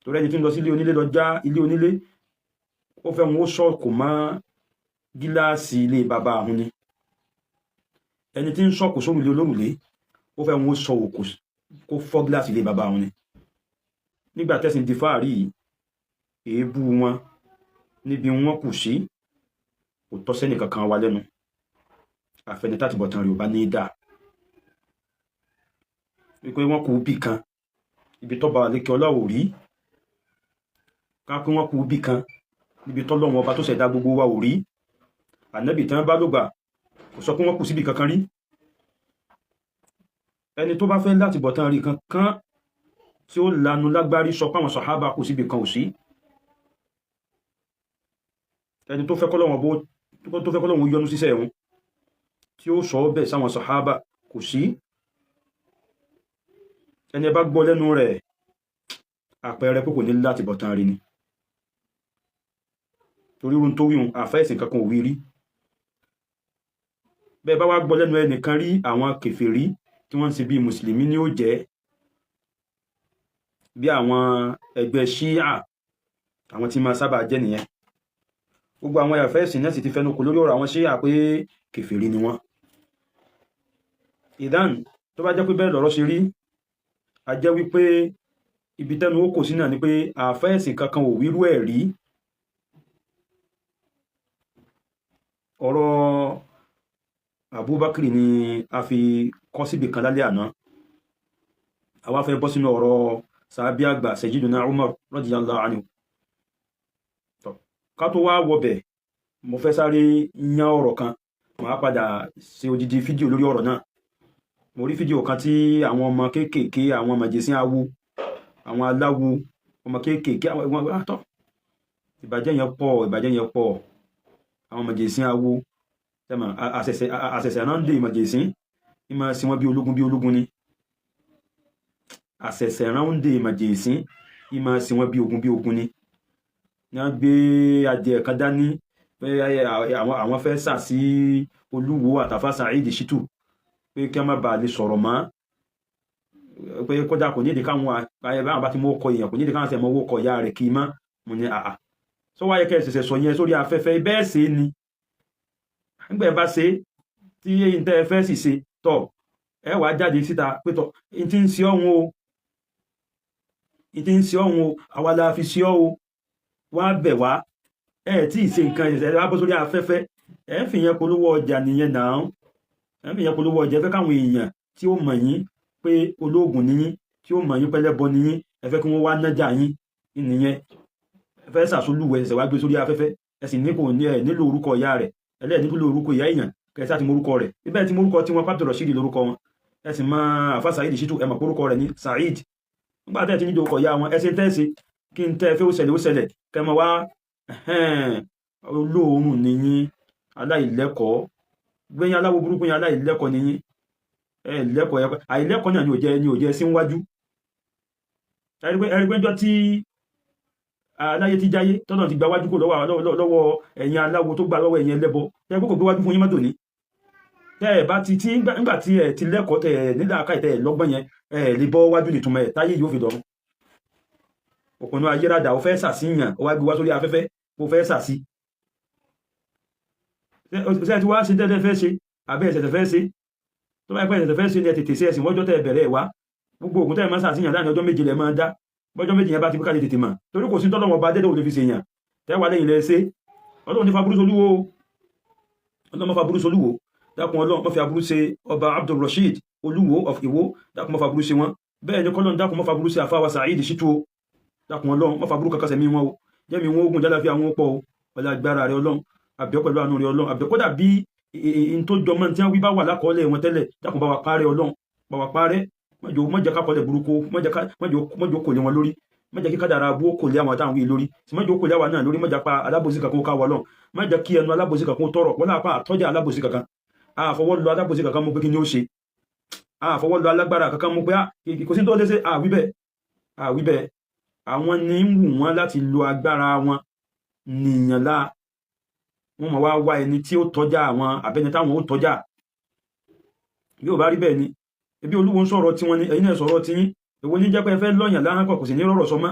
Torí ẹni tí ń lọ sí ilé onílé lọ já ilé onílé, ó fẹ́ wọn ó sọ̀kò mọ́ gíláàsì ilé bàbá àwọn ni. Ẹni tí ń sọ̀kò sórùlé olórùlé, ó fẹ́ wọn ó sọ òkò kó fọ́ gíláàsì ilé bàbá àwọn ni. Nígbà tẹ́sìn di fáàrí yìí, èébú wọn níbi wọn kù sí kò tọ́ sẹ́nì kankan wa lẹ́nu, àfẹni tátìbọ̀tán rẹ̀ ò bá ní í dáa. Wípé wọ́n kú bì kan ibi tọ́ba àlékè ọlá ò rí, ká pé wọ́n kú bì kan níbi tọ́lọ́wọ́n ọba tó ṣẹ̀dá gbogbo wa ò rí. Ànábì tán bá lògbà kò sọ pé wọ́n kù síbi kankan rí. Ẹni tó bá fẹ́ láti bọ̀tán rí kankan tí ó lanu lágbárí sọ pé àwọn sàhábà kù síbi kan ò sí. Ẹni tó fẹ́ kọ́lọ́wọ́n bó tó fẹ́ kọ́lọ́wọ́n yọ́nú síṣẹ́ ẹ̀hún tí ó sọ bẹ́ẹ̀ sáwọn sàhábà kò sí. Ẹni ẹ bá gbọ́ lẹ́nu rẹ̀, àpẹẹrẹ pé kò ní láti bọ̀tán rí ni. Torí irun tó wíhun, àfẹ́ kankan ò wí rí. Bẹ́ẹ̀ bá wá gbọ́ lẹ́nu ẹnìkan rí, àwọn kèfèrí tí wọ́n ń ṣe bí mùsùlùmí ní ó jẹ́, bí àwọn ẹgbẹ́ ṣíà, àwọn tí máa sábà jẹ́ nìyẹn. Gbogbo àwọn àfẹ́ ẹ̀sìn náà sì ti fẹnu kò lórí ọ̀rọ̀ àwọn ṣíà pé kèfèrí ni wọ́n. Ìdán tó bá jẹ́ pé bẹ́ẹ̀ lọ̀rọ̀ ṣe rí, a jẹ́ wípé ibi tẹ́nu ó kò sí náà ni pé àfẹ́ ẹ̀sìn kankan ò wírú ẹ̀ rí. Ọ̀rọ̀ Abubakar ni a fi kọ́ síbi kan lálẹ́ àná. Àwa fẹ́ bọ́ sínú ọ̀rọ̀ sàábí àgbà Sayyiduna Umar radiyallahu anhu. Ká tó wá wọbẹ̀, mo fẹ́ sáré yán ọ̀rọ̀ kan, màá padà ṣe odidi fídíò lórí ọ̀rọ̀ náà. Mo rí fídíò kan tí àwọn ọmọ kéékèèké, àwọn màjèsín awo, àwọn aláwo, ọmọ kéékèèké, àwọn àtọ́, ìbàjẹ́ yẹn pọ̀, ìbàjẹ́ yẹn pọ̀. Àwọn màjèsín awo tẹ́mọ̀ àṣẹ̀ṣẹ̀ náà ń dè màjèsín ní máa ṣe wọ́n bí ológun, bí ológun ni. Àṣẹ̀ṣẹ̀ náà ń dè màjèsín ní máa ṣe wọ́n bí ogun, bí ogun ni. Ní wọ́n gbé adìẹ kan dání pé àwọn fẹ́ sà sí Olúwo àtàfà Saheed Shittu, pé kí wọ́n má bàa lè sọ̀rọ̀ mọ́, pé kódà kò nídìí káwọn báwọn bá ti mú ọkọ èèyàn, kò nídìí káwọn sì mọ owó ọkọ ìyá rẹ̀ kì í mọ́. Mo ní àà sọ wáyé kẹ́ ẹ̀ ṣẹ̀ṣẹ̀ sọ yẹn sórí afẹ́fẹ́ bẹ́ẹ̀ ṣe ni. Nígbà ẹ bá ṣe tí eyín tẹ́ ẹ fẹ́ sì ṣe tọ̀, ẹ wàá jáde síta pé tọ̀, n ti ń ṣe ọ̀hún o, n ti ń ṣe ọ̀hún o, àwa la fi ṣe ọ́ o, wá bẹ̀ wá. Ẹ tí ì ṣe nǹkan ẹ̀ṣẹ̀ wá bọ́ sórí afẹ́fẹ́, ẹ ń fi yẹn polówó ọjà nìyẹn náà. Ẹ ń fi yẹn polówó ọjà. Ẹ fẹ́ káwọn èèyàn tí ó mọ̀ yín pé olóògùn níyín, tí ó mọ̀ yín pẹ́lẹ́bọ níyín, ẹ fẹ́ kí wọ́n wá nájà yín nìyẹn. Ẹ fẹ́ ṣàṣolúwẹ̀, ẹ̀ṣẹ̀ wá gbé sórí afẹ́fẹ́. Ẹ sì ní kò ní ẹ nílò orúkọ ìyá rẹ̀, ẹlẹ́ẹ̀ nílò orúkọ ìyá èèyàn, kẹsí àti morúkọ rẹ̀ ibẹ̀ tí morúkọ tí wọ́n pàtó Rashidi lórúkọ wọn. Ẹ sì máa àfa Saheed Shittu, ẹ mọ̀ orúkọ rẹ̀ ní Saheed. Nígbà tẹ́ ẹ ti nílò orúkọ ìyá wọn, ẹ ṣe tẹ́ẹ̀sì kí n tẹ́ ẹ fẹ́ ó ṣẹlẹ̀, ó ṣẹlẹ̀. Kẹ́ mọ wá olóòórùn nìyín, aláìlẹ́kọ̀ọ́ gbẹ̀yìn, aláwo burúkú yẹn, aláìlẹ́kọ̀ọ́ nìyín. Ẹ lẹ́kọ̀ọ́, àìlẹ́kọ̀ọ́ náà ni ò jẹ́ sí wájú. Ẹ̀rí pé jọ tí aláyé ti jáyé tọ́nà ti gba wájú kò lọ́wọ́ ẹ̀yin aláwo, tó gbà lọ́wọ́ ẹ̀yin ẹlẹ́bọ, tẹ́ kó kò gbé wájú fún yín mọ́tò ní. Tẹ́ ẹ̀ bá ti tí nígbà tí ẹ̀ ti lẹ́kọ̀ọ́, tẹ́ ẹ̀ nílà ká tẹ́ ẹ̀ lọ́gbọ́n yẹn, ẹ̀ lè bọ́ wájú nìtumọ̀ ẹ̀ táyé yóò fi dọ̀run. Òpinnu ayérádà, ó fẹ́ sàṣìyàn, ó wá gbé wá sórí afẹ́fẹ́, ó fẹ́ sàṣì. Ṣé ẹ ti wá ṣe tẹ́tẹ́ fẹ́ ṣe àbẹ́ ẹ̀sẹ̀ fẹ́ ṣe? Tó bá pẹ́ ẹ̀sẹ̀ fẹ́ ṣe ni ẹ tètè ṣe ẹ̀sìn wọ́jọ́ tẹ́ ẹ bẹ̀rẹ̀ wá. Gbogbo ògùn tẹ́ ẹ máa sàṣìyàn láàrin ọjọ́ 7 lẹ máa dá. Bọ́jọ́ 7 yẹn bá ti ká lè tètè mọ̀, torí kò sí tọ́lọ́wọ́n ọba dẹ́dẹ́ ò lè fi ṣèyàn. Tẹ́ wà lẹ́yìn lẹ́ ṣe. Ọlọ́run ní faburú solúwo, Ọlọ́run má faburú solúwo. Dákun Ọlọ́run, má fi aburú ṣe ọba Abdul Rasheed Olúwo of Ìwó. Dákun, má faburú ṣe wọn. Bẹ́ẹ̀ ni kọ́lọ́n, dákun, má faburú ṣe àfáwà Saheed Shittu. Dákun Ọlọ́run, má faburú kankan sẹ̀mí wọn o. Jẹ́mi wọn ogun jálá fi àwọn pọ̀ o. Ọlá agbára rẹ Ọlọ́run, àbíọ́ pẹ̀lú àánú rẹ Ọlọ́run, àbíọ́. Kódà bí in tó jọmọ́ tí wọ́n wí bá wà lákọọ́lẹ̀ wọn tẹ́lẹ̀, dákun, bá wa parẹ́. Ọlọ́run, bá wa parẹ́. Mọ́jọ kákọọ́lẹ̀ burúkú, mọ́jọ kò lé wọn lórí, mọ́jọ kí kádàrá abú kò lé àwọn táwọn wí lórí, mọ́jọ kò lé àwọn náà lórí. Mọ́jọ pa alábòsí kankan ká wọ Ọlọ́run, mọ́jọ kí ẹnu alábòsí kankan tọrọ wọ́n lápá àtọ́jà alábòsí kankan, àfọwọ́ lọ alábòsí kankan mú pé kí ni ó ṣe, àfọwọ́ lọ alágbára kankan mú pé kò sí tó lé ṣe. Àwí bẹ́ẹ̀, àwí bẹ́ẹ̀. Àwọn ní ń wù wọ́n láti lo agbára wọn nìyàn lá. Wọ́n máa wá wá ẹni tí ó tọ́jà àwọn àbẹ́ni táwọn ó tọ́jà. Bí ò bá rí bẹ́ẹ̀ ni, ebi Olúwo ń sọ̀rọ̀ tí wọ́n ní, ẹ̀yin náà sọ̀rọ̀ tí yín. Èwo ní jẹ́ pé ẹ fẹ́ lọ́yàn láhán pọ̀, kò sì ní rọ̀rọ̀ sọ mọ́.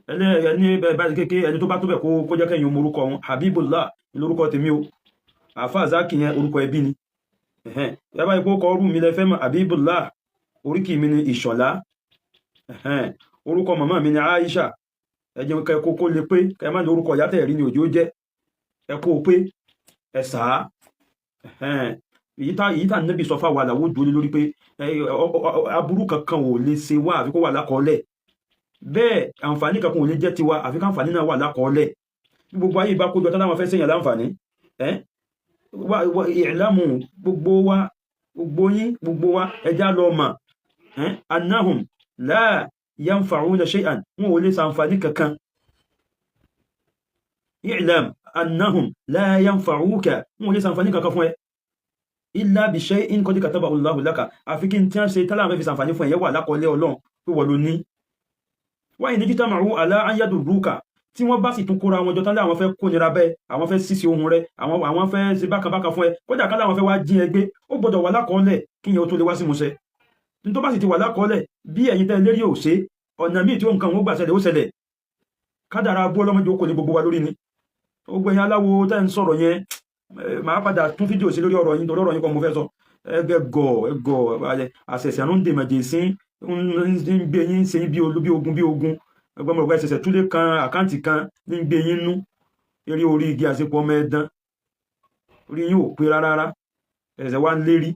Ẹni bá ti kéke, ẹni tó bá tó bẹ̀ kó jẹ́ kẹ́yìn orúkọ wọn. Habibullah lórúkọ tèmi o. Àfáà Zaki yẹn, orúkọ ẹbí ni. Yàbá ipò kọ ọrú mi lẹ fẹ́ mọ̀, Habibullah. Oríkì mi ni Ìṣọ̀lá. Orúkọ màmá mi ni Aisha. Ẹ jẹ́ kẹ́ kókó lè pé kẹ́ má ní orúkọ ìyá tẹ̀ rí ni òjò jẹ́. Ẹ kó o pé ẹ sàá. Èyí tá níbi sọ fáwọn àlàwò dúró lórí pé aburú kankan ò lè ṣe wá àfi kó wà lákọọ́lẹ̀. Bẹ́ẹ̀ àǹfààní kankan ò lè jẹ́ tiwa àfi káǹfààní náà wà lákọọ́lẹ̀. Bí gbogbo ayé bá kójọ tán láwọn fẹ́ ṣèyàn láǹfààní, ìlàmù gbogbo wa, gbogbo yín, gbogbo wa, ẹja lọ mà annahum la yanfa'una shay'an, wọn ò lè ṣàǹfààní kankan. I'lam annahum la yanfa'uka, wọn ò lè ṣàǹfààní kankan fún ẹ, illa bi shay'in qad katabahu Allahu laka, àfi kí n tí wọ́n ṣe tálà fẹ́ fi ṣàǹfààní fún ẹ̀yẹ́ wà lákọọ́lẹ̀ Ọlọ́run pé wọ́n ló ní. Wa in ijtama'u ala an yadurruka, tí wọ́n bá sì tún kóra wọn jọ tán lé àwọn fẹ́ kó nira bẹ́ẹ̀, àwọn fẹ́ sísè ohun rẹ, àwọn fẹ́ ṣe bákan bákan fún ẹ, kódà ká láwọn fẹ́ wá jí ẹ gbé, ó gbọ́dọ̀ wà lákọọ́lẹ̀ kí yẹn ó tó lè wá sí musẹ. Ní tó bá sì ti wà lákọọ́lẹ̀, bí ẹ̀yin tẹ́ lérí ò ṣe, ọ̀nà míì tí ó nǹkan òun gbà ṣẹlẹ̀, ó ṣẹlẹ̀. Kádàrá bú ọlọ́mọdé ó kò ní gbogbo wa lórí ni. Gbogbo ẹ̀yin aláwo tẹ́ ń sọ̀rọ̀ yẹn, màá padà tún fídíò sí lórí ọ̀rọ̀ yín, torí ọ̀rọ̀ yín kọ́ mo fẹ́ sọ. Ẹgbẹ́ gọ̀ ẹgọ̀ àṣẹ̀ṣẹ̀ ń dèmọ̀jẹ̀ sí ń gbé yín ṣe bí ogun bí ogun. Ẹgbẹ́ mọ̀rọ̀ ẹsẹ̀ṣẹ̀ túlé kan account kan ní gbé yín nú eré orí igi àṣepọ̀ ọmọ ẹ̀dán. Orí yín ò pé rárá. Ẹsẹ̀ wá ń lérí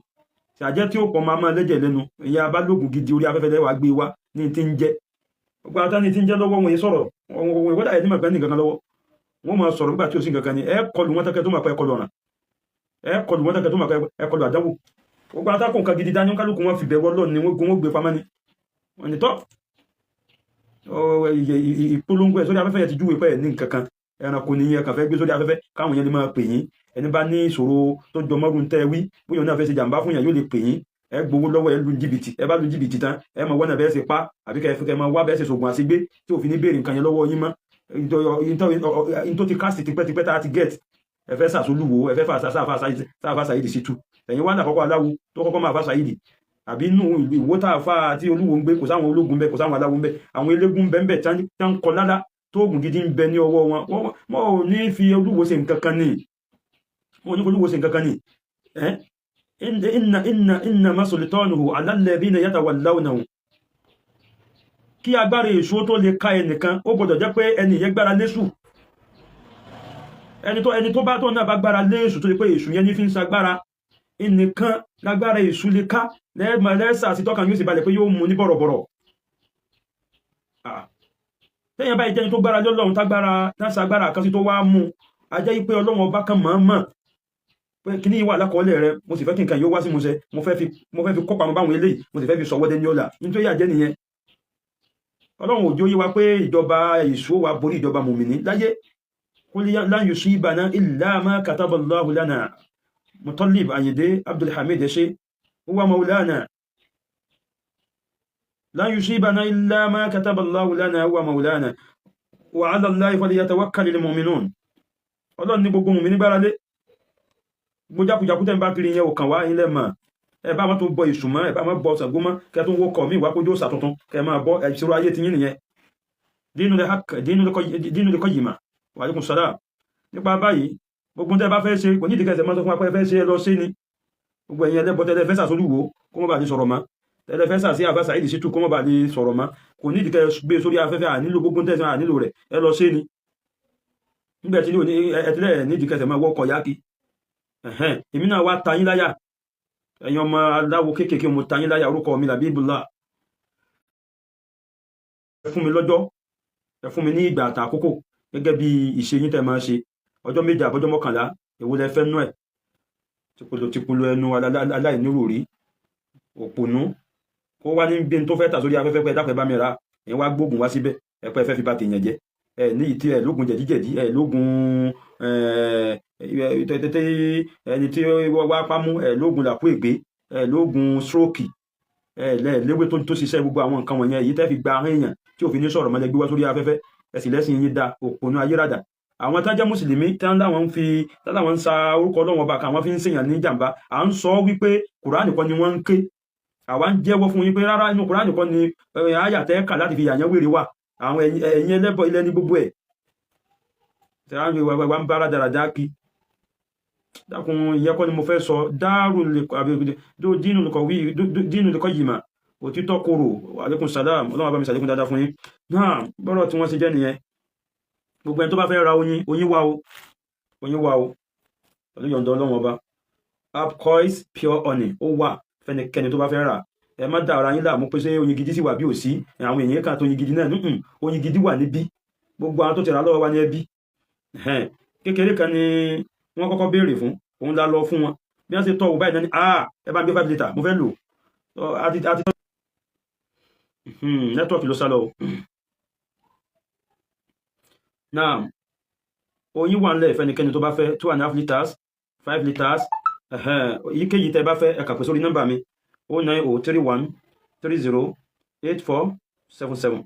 ṣàjẹ́ tí ó pọ̀, máa máa lẹ́jẹ̀ lẹ́nu. Ìyá abálógún gidi orí afẹ́fẹ́ lẹ́wàá gbé wá ní ti ń jẹ́. Gbogbo àwọn tání ti ń jẹ́ lọ́wọ́, wọn yìí sọ̀rọ̀ wọn ìwọ́dà ẹ̀ ní màgbẹ́ ní nǹkan kan lọ́wọ́. Wọ́n máa sọ̀rọ̀ nígbà tí ó sì nǹkan kan ni. Ẹ kọlù wọn tẹ́kẹ́ tó máa pẹ́, ẹ kọlù ọ̀ràn, ẹ kọlù wọn tẹ́kẹ́ tó máa pẹ́, ẹ kọlù àdánwò. Gbogbo àwọn tákùn nǹkan gidi dání, kálukú wọn fi bẹ̀rù Ọlọ́run ni wọ́n gun, wọ́n gbé pamọ́ ni. Wọ́n ní tọ́ ìpolongo ẹ̀ sórí afẹ́fẹ́ yẹn ti júwe pé ẹ̀ ní nǹkan kan. Ẹranko ní ẹ kàn fẹ́ gbé sórí afẹ́fẹ́ káwọn yẹn lè máa pè yín. Ẹni bá ní ìṣòro tó jọ mọ́rùn tẹ́ wí, bóyá òun náà fẹ́ ṣe jàǹbá fún yàn, yóò lè pè yín. Ẹ gbowó lọ́wọ́, ẹ lu jìbìtì. Ẹ bá lu jìbìtì tán, ẹ mọ̀ wọ́nà bẹ́ẹ̀ ṣe pa, àbí kẹ́ ẹ máa wá bẹ́ẹ̀ ṣe ṣògùn àṣegbé tí òfin ní béèrè nǹkan yẹn lọ́wọ́ yín mọ́. In tó ti kásì tipẹ́tipẹ́ tá a ti get. Ẹ fẹ́ sàṣolúwo, ẹ fẹ́ fà sáfà Saheed Shittu. Ẹ̀yin wá ní àkọ́kọ́ aláwo tó kọ́kọ́ máa fà Saheed, àbí inú ìwó tá a fà tí olúwo ń gbé, kò sáwọn ológun bẹ, kò sáwọn aláwo ń bẹ, àwọn eléégún ń bẹ ń bẹ tí ń kọ lálá tóògùn gidi ń bẹ ní ọwọ́ wọn. Wọn ò ní fi olúwo ṣe nǹkan kan ní, wọn ò ní fi olúwo ṣe nǹkan kan ní. Innama sultanuhu ala alladhina yatawallawnahu. Kí agbára èṣù tó lè ká ẹnìkan, ó gbọdọ̀ jẹ́ pé ẹni yẹn gbára lésù. Ẹni tó bá tó náà bá gbára lésù, tó lè pé èṣù yẹn ní fi ń sagbára ẹnìkan, lágbára èṣù lè ká lẹ́sà sí tọ́kàn, yóò sì balẹ̀ pé yóò mú ní bọ̀rọ̀bọ̀rọ̀. Tẹ́yìn báyìí jẹ́ni tó gbára lọ́lọ́run, tágbára tásagbára kan sí tó wá mú, a jẹ́ pé Ọlọ́run ọba kan mọ̀ọ́mọ̀ pé kí ní ìwà alákọọ́lẹ̀ rẹ, mo sì fẹ́ kí nǹkan yóò wá sí musẹ, mo fẹ́ fi kópa báwọn eléyìí, mo sì fẹ́ fi sọwọ́ dẹni ọ̀la. Nítorí àjẹ́ nìyẹn, Ọlọ́run òjò yé wa pé ìjọba èṣù wa borí ìjọba mùmìnì láyé. Qul lan yusibana illa ma kataballahu lana. Mutallib Ayinde Abdulhamid ṣe huwa maulana. Lan yusibana illa ma kataballahu lana huwa maulana wa ala Allahi falyatawakkalil mu'minun. Ọlọ́run ní gbogbo mùmìnì gbára lé. Gbogbo jákujàku tẹ́ ń bá kiri yẹn ò kàn wá ilẹ̀ mọ̀. Ẹ bá wọn tó bọ èṣù mọ́, ẹ bá wọn bọ Ṣàngó mọ́, kẹ tó ń wọkọ̀ mí wá kójú òòṣà tuntun kẹ máa bọ. Ìṣòro ayé ti yín nìyẹn. Dínú lè kọ́ yìí mà. Wa alaikum salam. Nípa báyìí, gbogbo tẹ́ bá fẹ́ ṣe, kò ní ìdíkẹsẹ̀ máa sọ fún wa pé ẹ fẹ́ ṣe, ẹ lọ ṣe ni. Gbogbo ẹ̀yin ẹlẹ́bọ tẹ́lẹ̀ fẹ́ sàṣolúwo kó mọ́ bá lè sọ̀rọ̀ mọ́, tẹ́lẹ̀ fẹ́ sà sí àfà Saheed Shittu kó mọ́ bá lè sọ̀rọ̀ mọ́, kò ní ìdíkẹ́ gbé sórí afẹ́fẹ́. Ànílò gbogbo tẹ́sán, ànílò rẹ̀, ẹ lọ ṣe ni. Nígbà tí ẹtìlẹ̀ ní ìdíkẹsẹ̀ máa wọ́kọ̀ yá kí. Èmi náà wá ta yín láyà, ẹ̀yin ọmọ aláwo kéékèèké, mo ta yín láyà. Orúkọ mi Labibullah. Ẹ fún mi lọ́jọ́, ẹ fún mi ní ìgbà àtàkókò gẹ́gẹ́ bí ìṣe yín tẹ́ máa ṣe, ọjọ́ 7 àbọ́jọ́ 11, èwo lẹ fẹ́ nú ẹ̀? Tìpolo tìpolo ẹnu aláìnírò rí òpònú kó wá ní bí n tó fẹ́ tà sórí afẹ́fẹ́ pé ẹ dákun, ẹ bá mi ra. Ẹ̀yin wá gbógun wá síbẹ̀, ẹ pé ẹ fẹ́ fi ba tèèyàn jẹ́. Ẹ ní ìtí ẹ lógun jẹ̀díjẹ̀dí, ẹ lógun tẹ́tẹ́ ẹni tí wá pámú, ẹ lógun làkú ègbé, ẹ lógun stroke, ẹ léwé tó ṣiṣẹ́. Gbogbo àwọn nǹkan wọ̀nyẹn, èyí tẹ́ fi gba ahọ́n èèyàn tí òfin ní sọ̀rọ̀ mọ́lẹ̀ gbé wá sórí afẹ́fẹ́, ẹ sì lẹ́sìn yín da. Òpònú ayérádà. Àwọn tá jẹ́ mùsùlùmí tí wọ́n ń fi táwọn ń sa orúkọ Ọlọ́run ọba kan, àwọn fi ń ṣèyàn ní jàǹbá. À ń sọ wípé Kùránì kọ́ ni wọ́n ń ké. Àwa ń jẹ́wọ́ fún yín pé rárá, inú Kùránì kọ́ ni àyà tẹ́ kà láti fi yàyàn wèrè wà. Àwọn ẹ̀yin ẹlẹ́bọ ilẹ̀ ní gbogbo ẹ̀ tẹ̀wọ́n wà ń bára dáradára kí. Dákun, ìyẹn kọ́ ni mo fẹ́ sọ. Dáàrú dínú lè kọ́ yìí mà òtítọ́ kòrò. Alaikum salam, Ọlọ́run bá mi sàlékún dáadáa fún yín náà. Bọ́rọ̀ tí wọ́n ṣe jẹ́ nìyẹn. Gbogbo ẹni tó bá fẹ́ ra oyin, oyin wá o, oyin wá o, pẹ̀lú yọ̀ǹda Ọlọ́run Ọba. Apcois pure honey, ó wà fẹ́nikẹ́ni tó bá fẹ́ rà. Ẹ má dá ara yín láàmú pé ṣé oyin gidi sì wà bí ò sí. Àwọn èèyàn kan tó oyin gidi náà nùn, oyin gidi wà níbí. Gbogbo àwọn tó ti rà lọ́wọ́ wa ní ẹbí kékeré kan ni wọ́n kọ́kọ́ béèrè fún, òun la lọ fún wọn. Bí wọ́n ṣe tọ́ wò báyìí náà ni, "Ah, ẹ bá ń gbé 5 litre, mo fẹ́ lò." Àti network ló sá lọ o. Náà oyin wà nílẹ̀ fẹ́nikẹ́ni tó bá fẹ́ 2.5 litres, 5 litres, èyíkéyìí tẹ́ bá fẹ́, ẹ kà pé sórí nọ́mbà mi: 09031308477,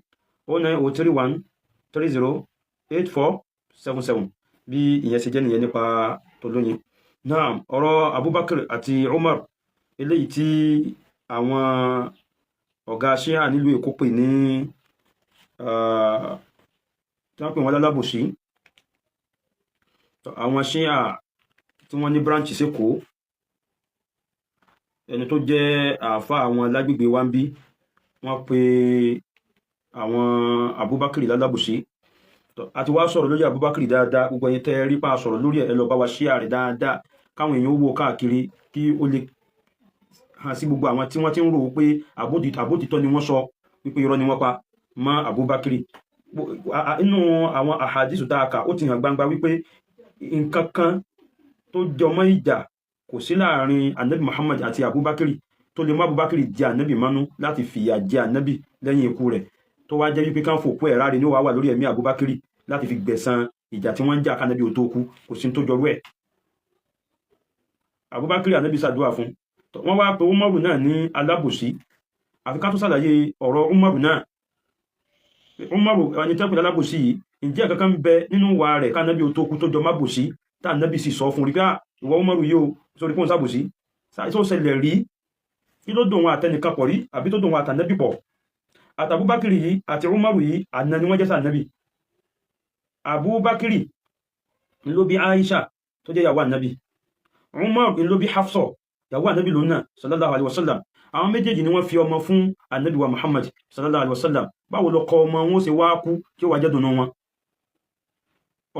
09031308477. Bí ìyẹn ṣe jẹ́ nìyẹn nípa tòlóyin náà. Ọ̀rọ̀ Abubakar àti Umar, eléyìí tí àwọn ọ̀gá ṣíà nílùú Èkó pè ní, tí wọ́n pè wọ́n lálábòsí, àwọn ṣíà tí wọ́n ní branch sÉkòó, ẹni tó jẹ́ àáfà àwọn lágbègbè wa ń bí, wọ́n pe àwọn Abubakar lálábòsí. Àti wá sọ̀rọ̀ lórí Abubakar dáadáa. Gbogbo ẹ̀yin tẹ́ rí pa sọ̀rọ̀ lórí ẹ̀, ẹ lọ bá wa share rẹ̀ dáadáa, káwọn èèyàn ó wo káàkiri, kí ó lè hàn sí gbogbo àwọn tí wọ́n ti ń rò ó pé àbótítọ́ ni wọ́n sọ wípé irọ́ ni wọ́n pa mọ́ Abubakar. Inú àwọn àhàdísù tá a kà, ó ti hàn gbangba wípé nǹkan kan tó jọmọ́ ìjà kò sí láàrin Anabi Muhammad àti Abubakar tó lè mú Abubakar jẹ Anabi mọ́nú láti fìyà jẹ Anabi lẹ́yìn ikú rẹ̀, tó wá jẹ́ wípé ká ń fòkú ẹ̀ ráre ní ó wà wà lórí ẹ̀mí Abubakar láti fi gbẹ̀san ìjà tí wọ́n ń jà kánábì ò tó kú. Kò sí tó jọrú ẹ̀. Abubakar, Anabi ṣàdúrà fún. Wọ́n wá pé Umaru náà ní alábòsí. Àfi ká tó ṣàlàyé ọ̀rọ̀ Umaru náà. Umaru, ẹni tẹ́kùn alábòsí yìí, ǹjẹ́ kankan ń bẹ nínú wa rẹ̀ kánábì ò tó kú tó jọ má bòsí, tá ànábì sì sọ fún rí pé, "Ìwọ Umaru yìí o, sórí fún sábòsí tó ṣẹlẹ̀ rí? Kí ló dùn wọn àtẹnìkan pọ̀ rí, àbí tó dùn wọn àtànẹ́bì pọ̀?" Àtàbúbákìrì yìí àti Umaru yìí, àna ni wọ́n jẹ́ sànẹ́bì. Abubakiri ló bí Aisha tó jẹ́ ìyàwó ànábì. Umar ló bí Hafsa, ìyàwó ànábì lónà, sallallahu alaihi wasallam. Àwọn méjèèjì ni wọ́n fi ọmọ fún ànábì wa Muhammad, sallallahu alaihi wasallam. Báwo lọkọ ọmọ wọn ó ṣe wá kú tí ó wà jẹ́ dùnú wọn?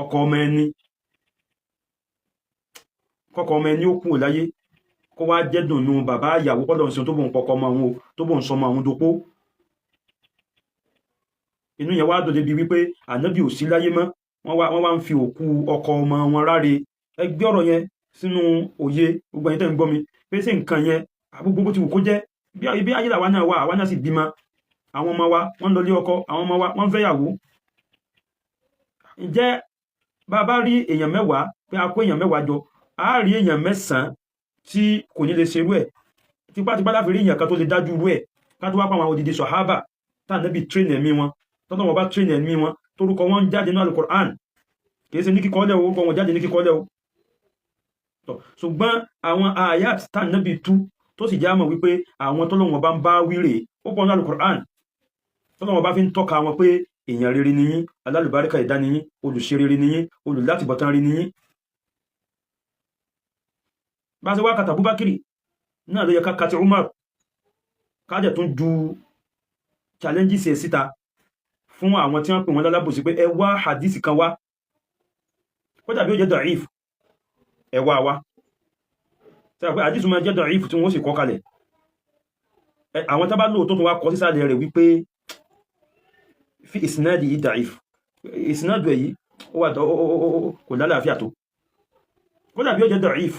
Ọkọ ọmọ ẹni, kọkọ ọmọ ẹni ó kú láyé, kó wá jẹ́ dùnú bàbá ìyàwó, kọ́lọ̀ ń sin tó bò ń pọkọ ọmọ àwọn, tó bò ń sọmọ àwọn dopó. Inú yẹn wá dùn débi wípé ànábì ò sí láyé mọ́, wọ́n wá ń fi òkú ọkọ ọmọ wọn ráre. Ẹ gbé ọ̀rọ̀ yẹn sínú òye gbogbo ẹ̀yin tẹ́ ń gbọ́ mi pé ṣé nǹkan yẹn, gbogbo bó ti wù kó jẹ́, bí ayé làwa náà wà, àwa náà sì bímọ, àwọn ọmọ wa wọ́n ń lọ lé ọkọ, àwọn ọmọ wa wọ́n ń fẹ́yàwó. Ǹjẹ́ bá a bá rí èèyàn 10 pé a kó èèyàn 10 jọ, a rí èèyàn 9 tí kò ní lè ṣerú ẹ̀. Tipátipá láfi rí èèyàn kan tó lè dájú irú ẹ̀, ká tó wá pa àwọn odidi sọ̀hábà tá ànábì train ẹ̀mí wọn, tọ́nà wọn bá train ẹ̀mí wọn, torúkọ wọn ń jáde ní Al-Qur'an. Kìí ṣe ní kíkọ́lẹ̀ o, orúkọ wọn jáde ní kíkọ́lẹ̀ o. Ṣùgbọ́n àwọn ayat tá ànábì tú tó sì já mọ̀ wípé àwọn tọ́lọ́wọ́n bá ń bá wíre, ó pọ̀ ní Al-Qur'an, tọ́lọ́wọ́n bá fi ń tọ́ka wọn pé èèyàn rere ni yín, alálùbáríkà ìdá ni yín, olùṣe rere ni yín, olùlátìbọ̀tán rere ni yín. Bá ṣe wá kàtà Abubakar náà ló yẹ ká kàtí Umar, ká dẹ̀ tún ju challenges ẹ̀ síta fún àwọn tí wọ́n pè wọ́n lálábòsí pé ẹ wá hadith kan wá, kódà bí ó jẹ́ da'if, ẹ wá wá. Tí a pé hadith máa jẹ́ da'if tí wọ́n sì kọ́ kalẹ̀, àwọn tá bá lóòótọ́ tún wá kọ sísàlẹ̀ rẹ̀ wípé fi isnadi yìí da'if, isnadu ẹ̀ yìí ó wà kò lálàáfíà tó, kódà bí ó jẹ́ da'if,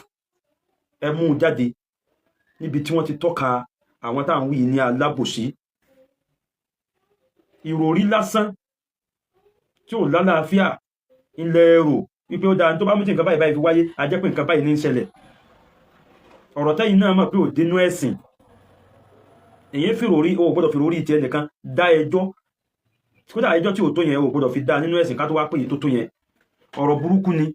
ẹ mú jáde níbi tí wọ́n ti tọ́ka àwọn táwọn wí ní alábòsí. Ìròrí lásán tí ò lálàáfíà ilẹ̀ èrò wípé ó dáa tó bá mú tí nǹkan báyìí báyìí fi wáyé, a jẹ́ pé nǹkan báyìí ní ń ṣẹlẹ̀. Ọ̀rọ̀ tẹ́yìn náà mọ̀ pé ò dénú ẹ̀sìn. Èyí fìròrí, o gbọ́dọ̀ fìròrí ti ẹnìkan dá ẹjọ́, kódà ẹjọ́ tí ò tó yẹn, o gbọ́dọ̀ fi dá nínú ẹ̀sìn, ká tó wá pé èyí tó tó yẹn. Ọ̀rọ̀ burúkú ni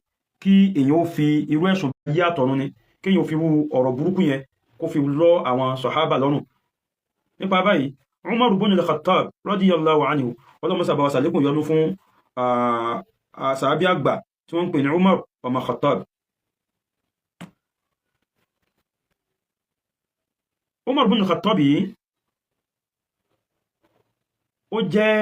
kí èyàn ó fi irú ẹ̀sùn yí àtọ̀run ni, kí èyàn ó fi irú ọ̀rọ̀ burúkú yẹn kó fi lọ àwọn sọ̀hábà lọ́rùn. Nípa báyìí, Umar ibn al-Khattab radiyallahu anhu, Ọlọ́mọ sábà wa sàlékún yọ́nú fún sàábí àgbà tí wọ́n ń pè ní Umar ọmọ Khattab. Umar bin Khattab yìí ó jẹ́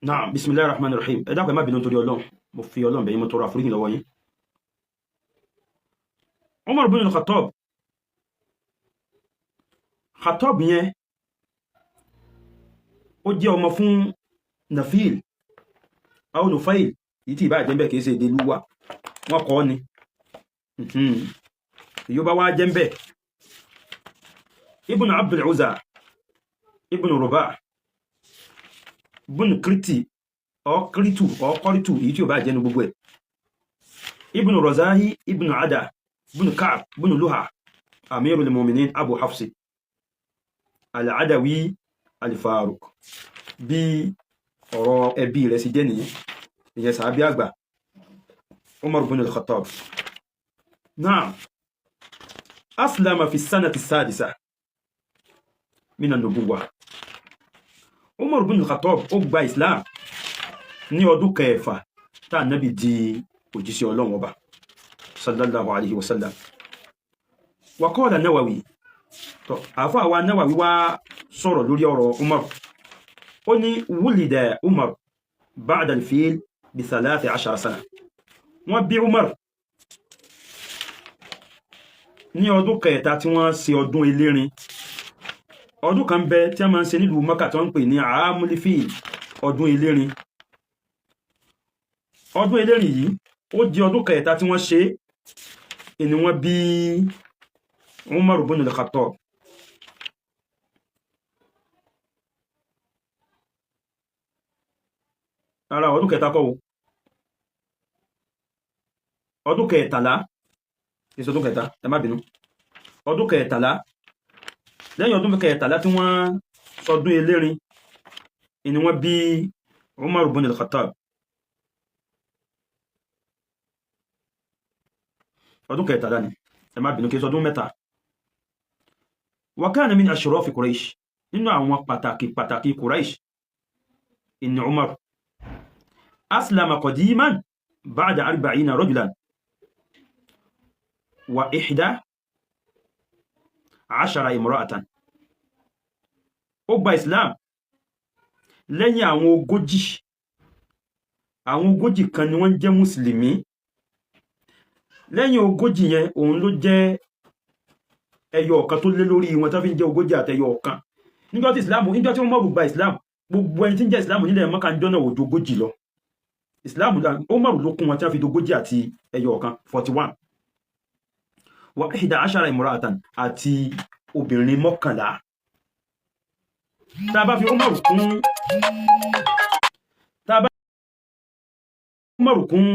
Naam, bismillahir rahmanir rahim. Ẹ dákun, ẹ má bínú torí Ọlọ́run, mo fi Ọlọ́run bẹ̀ yín, mo tọrọ àforíjì lọ́wọ́ yín. Umar bin al-Khattab, Khattab yẹn ó jẹ́ ọmọ fún Nafil aw Nufail, èyí tí ìbá jẹ́ ń bẹ̀, kìí ṣe èdè lúwa wọ́n kọ́ ni èyí ó bá wá jẹ́ ń bẹ̀. Ibn Abdul Uzza Ibn Rubah Ibn Kriti ọ Kritu ọ Kọ́rìtù, èyí tí ó bá jẹ́ nu gbogbo ẹ̀. Ibn Razahi Ibn Ada Ibn Ka'b Ibn Luha, Amirul Mu'minin Abu Hafsi Al-Adawi Al-Faruq. Bí ọ̀rọ̀ ẹbí rẹ̀ sì jẹ́ nìyẹn, ìyẹn sàábí àgbà Umar ibn al-Khattab. Naam, aslama fi sanati sadisa min an-nubuwah. Umar ibn al-Khattab ó gba Islam ní ọdún kẹfà tá ànábì di òjíṣẹ́ Ọlọ́run ọba sallallahu alayhi wa sallam. Wa qala Nawawi, tó àfáà wa Nawawi wá sọ̀rọ̀ lórí ọ̀rọ̀ Umar, ó ní wulida Umar ba'da al-fil bi 13 sana. Wọ́n bí Umar ní ọdún kẹta tí wọ́n ṣe ọdún elérin. Ọdún kan bẹ tí a máa ń ṣe nílùú Mọ́kà tí wọ́n ń pè ní àámúlífìl, ọdún elérin. Ọdún elérin yìí, ó di ọdún kẹta tí wọ́n ṣe ni wọ́n bí Umar ibn al-Khattab. Ara ọdún kẹta kọ́ o, ọdún kẹtàlá, kìí ṣe ọdún kẹta, ẹ má bínú, ọdún kẹtàlá. Lẹ́yìn ọdún kẹtàlá tí wọ́n sọdún elérin ni wọ́n bí Umar ibn al-Khattab. Ọdún kẹtàlá ni, ẹ má bínú, kìí ṣe ọdún mẹ́ta. Wa kana min ashrafi Quraysh, nínú àwọn pàtàkì pàtàkì Quraysh ìní Umar. Aslama qadiman ba'da 40 rajulan wa 11 imra'atan. Ó gba Islam lẹ́yìn àwọn 40, àwọn 40 kan ni wọ́n jẹ́ mùsùlùmí. Lẹ́yìn 40 yẹn, òun ló jẹ́ ẹyọ ọ̀kan tó lé lórí wọn tó fi ń jẹ́ 40 àtẹyọ ọ̀kan. Níjọ́ tí Islam, níjọ́ tí wọ́n mọ̀rù gba Islam, gbogbo ẹni tí ń jẹ́ Islam nílẹ̀ Mọ́kà ń jọ́nà òjò 40 lọ. Islam, Umaru ló kún wọn tí wọ́n fi dogójì àti ẹyọ ọ̀kan, 41. Wa 11 imra'atan, àti obìnrin 11. Tá a bá fi Umaru kún, tá a bá Umaru kún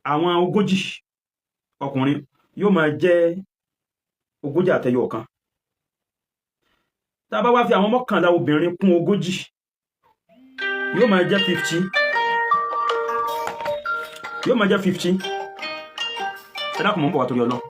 àwọn 40 ọkùnrin, yóò máa jẹ́ 40 àtẹyọ ọ̀kan. Tá a bá wá fi àwọn 11 obìnrin kún 40, yóò máa jẹ́ 50, yóò máa jẹ́ 50. Ẹ dákun, mò ń bọ̀ wá torí Ọlọ́run.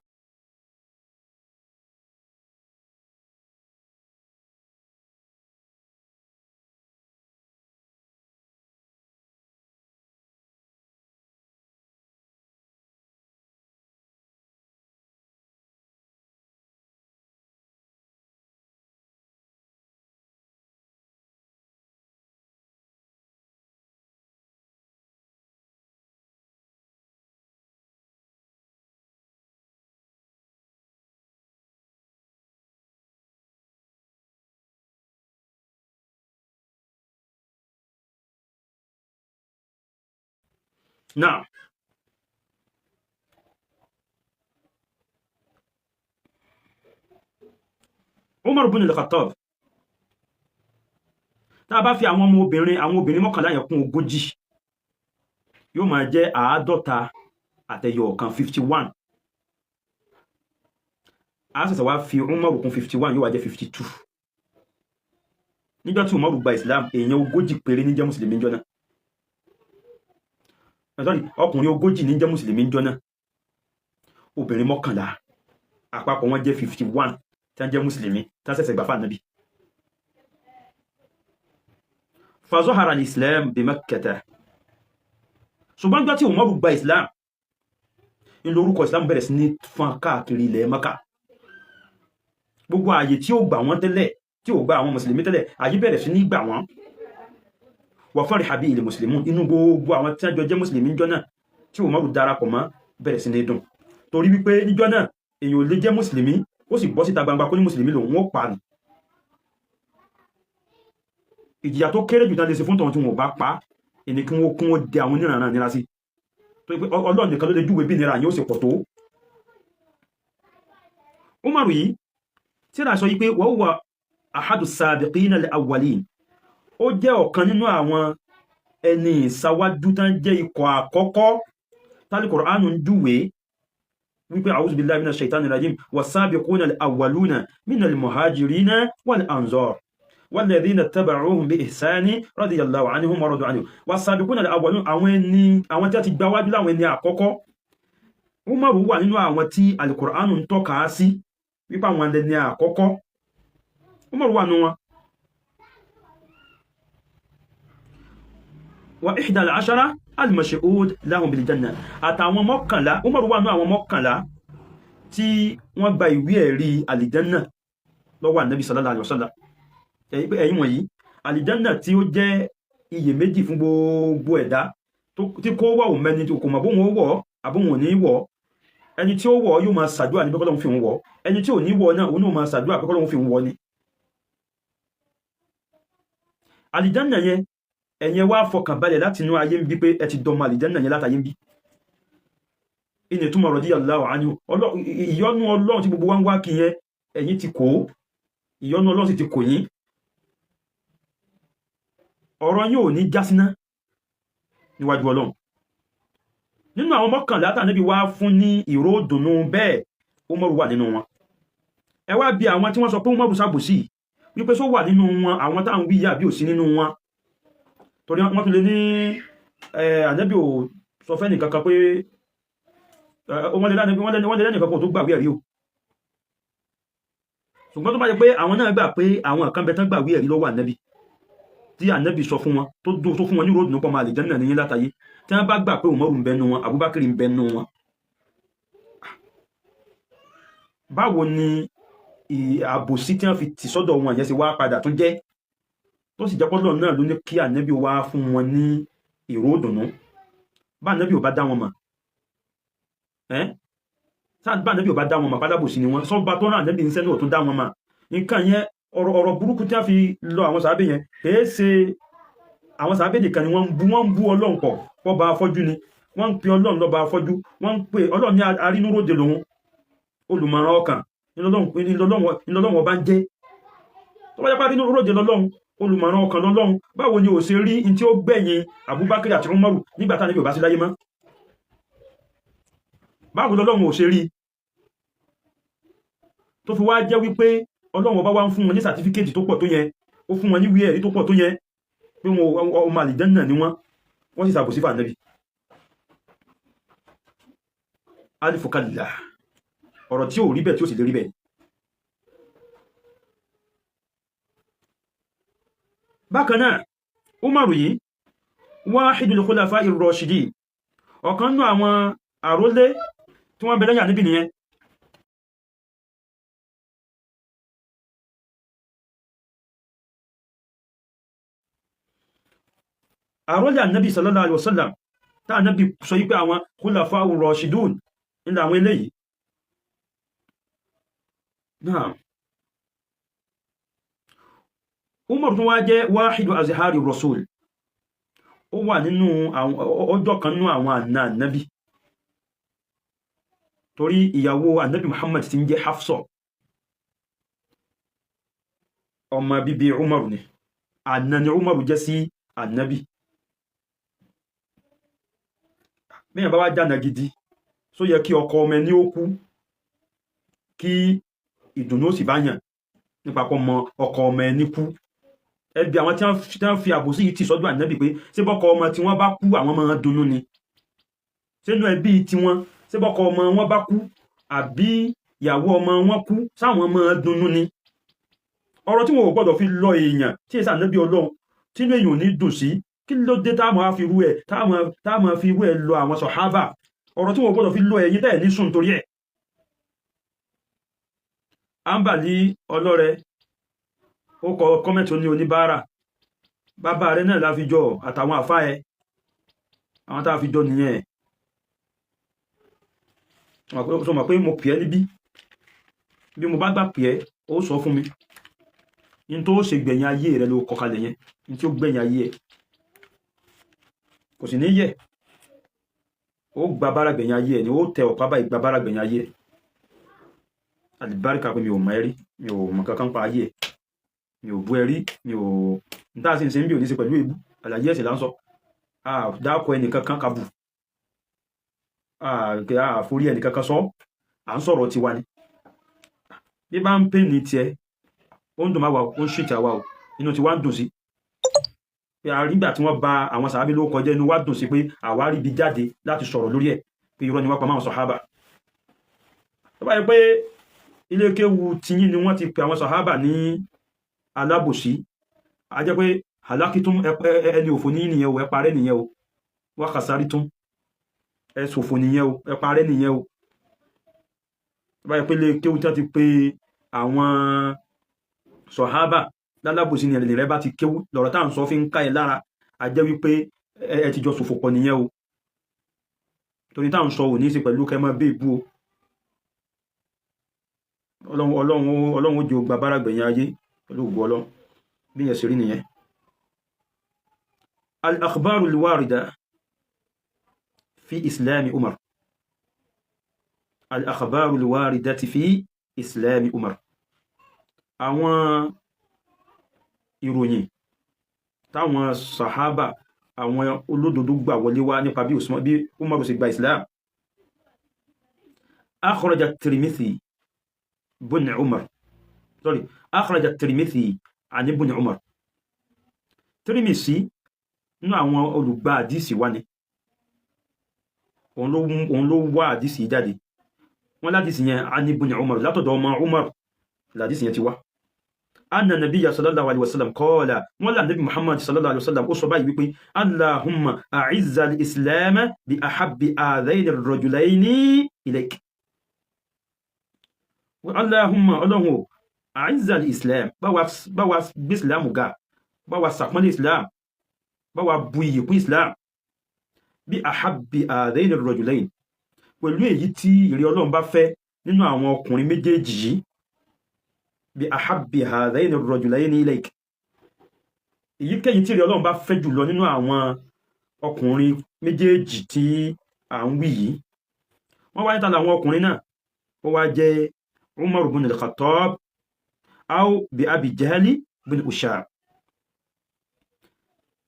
Náà Umar ibn al-Khattab, tá a bá fi àwọn ọmọ obìnrin, àwọn obìnrin 11 yẹn kún 40, yóò máa jẹ́ 51, 51. A ṣẹ̀ṣẹ̀ wá fi Umaru kún 51, yóò wá jẹ́ 52. Níjọ́ tí Umaru gba Islam, èèyàn 40 péré ní jẹ́ mùsùlùmí níjọ́ náà. Sorry, ọkùnrin 40 ní jẹ́ mùsùlùmí níjọ́ náà, obìnrin 11, àpapọ̀ wọn jẹ́ 51 tí wọ́n jẹ́ mùsùlùmí tí wọ́n ṣẹ̀ṣẹ̀ gbà fún Ànábì. Fazahara al-Islam bi Makkah. Ṣùgbọ́n níjọ́ tí Umaru gba Islam, ní lórúkọ Islam bẹ̀rẹ̀ sí ní fọ́n káàkiri ilẹ̀ Maka. Gbogbo ààyè tí ó gbà wọ́n tẹ́lẹ̀, tí ó gba àwọn mùsùlùmí tẹ́lẹ̀, ààyè bẹ̀rẹ̀ sí ní gbà wọ́n. Wa fariha bihi al-muslimun, inú gbogbo àwọn tí wọ́n jọ jẹ́ mùsùlùmí níjọ́ náà tí Umaru darapọ̀ mọ́ bẹ̀rẹ̀ sí ní dùn, torí wípé níjọ́ náà èèyàn ò lè jẹ́ mùsùlùmí ó sì bọ́ síta gbangba kó ní mùsùlùmí lòun ó pa ni. Ìjìyà tó kéré jù tán lè ṣe fún tọ̀hún tí wọn ò bá pa ẹni kí wọ́n kún ó dẹ àwọn onírànà nira sí, tó pé Ọlọ́run nìkan ló lè júwe bí nira yẹn ó sì pọ̀ tó. Umaru yìí tíra sọ yìí pé wa huwa ahadu sabiqina al-awwalin, ó jẹ́ ọ̀kan nínú àwọn ẹni ìsáwájú tán jẹ́ ikọ̀ àkọ́kọ́ tálí Kùránù ń júwe wípé a'udhu billahi minash shaitani rajim was-sabiquna al-awwaluna minal muhajirina wal ansar walladhina taba'uhum bi ihsani radiyallahu anhum wa radu anhu. Was-sabiquna al-awwalun, àwọn ẹni àwọn tí a ti gbáwájú láwọn ẹni àkọ́kọ́. Umaru wà nínú àwọn tí al-Kùránù ń tọ́ka sí wípé àwọn ẹni àkọ́kọ́. Umaru wà nínú wọn. Wa ihda al-ashara al-mashhud lahum bil janna, àtàwọn 11, Umaru wà nínú àwọn 11 tí wọ́n gba ìwé ẹ̀rí àlìjánà lọ́wọ́ Ànábì sallallahu alaihi wasallam. Ẹ̀yin wọ̀nyí, àlìjánà tí ó jẹ́ iyèméjì fún gbogbo ẹ̀dá tí kó wà òmẹni tí kò mọ̀ bóun ó wọ̀ àbóun ò ní wọ̀. Ẹni tí ó wọ̀ yóò máa ṣàdúrà ní pé k'Ọlọ́run fi òun wọ̀, ẹni tí ò ní wọ̀ náà òun náà máa ṣàdúrà pé k'Ọlọ́run fi òun wọ̀ ni. Àlìjánà yẹn, ẹ̀yin wá fọkàn balẹ̀ láti inú ayé ń bí pé ẹ ti dọmọ àlìjánà yẹn látàyé ń bí. Ìní túmọ̀ radiyallahu anhu, ìyọ́nú Ọlọ́run tí gbogbo wa ń wá kí yẹn, ẹ̀yin ti kó ìyọ́nú Ọlọ́run sì ti kò yín. Ọ̀rọ̀ yín ò ní já síná níwájú Ọlọ́run. Nínú àwọn 11 tànábì wá fún ní ìró ìdùnnú bẹ́ẹ̀, Umaru wà nínú wọn. Ẹ wá bi àwọn tí wọ́n sọ pé Umaru ṣàbòsí wípé só wà nínú wọn, àwọn táwọn wí yà bí ò sí nínú wọn, torí wọ́n tún lè ní ànábì ò sọ fẹ́ nìkan kan pé wọ́n lè lẹ́nìkan kan tó gbàwé ẹ̀rí o. Ṣùgbọ́n tó bá jẹ́ pé àwọn náà gbà pé àwọn kan bẹ tán gbàwé ẹ̀rí lọ́wọ́ ànábì, tí ànábì sọ fún wọn tó fún wọn ní ròdùnú pọ̀ máa lè jẹ́ náà níyìn látàyé, tí wọ́n bá gbà pé Umaru ń bẹ nú wọn, Abubakar ń bẹ nú wọn, báwo ni àbòsí tí wọ́n fi tì sọ́dọ̀ wọn yẹn ṣe wá padà tún jẹ́, tó sì jẹ́ pọ́lọ́ náà ló ní kí ànábì wá fún wọn ní ìró ìdùnnú? Bá ànábì ò bá dá wọn mọ̀, bá ànábì ò bá dá wọn mọ̀ pátábòsí ni wọ́n sọ́ba tó rán ànábì ń sẹ́nu ò tún dá wọn mọ̀. Nǹkan yẹn, ọ̀rọ̀ burúkú tí wọ́n fi lọ àwọn sàábé yẹn, kìí ṣe àwọn sàábé nìkan ni wọ́n ń bú Ọlọ́run pọ̀ pọ́ba afọ́jú ni wọ́n ń pe Ọlọ́run lọ́ba afọ́jú, wọ́n ń pe Ọlọ́run ní arínúróde lòun, olùmọ̀ràn ọkàn ńlọlọ́run ọba ń jẹ́. Tó bá jẹ́ pé arínúróde lọ́lọ́run, olùmọ̀ràn ọkàn lọ́lọ́run, báwo ni ò ṣe rí in tí ó gbẹ̀yìn Abubakar àti Umaru nígbà tá níbi ò bá sí láyé mọ́? Báwo lọ́lọ́run ò ṣe rí tó fi wá jẹ́ wípé Ọlọ́run ọba wá ń fún wọn ní sàtífíkètì tó pọ̀ tó yẹn, ó fún wọn ní ìwé ẹ̀rí tó pọ̀ tó yẹn pé wọn ọmọ àlìjánà ni wọ́n, wọ́n sì ṣàbòsí fún Ànábì. Alifukalla, ọ̀rọ̀ tí ò rí bẹ́ẹ̀ tí ó sì lè rí bẹ́ẹ̀. Bákan náà, Umaru yìí wahidul khulafa'ir rashidin, ọ̀kan nú àwọn àrólé tí wọ́n bẹ lẹ́yìn Ànábì nìyẹn. Àrólé Ànábì sallallahu alaihi wasallam tá Ànábì sọ yí pé àwọn khulafa'ur rashidun nílẹ̀ àwọn eléyìí náà. Umar tún wá jẹ́ wahidu azhari rasul, Ó wà nínú àwọn ọjọ́ kan nínú àwọn àna ànábì, torí ìyàwó ànábì Muhammad tí ń jẹ́ Hafsa, ọmọ bíbí Umaru ni. Àna ni Umaru jẹ́ sí ànábì. Bẹ́ẹ̀ bá wá jànà gidi, só yẹ kí ọkọ ọmọ ẹni ó kú kí ìdùnnú ó sì bá yàn nípa pọ́ mọ ọkọ ọmọ ẹni kú? Ẹbí àwọn tí wọ́n fi àbòsí yìí tì sọ́dọ̀ ànábì pé ṣé bọ́kọ ọmọ tí wọ́n bá kú àwọn máa dunnú ni? Sínú ẹbí tiwọn, ṣé bọ́kọ ọmọ wọn bá kú àbí ìyàwó ọmọ wọn kú sáwọn máa dunnú ni? Ọ̀rọ̀ tí wọn ò gbọ́dọ̀ fi lọ èèyàn tí èsì ànábì Ọlọ́run tínú èèyàn ò ní dùn sí, kí ló dé táwọn fi irú ẹ̀ táwọn fi irú ẹ̀ lọ àwọn sọ̀hábà? Ọ̀rọ̀ tí wọn ò gbọ́dọ̀ fi lọ ẹ̀yin tẹ́ ẹ̀ ní sùn torí ẹ̀. Ambali ọlọ́rẹ ó kọ comment, ó ní oníbàárà bàbá rẹ náà la fi jọ àtàwọn àfá ẹ, àwọn tá a fi jọ nìyẹn. Sọ mọ̀ pé mo pè ẹ́ níbí, bí mo bá gbà pè ẹ́, ó sọ fún mi ní tó ṣe gbẹ̀yìn ayé rẹ ló kọ kalẹ̀ yẹn, ní tí ó gbẹ̀yìn ayé ẹ kò sì ní yẹ. Ó gba bára gbẹ̀yìn ayé ẹ ni, ó tẹ ọ̀pá báyìí gba bára gbẹ̀yìn ayé ẹ. Àlìbáríkà pé mi ò mọ̀ ẹ́ rí, mi ò mọ̀ kankan pa ayé ẹ, mi ò bú ẹ rí, mi ò n tá a sì ń ṣe ń bí ò ní ṣe pẹ̀lú èébú. Àlàyé ẹ̀sìn là ń sọ. A dákọ ẹnì kankan kabù, a forí ẹnì kankan sọ, à ń sọ̀rọ̀ tiwa ni. Bí bá ń pè ní tiẹ̀, ó ń dùn máa wà, ó ń ṣìtì àwa o, inú tiwa ń dùn sí pé àrígbà tí wọ́n ba àwọn sàábé ló kọjá, inú wa dùn sí pé àwa rí ibi jáde láti sọ̀rọ̀ lórí ẹ̀ pé irọ́ ni wọ́n pa máwọn sàhábà. Tó bá yẹ pé ilé kéwu tiyín ni wọ́n ti pè àwọn sàhábà ní alábòsí, a jẹ́ pé alákítún ẹni òfò ní nìyẹn o, ẹ parẹ́ nìyẹn o. Wákàsárí tún ẹ ṣòfò nìyẹn o, ẹ parẹ́ nìyẹn o. Tó bá yẹ pé ilé kéwu tí wọ́n ti pè àwọn sàhábà lálábòsí ni ẹ̀lẹ́rẹ́ bá ti kéwú lọ̀rọ̀ tá à ń sọ fi ń ká ẹ lára, a jẹ́ wípé ẹ ti jọ ṣòfò pọ̀ nìyẹn o. Torí tá à ń sọ ò ní í ṣe pẹ̀lú kẹ́ máa bẹ́ẹ̀ bú o. Ọlọ́run, Ọlọ́run, Ọlọ́run ó jẹ́ ògbà bára gbẹ̀yìn ayé pẹ̀lú ògbó Ọlọ́run. Bí yẹn ṣe rí nìyẹn. Al-akhbaru al-warida fi islami Umar, al-akhbaru al-waridati fi islami Umar, àwọn ìròyìn táwọn sàhábà, àwọn olódodo gbà wọlé wá nípa bí Usman, bí Umar ṣe gba Islam. Akhraja Tirmidhi ibn Umar, sorry, akhraja Tirmidhi an ibn Umar. Tirmidhi nínú àwọn olùgbà àdísì wá ni, òun ló wá àdísì jáde. Wọ́n ládìsì yẹn an ibn Umar, látọ̀dọ̀ ọmọ Umar ládìsì yẹn ti wá. Anna nabiyya sallallahu alaihi wasallam qala, wọ́n lá nabi Muhammad sallallahu alaihi wasallam ó sọ báyìí wípé: "Allahumma a'izza al-islam bi ahabbi adhayni ar-rajulayni ilayk." Allahumma, Ọlọ́run o, a'izza al-islam, bá wa gbé islam ga, bá wa sàpọ́nlé islam, bá wa bu iyì kún islam, bí ahabbi adhayni ar-rajulayni, pẹ̀lú èyí tí ìrẹ́ Ọlọ́run bá fẹ́ nínú àwọn ọkùnrin méjèèjì yìí, bí ahabbi hadhayni ar-rajulayni ilayk, èyíkéyìí tí ìrẹ́ Ọlọ́run bá fẹ́ jùlọ nínú àwọn ọkùnrin méjèèjì tí à ń wí yìí. Wọ́n wá níta làwọn ọkùnrin náà, ó wá jẹ́ Umar ibn al-Khattab aw bi Abi Jahli ibn Hisham.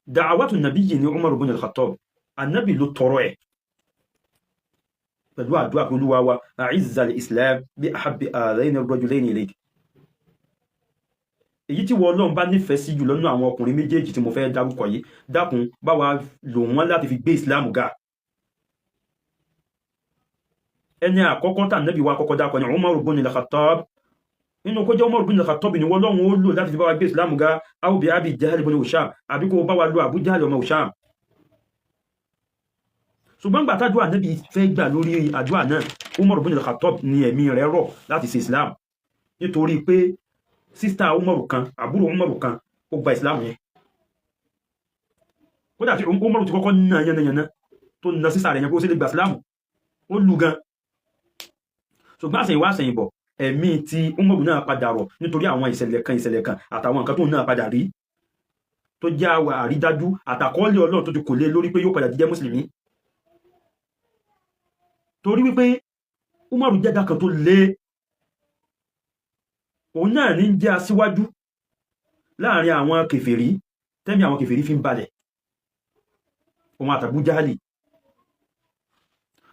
Da'awatu nabiyyi ní Umar ibn al-Khattab, annabi ló tọrọ ẹ̀ pẹ̀lú àdúrà pẹ̀lú wa: "A'izza al-islam bí ahabbi hadhayni ar-rajulayni ilayk." Èyí tí wọ́n Ọlọ́run bá nífẹ̀ẹ́ sí jùlọ nínú àwọn ọkùnrin méjèèjì tí mo fẹ́ dárúkọ yìí, dákun, bá wa lò wọ́n láti fi gbé islam ga. Ẹni àkọ́kọ́ tá nẹ́bí wa kọ́kọ́ dákọ̀ ni Umar ibn al-Khattab. Nínú kó jẹ́ Umar ibn al-Khattab ni wọ́n Ọlọ́run ó lò láti fi bá wa gbé islam ga, aw bi Abi Jahl ibn Hisham, àbí kó bá wa lo Abu Jahl ọmọ Hisham. Ṣùgbọ́n gbà tádùá nẹ́bí fẹ́ gbà lórí àdúrà náà, Umar ibn al-Khattab ni ẹ̀mí rẹ̀ rọ̀ láti ṣe islam, nítorí pé sister Umaru kan, àbúrò Umaru kan, ó gba islam yẹn. Kódà tí Umaru ti kọ́kọ́ ná yánnayànna tó na sister rẹ̀ yẹn pé ó sì lè gba islam, ó lù gan. Ṣùgbọ́n àṣẹyìnwá àṣẹyìnbọ̀, ẹ̀mí tí Umaru náà padà rọ̀ nítorí àwọn ìṣẹ̀lẹ̀ kan, ìṣẹ̀lẹ̀ kan àtàwọn nǹkan tó náà padà rí. tó jẹ́ àwà àrídájú àtàkọ́ọ́lẹ̀ Ọlọ́run tó ti kò lé lórí pé yóò padà jíjẹ́ mùsùlùmí. Torí wípé Umaru jẹ́dá kan tó lé, òun náà ní jẹ́ aṣíwájú láàrin àwọn kèfèrí, tẹ́mi àwọn kèfèrí fi ń balẹ̀, òun àtàbú Jáhálì.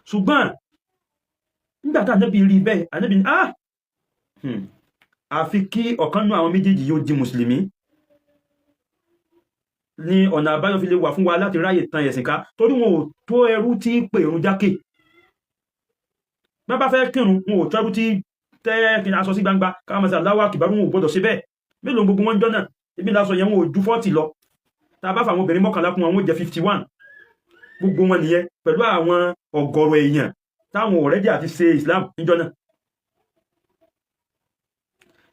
Ṣùgbọ́n nígbàtà Ànábì rí bẹ́ẹ̀, Ànábì ní àfi kí ọ̀kan nú àwọn méjèèjì yóò di mùsùlùmí ní ọ̀nà àbáyọ fi lè wà fún wa láti ráyè tan ẹ̀sìn ká, torí wọn ò tó ẹrú tí pè irun jákè. Bá bá fẹ́ kírun, wọn ò tó ẹrú tí tẹ́ kí aṣọ sí gbangba káwọn mọ̀sí aláwọ̀ àkìbárú, wọn ò gbọdọ̀ sí bẹ́ẹ̀. Mélòó gbogbo wọn jọ́nà ibi lásọ yẹn, wọn ò ju 40 lọ. Tá a bá fà àwọn obìnrin 11 kún wọn, ó jẹ́ 51. Gbogbo wọn nìyẹn pẹ̀lú àwọn ọ̀gọ̀rọ̀ èèyàn táwọn ọ̀rẹ́dì àti ṣe Islam níjọ́ náà.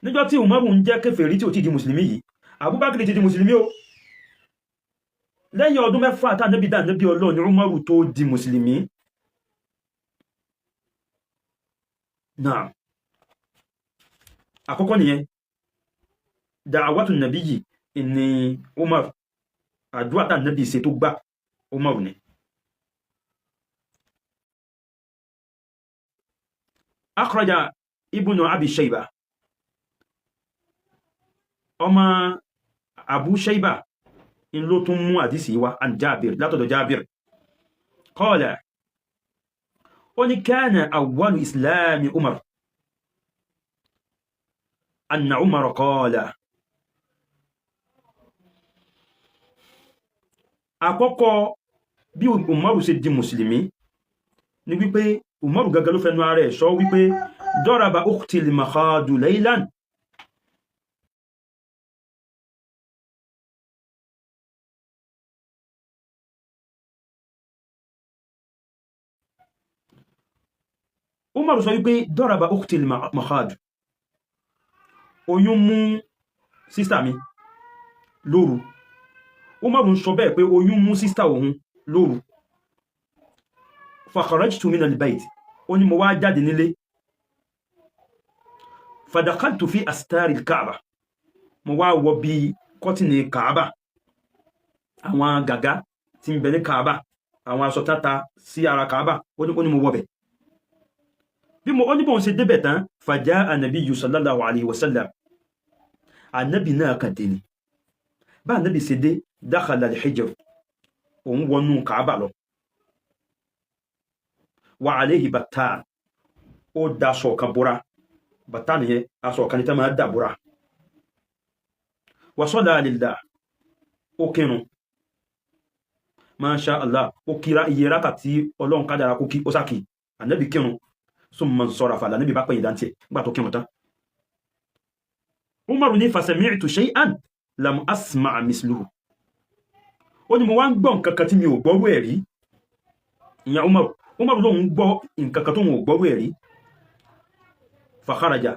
Níjọ́ tí Umaru ń jẹ́ kèfèrí tí ò ti di mùsùlùmí yìí, Abubakar ti di mùsùlùmí o. Lẹ́yìn ọdún 6 tá Ànábì dá Ànábì Ọlọ́run ni Umaru tó di mùsùlùmí. Náà àkọ́kọ́ nìyẹn, da'awatu nabiyyi ni Umar, àdúrà tá Ànábì ṣe tó gbà Umaru ni. Akhraja ibnu Abi Shayba, ọmọ Abu Shayba in ló tún mú àdísì wá, an Jabir, látọ̀dọ̀ Jabir, qala, ó ní kana awwalu islami Umar anna Umar qala, àkọ́kọ́ bí Umaru ṣe di mùsùlùmí ni wípé Umaru gangan ló fẹnu ara ẹ̀ sọ wípé daraba ukhti al-makhadu laylan. Umaru sọ wípé daraba ukhti al-makhadu, oyún mú sísà mi lóru. Umaru ń sọ bẹ́ẹ̀ pé oyún mú sísà òun lóru. Fa kharajtu min al-bayt, ó ní mo wá jáde nílé. Fadakaltu fi astari al-Kaaba, mo wá wọ bí kọ́tìnì Kaaba, àwọn gàgá tí ń bẹ ní Kaaba, àwọn aṣọ tata sí ara Kaaba, ó ní mo wọbẹ̀. Bí mo ó ní bóun ṣe débẹ̀ tán, fàjá ànàbí sallallahu alayhi wa sallam, ànàbí náà kàn dé ni. Bá ànàbí ṣe dé, dakhala al-hijr, òun wọnú Kaaba lọ. Wa alayhi battan, ó daṣọ kan bóra, battan yẹn aṣọ kan ní tá máa dà bóra. Wa salla lillah, ó kírun, masha Allah, ó kíra iye rákà tí Ọlọ́run kádàrá kó kí, ó sákì ànàbí kírun. Summa nsarafa, ànàbí bá pẹ̀yìn dáńtì nígbà tó kírun tán. Umaru ní fasami'tu shay'an lam asma' misluhu, ó ní mo wá ń gbọ́ nǹkan kan tí mi ò gbọ́rú ẹ̀ rí. Ìyẹn Umaru, Umaru lóun gbọ́ nǹkan kan tó ń gbọ́rú ẹ̀ rí. Fa kharaja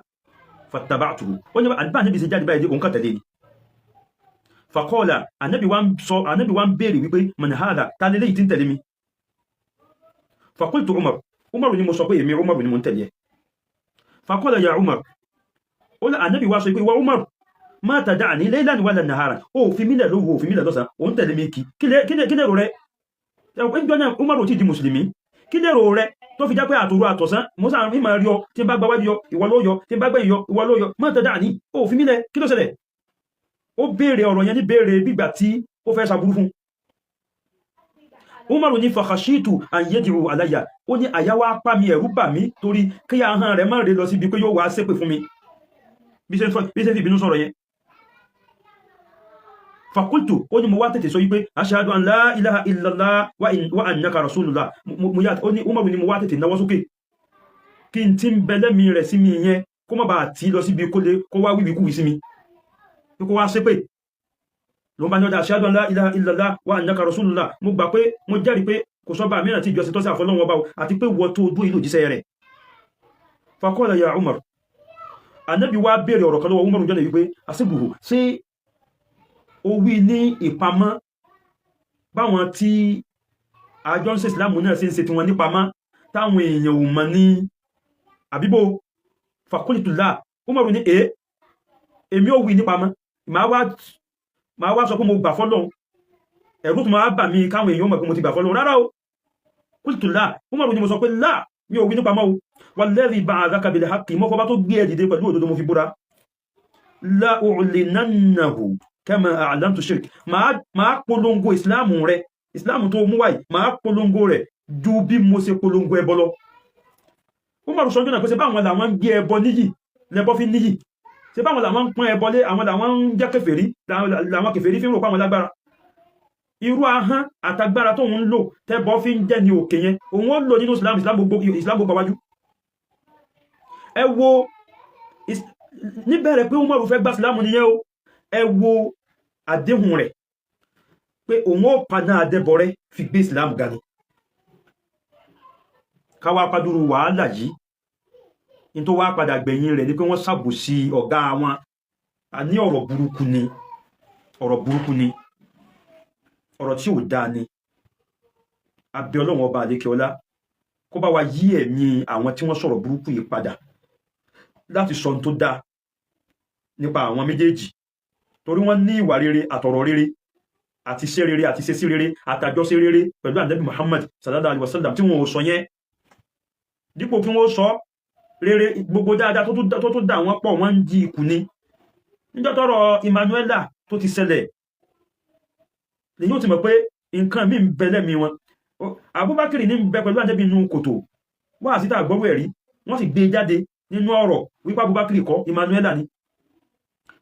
fattaba'tuhu, ó ní àdìbà ànábì ṣe jáde báyìí, òun kà tẹ̀lé ni. Faqala, ànábì wá ń sọ, ànábì wá ń béèrè wípé man hadha, ta lélẹ́yìí tí ń tẹ̀lé mi? Faqultu Umar, Umaru ni mo sọ pé èmi Umaru ni mo ń tẹ̀lé ẹ. Faqala ya Umar, ó ní ànábì wá sọ pé wa Umar, ma tada'ani laylan wala nahara, ó fi mílẹ̀ lóru, ó fi mílẹ̀ lọ́sàn, ó ń tẹ̀lé mi kí kí lérò rẹ? Ẹjọ́ náà Umaru ti di mùsùlùmí, kí lérò rẹ tó fi já pé àtòru àtọ̀sán musa ìmọ̀ rí ọ, tí n bá gbáwájú yọ ìwọ ló yọ, tí n bá gbẹ̀yìn yọ ìwọ ló yọ, ma tada'ani, ó fi mílẹ̀, kí ló ṣẹlẹ̀? Ó béèrè ọ̀rọ̀ yẹn ní béèrè bígbà tí ó fẹ́ ṣàbúrú fún. Umaru ní fakhashitu an yad'u alayya, ó ní àyà wá pa mi, ẹ̀rù bà mí torí kí ahọ́n rẹ̀ má rè lọ síbi pé yóò wá ṣépè fún mi. Bí ṣe fi ìbínú sọ̀rọ̀ yẹn. Fakultu, ó ní mo wá tètè sọ wípé ashhadu an la ilaha illallah wa annaka rasulullah. Ó ní Umaru ní mo wá tètè náwó sókè kí n tí ń bẹ lẹ́mi rẹ̀ sí mi yẹn kó má bàa tí lọ síbi kó wá wíwí kúwí sí mi, kó wá ṣépè. Ló ń bá ní ọjà ashhadu an la ilaha illallah wa annaka rasulullah, mo gbà pé mo jẹ́rìí pé kò sọ́ba mìíràn tí ìjọsìn tọ́sí àfọlọ́wọn ọba àti pé wọ́n tó dún ìlú òjíṣẹ́ rẹ̀. Faqala ya Umar, Ànábì wá béèrè ọ̀rọ̀ kan lọ́wọ́ Umaru jọ́nà wípé àṣìbùhù sí ó wí ní ìpamọ́ báwọn tí àjọ ń ṣe ìsìlámù náà ṣe ń ṣe tiwọn nípamọ́ táwọn èèyàn ò mọ̀ ní àbíbò. Faqultu la, Umaru ní èmi ò wí nípamọ́, Máa wá sọ pé mo gbà fọ́lọ́hun, ẹ̀rù tó máa bà mí káwọn èèyàn mọ̀ pé mo ti gbà fọ́lọ́hun. Rárá o. Qultu la, Umaru ni mo sọ pé la, mi ò wí nípa mọ́ o. Walladhi ba'athaka bil haqqi, mọ́ fọba tó gbé ẹ dìde pẹ̀lú òdodo mo fi búra. La u'linannahu kama a'lantu shirk, máa polongo ìsìláàmù rẹ, ìsìláàmù tó mú wáyìí, máa polongo rẹ̀ ju bí mo ṣe polongo ẹbọ lọ. Umaru sọ jọ́nà pé ṣe báwọn làwọn ń gbé ẹbọ níyì, lẹbọ fi níyì, ṣe báwọn làwọn ń pọ́n ẹbọ lé, àwọn làwọn ń jẹ́ kèfèrí, làwọn kèfèrí fi ń rò páwọn lágbára. Irú ahọ́n àtagbára tó ń lò tẹ́bọ fi ń jẹ́ ní òkè yẹn, òun ó lò nínú Islam. Islam gbogbo, Islam gbogbo wájú. Ẹ wo níbẹ̀rẹ̀ pé Umaru fẹ́ gbà Islam nìyẹn o. Ẹ wo àdéhùn rẹ̀ pé òun ó paná adẹ́bọ rẹ̀ fi gbé Islam ga ni. Káwá pàdúrú wàhálà yìí ní tó wá padà gbẹ̀yìn rẹ̀ ni pé wọ́n ṣàbòsí ọ̀gá wọn. A ní ọ̀rọ̀ burúkú ni, ọ̀rọ̀ burúkú ni, ọ̀rọ̀ tí ò dáa ni. Abẹ́ Ọlọ́run ọba àlékè ọlá kó bá wa yí ẹ̀mí àwọn tí wọ́n sọ̀rọ̀ burúkú yìí padà láti sọ ohun tó dáa nípa àwọn méjèèjì, torí wọ́n ní ìwà rere àtọ̀rọ̀ rere àti iṣẹ́ rere àti iṣẹ́ sí rere àtàjọṣe rere pẹ̀lú Ànábì Muhammad sallallahu alaihi wasallam tí wọn ò sọ yẹn. Dípò kí wọ́n sọ rere, gbogbo dáadáa tó tún dà wọ́n pọ̀, wọ́n ń jí ikù ni. Níjọ́ tọ́rọ̀ Emmanuela tó ti ṣẹlẹ̀ lèyìn ó ti mọ̀ pé nǹkan mí ń bẹ lẹ́mìí wọn. Abubakar ní ń bẹ pẹ̀lú Ànábì inú kòtò wá síta àgbọ́rú ẹ̀rí, wọ́n sì gbé jáde nínú ọ̀rọ̀ wípé Abubakar kọ́, Emmanuela ni.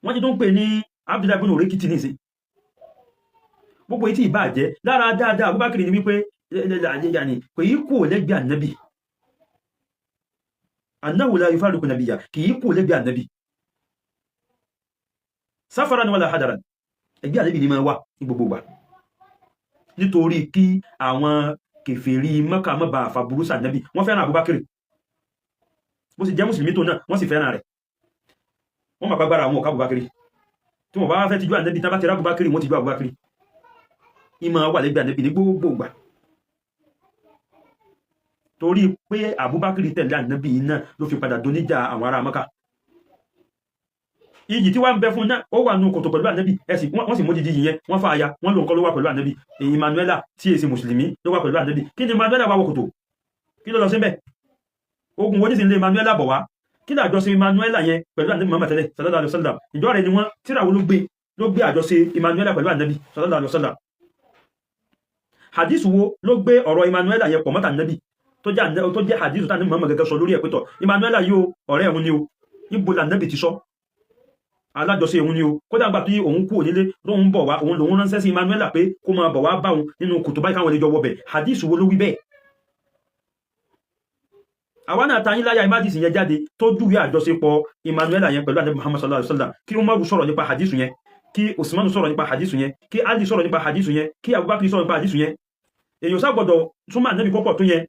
Wọ́n ti tó ń pè ní Abdullahi ibn Urekiti nísìn. Gbogbo etí ìbàjẹ́ lára dáadáa Abubakar ni wípé kò yí kò lẹ́gbẹ̀ẹ́ Ànábì, annahu la yufariqu nabiyya, kì í kò lẹ́gbẹ̀ẹ́ Ànábì safaran wala hadaran. Ẹgbẹ́ Ànábì ni máa wà ní gbogbo ìgbà, nítorí kí àwọn kèfèrí Mẹ́kà má bàa fàbúrú sànábì. Wọ́n fẹ́ràn Abubakar bó sì jẹ́ mùsùlùmí tó náà, wọ́n sì fẹ́ràn rẹ̀. Wọ́n máa pàgbára àwọn ọ̀ká Abubakar tí wọ́n bá fẹ́ tijú Ànábì, tán bá ti rá Abubakar, wọ́n ti jú Abubakar. Ìmọ̀ wà lẹ́gbẹ̀ẹ́ Ànábì ní gbogbo ìgbà, torí pé Abubakar tẹ̀lé Ànábì náà ló fi padà doníjà àwọn ará Mẹ́kà. Iyì tí wá ń bẹ fún náà, ó wà nù kòtò pẹ̀lú Ànábì, ẹ̀sì wọ́n sì mójìdí yìí yẹn, wọ́n fa aya, wọ́n lò ń kọ́ ló wà pẹ̀lú Ànábì. Emmanuela tí èsì mùsùlùmí ló wà pẹ̀lú Ànábì. Kí ni Emmanuela wà wọ kòtò? Kí ló lọ síbẹ̀? Ogun wo ní sì ń lé Emmanuela bọ̀ wá? Kí ni àjọṣe Emmanuela yẹn pẹ̀lú Ànábì Muhammad tẹ́lẹ̀ sallallahu alaihi wasallam? Ìjọ rẹ̀ ni wọ́n tíra wo ló gbé àjọṣe Emmanuela pẹ̀lú Ànábì sallallahu alaihi wasallam? Hadith wo ló gbé ọ̀rọ̀ Emmanuela yẹn pọ̀ mọ́tà Ànábì tó jẹ́ hadith tó Ànábì Muhammad gẹ́gẹ́ sọ lórí ẹ̀ pẹ́tọ̀ Emmanuela yóò ọ̀rẹ́ ẹ̀hún ni o? Níbo lànàbì ti sọ alájọṣe òun ni o? Kódà gbà tí òun kú onílé tó ń bọ̀ wá, òun lòun ránṣẹ́ sí Emmanuela pé kó máa bọ̀ wá bá òun nínú kòtò báyìí káwọn lè jọ wọbẹ̀. Hadith wo ló wí bẹ́ẹ̀? Àwa náà ta yín láyà ìmádìsì yẹn jáde tó júwe àjọṣepọ̀ Emmanuela yẹn pẹ̀lú Ànábì Muhammad sallallahu alaihi wasallam. Kí Umaru sọ̀rọ̀ nípa hadith yẹn, kí Usmanu sọ̀rọ̀ nípa hadith yẹn, kí Ali sọ̀rọ̀ nípa hadith yẹn, kí Abubakar sọ̀rọ̀ nípa hadith yẹn. Èèyàn sá gbọ́dọ̀ súnmọ́ Ànábì kọ́pọ̀ tó yẹn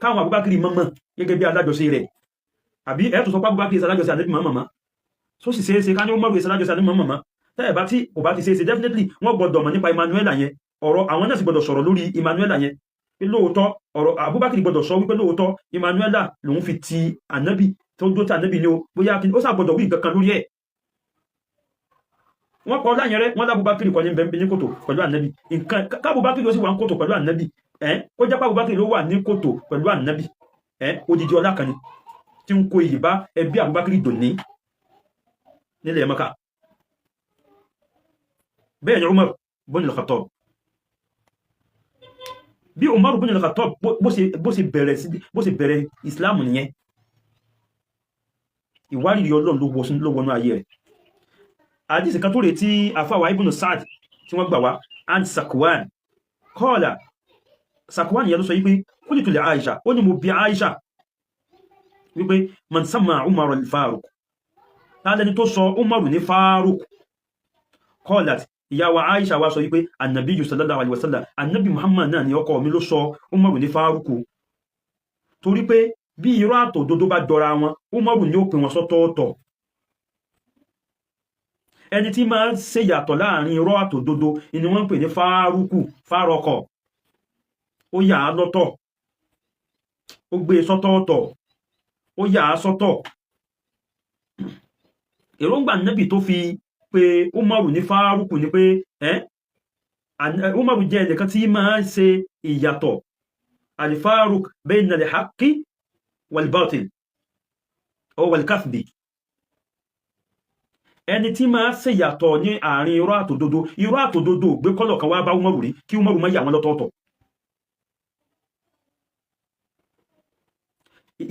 káwọn Abubakar mọ́mọ́ gẹ́gẹ́ bí alájọṣe rẹ̀, àbí ẹ̀ tó sọ pé Abubakar alájọṣe Ànábì mọ́mọ́, so sì ṣeéṣe ká ní Umaru alájọṣe Ànábì mọ́mọ́. Tẹ́ẹ̀ bá tí kò bá ti ṣeéṣe, definitely wọ́n gbọ́dọ̀ mọ̀ nípa Emmanuela yẹn. Ọ̀rọ̀ àwọn náà sì gbọ́dọ̀ sọ̀rọ̀ lórí Emmanuela yẹn pé lóòótọ́, ọ̀rọ̀ Abubakar gbọ́dọ̀ sọ wípé lóòótọ́ Emmanuela lòun fi ti Ànábì tó dó tí Ànábì ni o. Bóyá ó sàgbọ́dọ̀ wí nǹkan kan lórí ẹ̀. Wọ́n kọ́ láyẹn rẹ̀, wọ́n lábúbákiri kọ́ ní bẹ́ẹ̀ ní kòtò pẹ̀lú Ànábì. Nǹkan kábúbákiri ó sì wà ní kòtò pẹ̀lú Ànábì ẹ̀, kó jẹ́ pábúbákiri ló wà ní kòtò pẹ̀lú Ànábì ẹ̀, odidi ọlá kan ni tí ń kó iyì bá ẹbí Abubakar dòní nílẹ̀ Mẹ́kà. Bẹ́ẹ̀ ni Umar bin al-Khattab. Bí Umar bin al-Khattab bó ṣe bẹ̀rẹ̀ Islam nìyẹn. Ìwárìrì Ọlọ́run ló wọnú ayé rẹ̀. Àdísì kan tó rẹ̀ tí àfáwà Ibn Sa'd tí wọ́n gbà wá and Sakwan qala, Sakwan yẹn ló sọ wípé qultu li Aisha, ó ní mo bi Aisha wípé man samma Umar al-Faruq, tààlẹ́ni tó sọ Umaru ní Faruq? Qalat, ìyàwó Aisha wá sọ wípé annabi sallallahu alaihi wasallam, annabi Muhammad náà ni ọkọ mi ló sọ Umaru ní Faruq, torí pé bí irọ́ àtòdodo bá jọra wọn, Umaru ní ó pín wọn sọ́tọ̀ọ̀tọ̀. Ẹni tí máa ń ṣe yàtọ̀ láàrin irọ́ àtòdodo ni wọ́n ń pè ní Fárúkù. Fárọkọ̀, ó yà á lọ́tọ̀, ó gbé e sọ́tọ̀ọ̀tọ̀, ó yà á sọ́tọ̀. Èròǹgbà nẹ́bì tó fi pe Umaru ní Fárúkù ni pé Umaru jẹ́ ẹnìkan tí máa ń ṣe ìyàtọ̀ al-faruk bayna al-haqqi wal-batil aw wal-kathbi, ẹni tí máa ṣe ìyàtọ̀ ní àárín irọ́ àtòdodo. Irọ́ àtòdodo gbé kọ́lọ̀ kan wá bá Umaru rí kí Umaru má yà wọ́n lọ́tọ̀ọ̀tọ̀.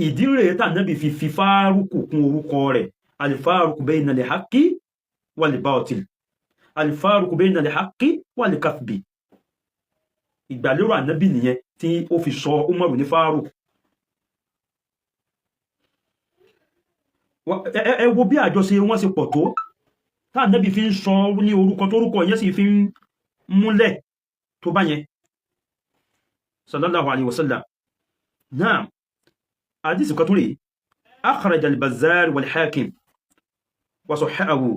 Ìdí rèé tá Nábì fi fi Fárúkù kún orúkọ rẹ̀, al-faruk bayna al-haqqi wal-batil, al-faruk bayna al-haqqi wal-kathbi. Ìgbàlérò Ànábì nìyẹn tí ó fi sọ Umaru ní Fárúkù. Ẹ wo bí àjọṣe wọn ṣe pọ̀ tó tá Ànábì fi ń sọ ní orúkọ tórúkọ yẹn sì fi ń múlẹ̀ tó bá yẹn, sallallahu alayhi wa sallam. Naam, hadith kan tó rèé, akhraj al-Bazzar wal-Hakim wa sahhahu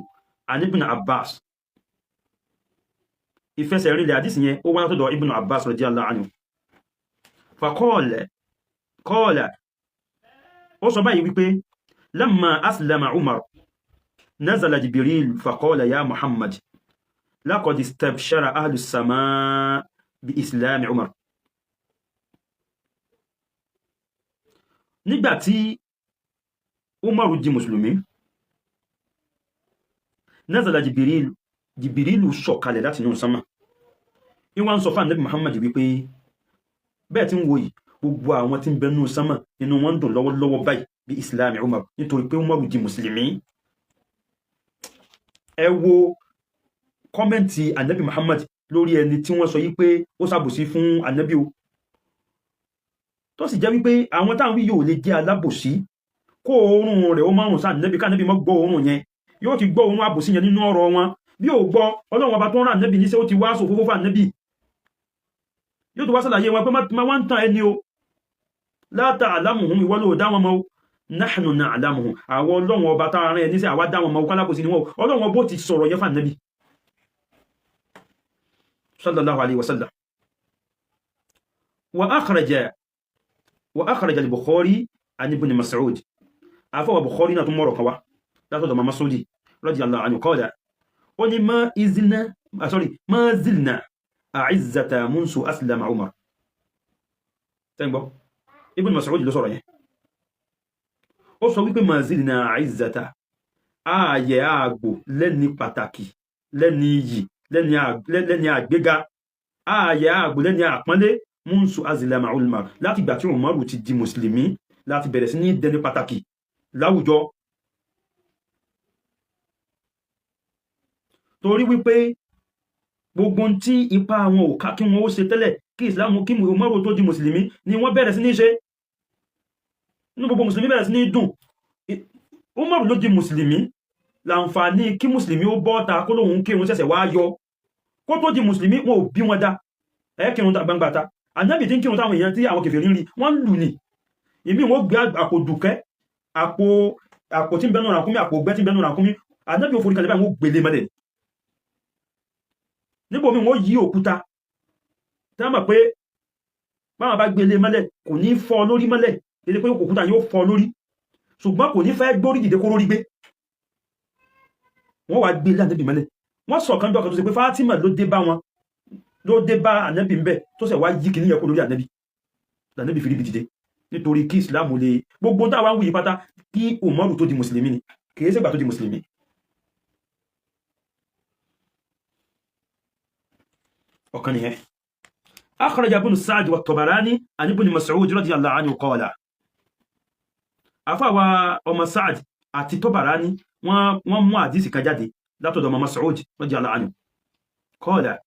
an Ibn Abbas. Ìfẹsẹ̀ rinlẹ̀ hadith yẹn, ó wá látọ̀dọ̀ Ibn Abbas radiyallahu anhu. Faqala, qala, ó sọ báyìí wípé lamma aslama Umar nazala Jibril faqala ya Muhammad laqad istabshara ahlu as-samaa bi islami Umar. Nígbàtí Umaru di mùsùlùmí, nazala Jibril, Jibrilu sọ̀kalẹ̀ láti inú sánmà, ìwọ́n sọ fún Ànábì Muhammad wípé bẹ́ẹ̀ tí ń wo yìí, gbogbo àwọn tí ń bẹ nínú sánmà inú wọn ń dùn lọ́wọ́lọ́wọ́ báyìí bí islami Umar, nítorí pé Umaru di mùsùlùmí. Ẹ wo kọ́mẹ́ǹtì Ànábì Muhammad lórí ẹni tí wọ́n sọ yí pé ó ṣàbòsí fún Ànábì o, tó sì jẹ́ wípé àwọn táwọn wí yóò lè jẹ́ alábòsí, kó oorun rẹ̀ ó márùn sáà Ànábì, ká Ànábì mọ́ gbọ́ oorun yẹn, yóò ti gbọ́ oorun àbòsí yẹn nínú ọ̀rọ̀ wọn. Bí ò gbọ́, Ọlọ́run ọba tó ń rán Ànábì níṣẹ́ ó ti wá sòfófó fún Ànábì, yóò tó wá sàlàyé wọn pé má wá ń tàn ẹni o, la ta'lamuhum, ìwọ ló dá wọn mọ̀ o, nahnu na'lamuhum, àwọn Ọlọ́run ọba tá rán ẹ níṣẹ́ àwa dá wọn mọ̀, kálábòsí ni wọn. Ọlọ́run ọbó ti sọ̀rọ̀ yẹn fún Ànábì sallallahu alayhi wa sallam. Wa akhraja al-Bukhari an Ibn Mas'ud, àfọwà Bukhari náà tún mọ̀rọ̀ kan wá látọ̀dọ̀ Mas'udi radiyallahu anhu, qala, ó ní ma zilna a'izzata munsu aslama Umar. Tẹ́gbọ́, Ibn Mas'ud ló sọ̀rọ̀ yẹn, ó sọ wípé ma zilna a'izzata, ààyè àgbò lẹ́ni pàtàkì, lẹ́ni iyì, lẹ́ni àgbéga, ààyè àgbò lẹ́ni àpọ́nlé, munsu aslama Umar, láti ìgbà tí Umaru ti di mùsùlùmí láti bẹ̀rẹ̀ sí ní dẹni pàtàkì láwùjọ. Torí wípé gbogbo tí ipa àwọn ò ká kí wọ́n ó ṣe tẹ́lẹ̀ kí ìsìlámù kí Umaru tó di mùsùlùmí ni wọ́n bẹ̀rẹ̀ sí ní ṣe. Inú gbogbo mùsùlùmí bẹ̀rẹ̀ sí ní dùn. Umaru ló di mùsùlùmí, láǹfààní kí mùsùlùmí ó bọ́ta kó lóhun kírun ṣẹ̀ṣẹ̀ wá yọ. Kó tó di mùsùlùmí wọn ò bí wọn dá ẹ kírun gbangba ta. Ànábì tí ń kírun táwọn èèyàn tí àwọn kèfèrí ń rí wọ́n ń lù ní ìmí, wọn gbé àpò dùkẹ́, àpò tí ń bẹnu ràkúnmí, àpò ògbẹ́ tí ń bẹnu ràkúnmí, Ànábì ò forí kalẹ̀ báyìí, wọ́n gbélé mọ́lẹ̀. Níbo mi wọ́n yí òkúta tí wọ́n mọ̀ pé báwọn bá gbélé mọ́lẹ̀ kò ní fọ́ lórí mọ́lẹ̀, kéde pé òkúta yóò fọ́ lórí, ṣùgbọ́n kò ní fẹ́ gbórí dìde kó rórí gbé, wọ́n wá gbélé Ànábì mọ́lẹ̀. Wọ́n sọ kan jọ kan tó ṣe pé Fátímà ló dé bá wọn, ló dé bá Ànábì ńbẹ, tó ṣẹ̀ wá yí kìíní yẹn kó lórí Ànábì, Ànábì fi ríbi dìde, nítorí kí Islam lè gbogbo táwa ń wuyì pátá kí Umaru tó di mùsùlùmí ni, kìí ṣègbà tó di mùsùlùmí. Ọ̀kan nìyẹn. Akhraja ibn Sa'd wa Tabarani an ibn Mas'ud radiyallahu anhu qala, àfáwà ọmọ Sa'd àti Tabarani wọ́n mú àdísì kan jáde látọ̀dọ̀ ọmọ Mas'ud radiyallahu anhu qala,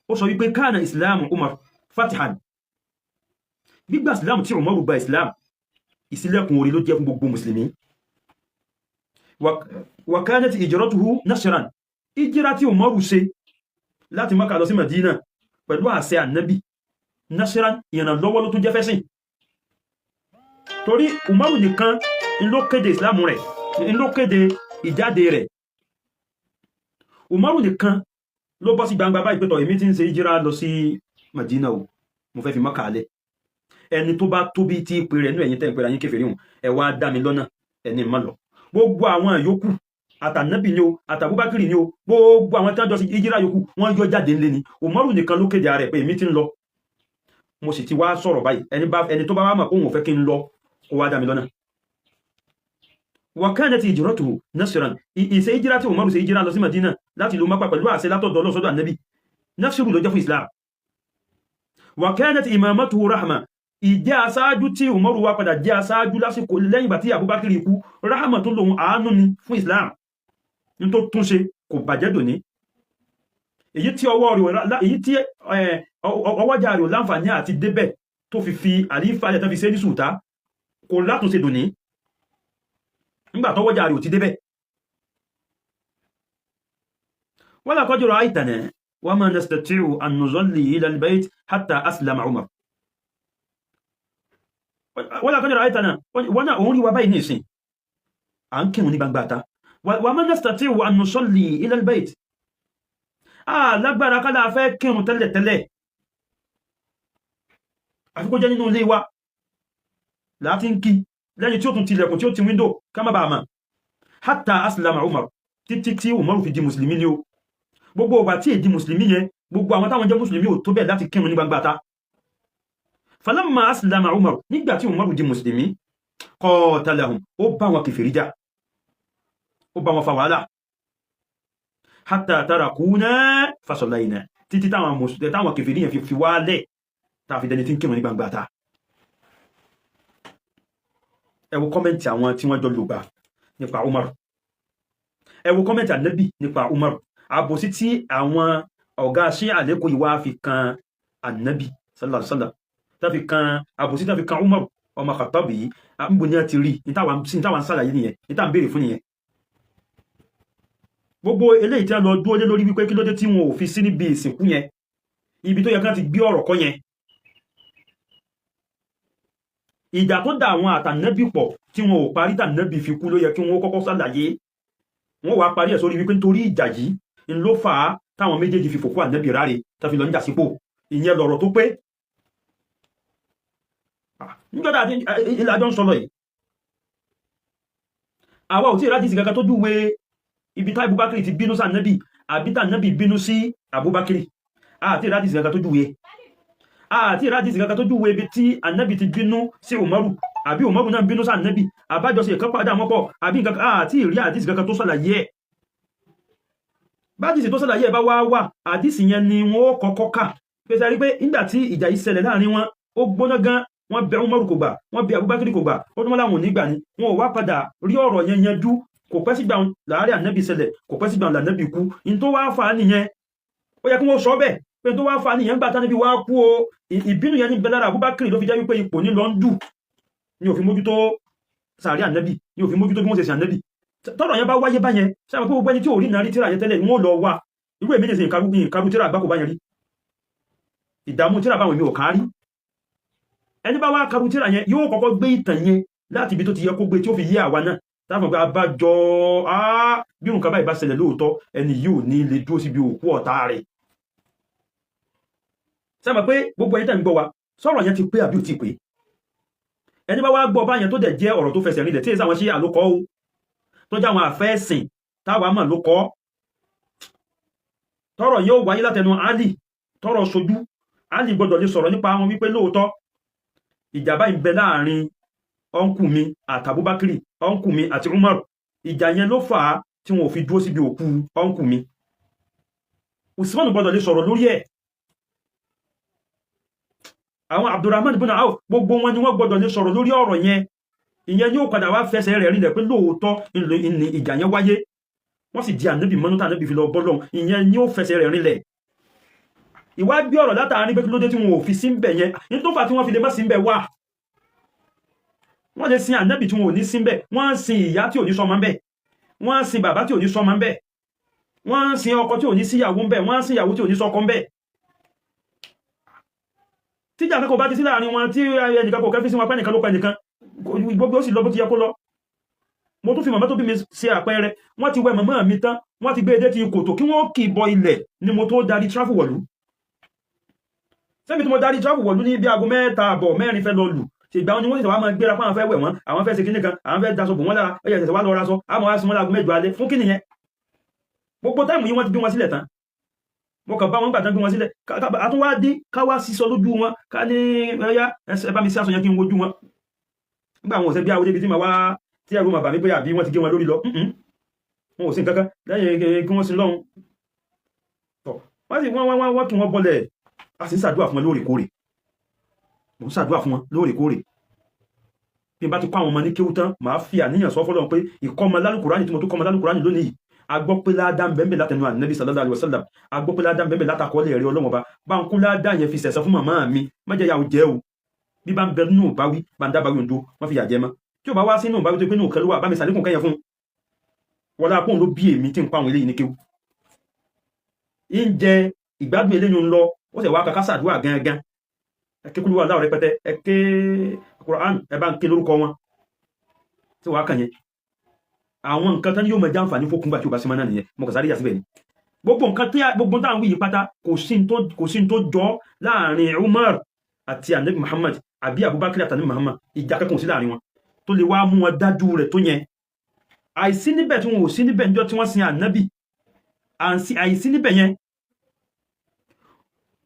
ó sọ wípé kana Islam Umar fatihan, gbígbà Islam tí Umar gba Islam, ìsílẹ̀kùn orí ló jẹ́ fún gbogbo mùsùlùmí. Wa kanat hijratuhu nasran, ìjírá tí Umaru ṣe láti Mákà lọ sí Madina pẹ̀lú àṣẹ Ànábì, nasran, ìrànlọ́wọ́ ló tún jẹ́ fẹ́sìn, torí Umaru nìkan ń ló kéde Islam rẹ̀, ń ló kéde ìjáde rẹ̀. Umaru nìkan ló bọ́ sí gbangba báyìí pé tọ̀, èmi tí ń ṣe ìjírá lọ sí Madina o, mo fẹ́ fi Mákà lẹ̀, ẹni tó bá tóbi tí pè rẹ̀ nú ẹ̀yin tẹ́ ń pèrè ayín kèfèrí hùn, ẹ wá dá mi lọ́nà ẹni má lọ. Gbogbo àwọn yòókù Àtànábì ni o, àtàbúbákìrì ni o, gbogbo àwọn tí wọ́n jọ sí ìjírá yòókù, wọ́n yọ jáde ńlé ni. Umaru nìkan ló kéde ara ẹ̀ pé èmi ti ń lọ, mo sì ti wá sọ̀rọ̀ báyìí. Ẹni tó bá wá mọ̀ pé òun ò fẹ́ kí n lọ, kó wá dá mi lọ́nà. Wa kanat hijratuhu nasran. Ìṣe ìjírá tí Umaru ṣe ìjírá lọ sí Madina láti ìlú Mákà pẹ̀lú àṣẹ látọ̀dọ̀ Ọlọ́run sọ́dọ̀ Ànábì, nasiru ló jẹ́ fún Islam. Wa kanat imamatuhu rahma. Ìjẹ́ aṣáájú tí Umaru wá padà jẹ́ aṣáájú lásìkò lẹ́yìn ìgbà tí Abubakar kú, rahma tó lòun, àánú ni fún Islam. Ní tó túnṣe kò bàjẹ́ dòní. Èyí tí ọwọ́ rẹ̀, èyí tí ọwọ́jà rẹ̀ ò láǹfààní àti débẹ̀ tó fi fi àlífà ẹ̀ tó fi ṣe ní sùtá, kò látúnṣe dòní nígbà tọwọ́jà rẹ̀ ò ti débẹ̀. Wala qad ra'aytana wa ma nastati'u an nusalli ila al-bayt hatta aslama Umar. Wala qad ra'aytana, wọ́n náà òun rí wa báyìí ní ìsìn, à ń kírun ní gbangba ta. Wa ma nastati'u an nusalli ila al-bayt, a lágbára kálá fẹ́ kírun tẹ́lẹ̀tẹ́lẹ̀, àfi kó jẹ́ nínú ilé wa láti ń kí, lẹ́yìn tí ó tún tilẹ̀kùn, tí ó ti wíńdò ká má bàa mọ̀. Hatta aslama Umar, títí tí Umar fi di mùsùlùmí ni ó. Gbogbo ọgbà tí èdè mùsùlùmí yẹn, gbogbo àwọn táwọn jẹ́ mùsùlùmí ò tó bẹ́ẹ̀ láti kírun ní gbangba ta. Falamma aslama Umar, nígbà tí Umar di mùsùlùmí, qatalahum, ó bá wọn kèfèrí jà, ó bá wọn fa wàhálà. Hatta tarakuna fasallayna, títí táwọn kèfèrí yẹn fi wálẹ̀, tá a fi dẹni tí ń kírun ní gbangba ta. Ẹ wo comment àwọn tí wọ́n jọ lògbà nípa Umar, ẹ wo comment Ànábì nípa Umar. Àbòsí tí àwọn ọ̀gá ṣí àlékò ìwà fi kan Ànábì sallallahu alaihi wasallam, tá fi kan àbòsí, tá fi kan Umar ọmọ Khattab yìí, níbo ni a ti rí? Ní táwa ń sàlàyé nìyẹn, ní táwa ń béèrè fún nìyẹn. Gbogbo eléyìí tí a lọ dúró lé lórí wípé kí ló dé tí wọn ò fi sí níbi ìsìnkú yẹn, ibi tó yẹ kán ti gbé ọ̀rọ̀ kọ́ yẹn. Ìjà tó dà àwọn àtànẹ́bì pọ̀ tí wọn ò parí tànẹ́bì fi kú ló yẹ kí wọ́n kọ́kọ́ sàlàyé. Wọ́n wá parí ẹ̀ sórí wípé nítorí ìjà yìí ń ló fà á táwọn méjèèjì fi fòkú ànẹ́bì ráre, tá fi lọ ń jà sípò. Ìyẹn lọ̀rọ̀ tó pé níjọ́dá ilẹ̀ àjọ ń sọ̀rọ̀ yìí. Àwa ò tí ì rádìsì kankan tó júwe ibi tá Abubakar ti bínú sí ànẹ́bì àbí tá ànẹ́bì bínú sí Abubakar. Àti ìrádìsì kankan tó júwe, àti ìrádìsì kankan tó júwe ibi tí ànẹ́bì ti bínú sí Umaru, àbí Umaru náà bínú sí ànẹ́bì, àbájọsí ẹ̀kan padà mọ́pọ̀ àbí nǹkan. Àti ìrí àdìsì kankan tó ṣàlàyé ẹ̀. Bádìsì tó ṣàlàyé ẹ̀ bá wá wà, àdìsì yẹn ni wọ́n kọ́kọ́ kà pé sáré pé nígbà tí ìjà yìí ṣẹlẹ̀ láàrin wọn, ó gbóná gan, wọ́n bẹ Umaru kò gbà, wọ́n bẹ Abubakar kò gbà, ó tún wọ́n láwọn ò ní gbà ni. Wọn ò wá padà rí ọ̀rọ̀ yẹn yanjú. Kò pẹ́ sígbà láàárín ànẹ́bì ṣẹlẹ̀, kò pẹ́ sígbà lànẹ́bì kú. In tó wá fà á nìyẹn, ó yẹ kí wọ́n sọ bẹ́ẹ̀ pé tó wá fà á nìyẹn. Gbà tánẹ́bì wá kú o, ìbínú yẹn ní bẹ lára Abubakar ló fi jẹ́ wípé ipò ní lọ ń dù ní òfin mójútó sàárì ànẹ́bì, ní òfin mójútó bí wọ́n ṣe ṣe ànẹ́bì. Tọ́rọ̀ yẹn bá wáyé báyẹn, sábà pé gbogbo ẹni tí ò rí nàrí tíra yẹn tẹ́lẹ̀ ni wọ́n lọ wá. Irú èmi nìsín, ìkarú tíra àgbákò báyẹn rí, ìdààmú tíra báwọn èmi ò kárí. Ẹni bá wá karú tíra yẹn yóò kọ́kọ́ gbé ìtàn yẹn láti ibi tó ti yẹ kó gbé, tí ó fi yé àwa náà táwọn pé abájọ bí nǹkan báyìí bá ṣẹlẹ̀ lóòótọ́, ẹni yìí ò ní lè dúró síbi òkú ọ̀tá rẹ̀. Sábà pé gbogbo ẹni tẹ́ ń gbọ́ wa, sọ̀rọ̀ yẹn ti pé àbí ò ti pé? Ẹni bá wá gbọ́ báyẹn tó dẹ̀ jẹ́ ọ̀rọ̀ tó fẹsẹ̀ rinlẹ̀, tí èsì àwọn ṣí àlókọ́ o, tó jẹ́ àwọn àfẹ́ẹ̀sìn táwa mọ̀ ló kọ́, tọ́rọ̀ yóò wáyé látẹnu Ali, tọ́rọ̀ sojú Ali gbọ́dọ̀ lè sọ̀rọ̀ nípa wọn wípé lóòótọ́ ìjà báyìí ń bẹ láàrin uncle mi àti Abubakar, uncle mi àti Umar. Ìjà yẹn ló fà á tí wọn ò fi dúró síbi òkú uncle mi. Usman gbọ́dọ̀ lè sọ̀rọ̀ lórí ẹ̀. Àwọn Abdurrahman ibn Auf, gbogbo wọn ni wọ́n gbọ́dọ̀ lè sọ̀rọ̀ lórí ọ̀rọ̀ yẹn. Ìyẹn yóò padà wá fẹsẹ̀ rẹ̀ rinlẹ̀ pé lóòótọ́ ní ìjà yẹn wáyé, wọ́n sì di ànábì mọ́nú tá ànábì fi lọ bọ́lọ̀. Ìyẹn ni ó fẹsẹ̀ rẹ̀ rinlẹ̀. Ìwà gbé ọ̀rọ̀ látàrin pé kí ló dé tí wọn ò fi sí ń bẹ̀ yẹn, ní tó fà tí wọ́n fi lè má sí ń bẹ̀ wà. Wọ́n lè sin ànábì tí wọn ò ní sí ń bẹ̀. Wọ́n ń sin ìyá tí ò ní sọmọ ń bẹ̀, wọ́n ń sin bàbá tí ò ní sọmọ ń bẹ̀, wọ́n ń sin ọkọ tí ò ní síyàwó ń bẹ̀, wọ́n ń sin ìyàwó tí ò ní sọkọ ń bẹ̀. Tíjà kankan bá ti sí láàrin wọn, tí ẹnìkan kò kẹfí sí wọn pẹ́ nìkan ló pẹ́ nìkan, gbogbo ó sì lọ bó ti yẹ kó lọ. Mo tún fi màmá tó bí mi ṣe àpẹẹrẹ. Wọ́n ti wẹ màmá mi tán, wọ́n ti gbé e dé ti kòtò kí wọ́n kì í bọ ilẹ̀ ni mo tó darí travel wọ̀lú. Sẹ́mi tí mo darí travel wọ̀lú ní bí aago 3:30, 4 fẹ́ lọ lù. Ṣègbà wọn ni wọ́n ṣẹ̀ṣẹ̀ wá máa gbéra fún àwọn fẹ́ wẹ̀ wọ́n, àwọn fẹ́ ṣe kíní kan, àwọn fẹ́ daṣọ bò wọ́n lára, ó yẹ ṣẹ̀ṣẹ̀ wá lọ raṣọ, àmọ́ wá sí wọn láago 8 alẹ́ fún kíni yẹn? Gbogbo táìmù yìí wọ́n ti bí wọn sílẹ̀ tán. Mo kàn bá wọn gbà tán bí wọn sílẹ̀, àtún wá dé ká wá sísọ lójú wọn, ká ní ẹyá ẹ bá mi sí aṣọ yẹn kí n wojú wọn. Nígbà àwọn òṣè bí àwọn débi tí màá wá tí ẹrù màá bà mí pé àbí wọ́n ti gé wọn lórí lọ, wọn ò sí nǹkan kan lẹ́yìn kí wọ́n sin lọ́hùn. Tọ́ wọ́n sì wọ́n wọ́n wọ́n kí wọ́n bọ́lẹ̀, a sì ń ṣàdúrà fún wọn lóòrèkóòrè. Mò ń ṣàdúrà fún wọn lóòrèkóòrè. Bí n bá ti kọ́ àwọn ọmọ ní kéwú tán, màá fi àníyàn sọ fọ́lọ́run pé ìkọ́mọ lálùkùránì tí mo tún kọ́mọ lálùkùránì lónìí, a gbọ́ pé ládá ń bẹ́ẹ̀ látẹnu ànábì sallallahu alaihi wasallam, a gbọ́ pé ládá ń bẹ́ẹ̀ látàkọ́lẹ̀ ẹ̀rí Ọlọ́run Ọba, bá ń kú ládá yẹn fi sẹ̀sẹ̀ fún màmá mi, má jẹ́ ya ò jẹ́ o. Bí bá ń bẹ nínú báwí, bá ń dá báwí òǹdó, wọ́n fi yà jẹ mọ́. Tí ò bá wá sínú báwí tó pé nínú kẹlúwà, bá mi sàlékùn kẹyẹ fún wọlá pọ́n ló bí èmi tí ń pa àwọn eléyìí ní kéwú. Ń jẹ ìgbádùn eléyìí ń lọ, ó sì wá kàkà sàdúrà gangan. Ẹ ké kúlúwà láwọ̀ rẹpẹtẹ, ẹ ké Quran, ẹ bá ń ké lórúkọ wọn. Tí wàá kàn yẹn, àwọn nǹkan tán yóò máa jàǹfààní fókun gbà tí o bá sí máa náà nìyẹn. Mo kàn sáré yà síbẹ̀ ni. Gbogbo nǹkan tí gbogbo táwọn wí yìí pátá, kò sí tó jọ láàrin Umar àti anabi Muhammad àbí Abubakar àti anabi Muhammad. Ìjà kankan ò sí láàrin wọn tó lè wá mú wọn dájú rẹ̀ tó yẹn. Àìsí níbẹ̀ tí wọn ò sí níbẹ̀ níjọ́ tí wọ́n sin ànábì, àìsí níbẹ̀ yẹn,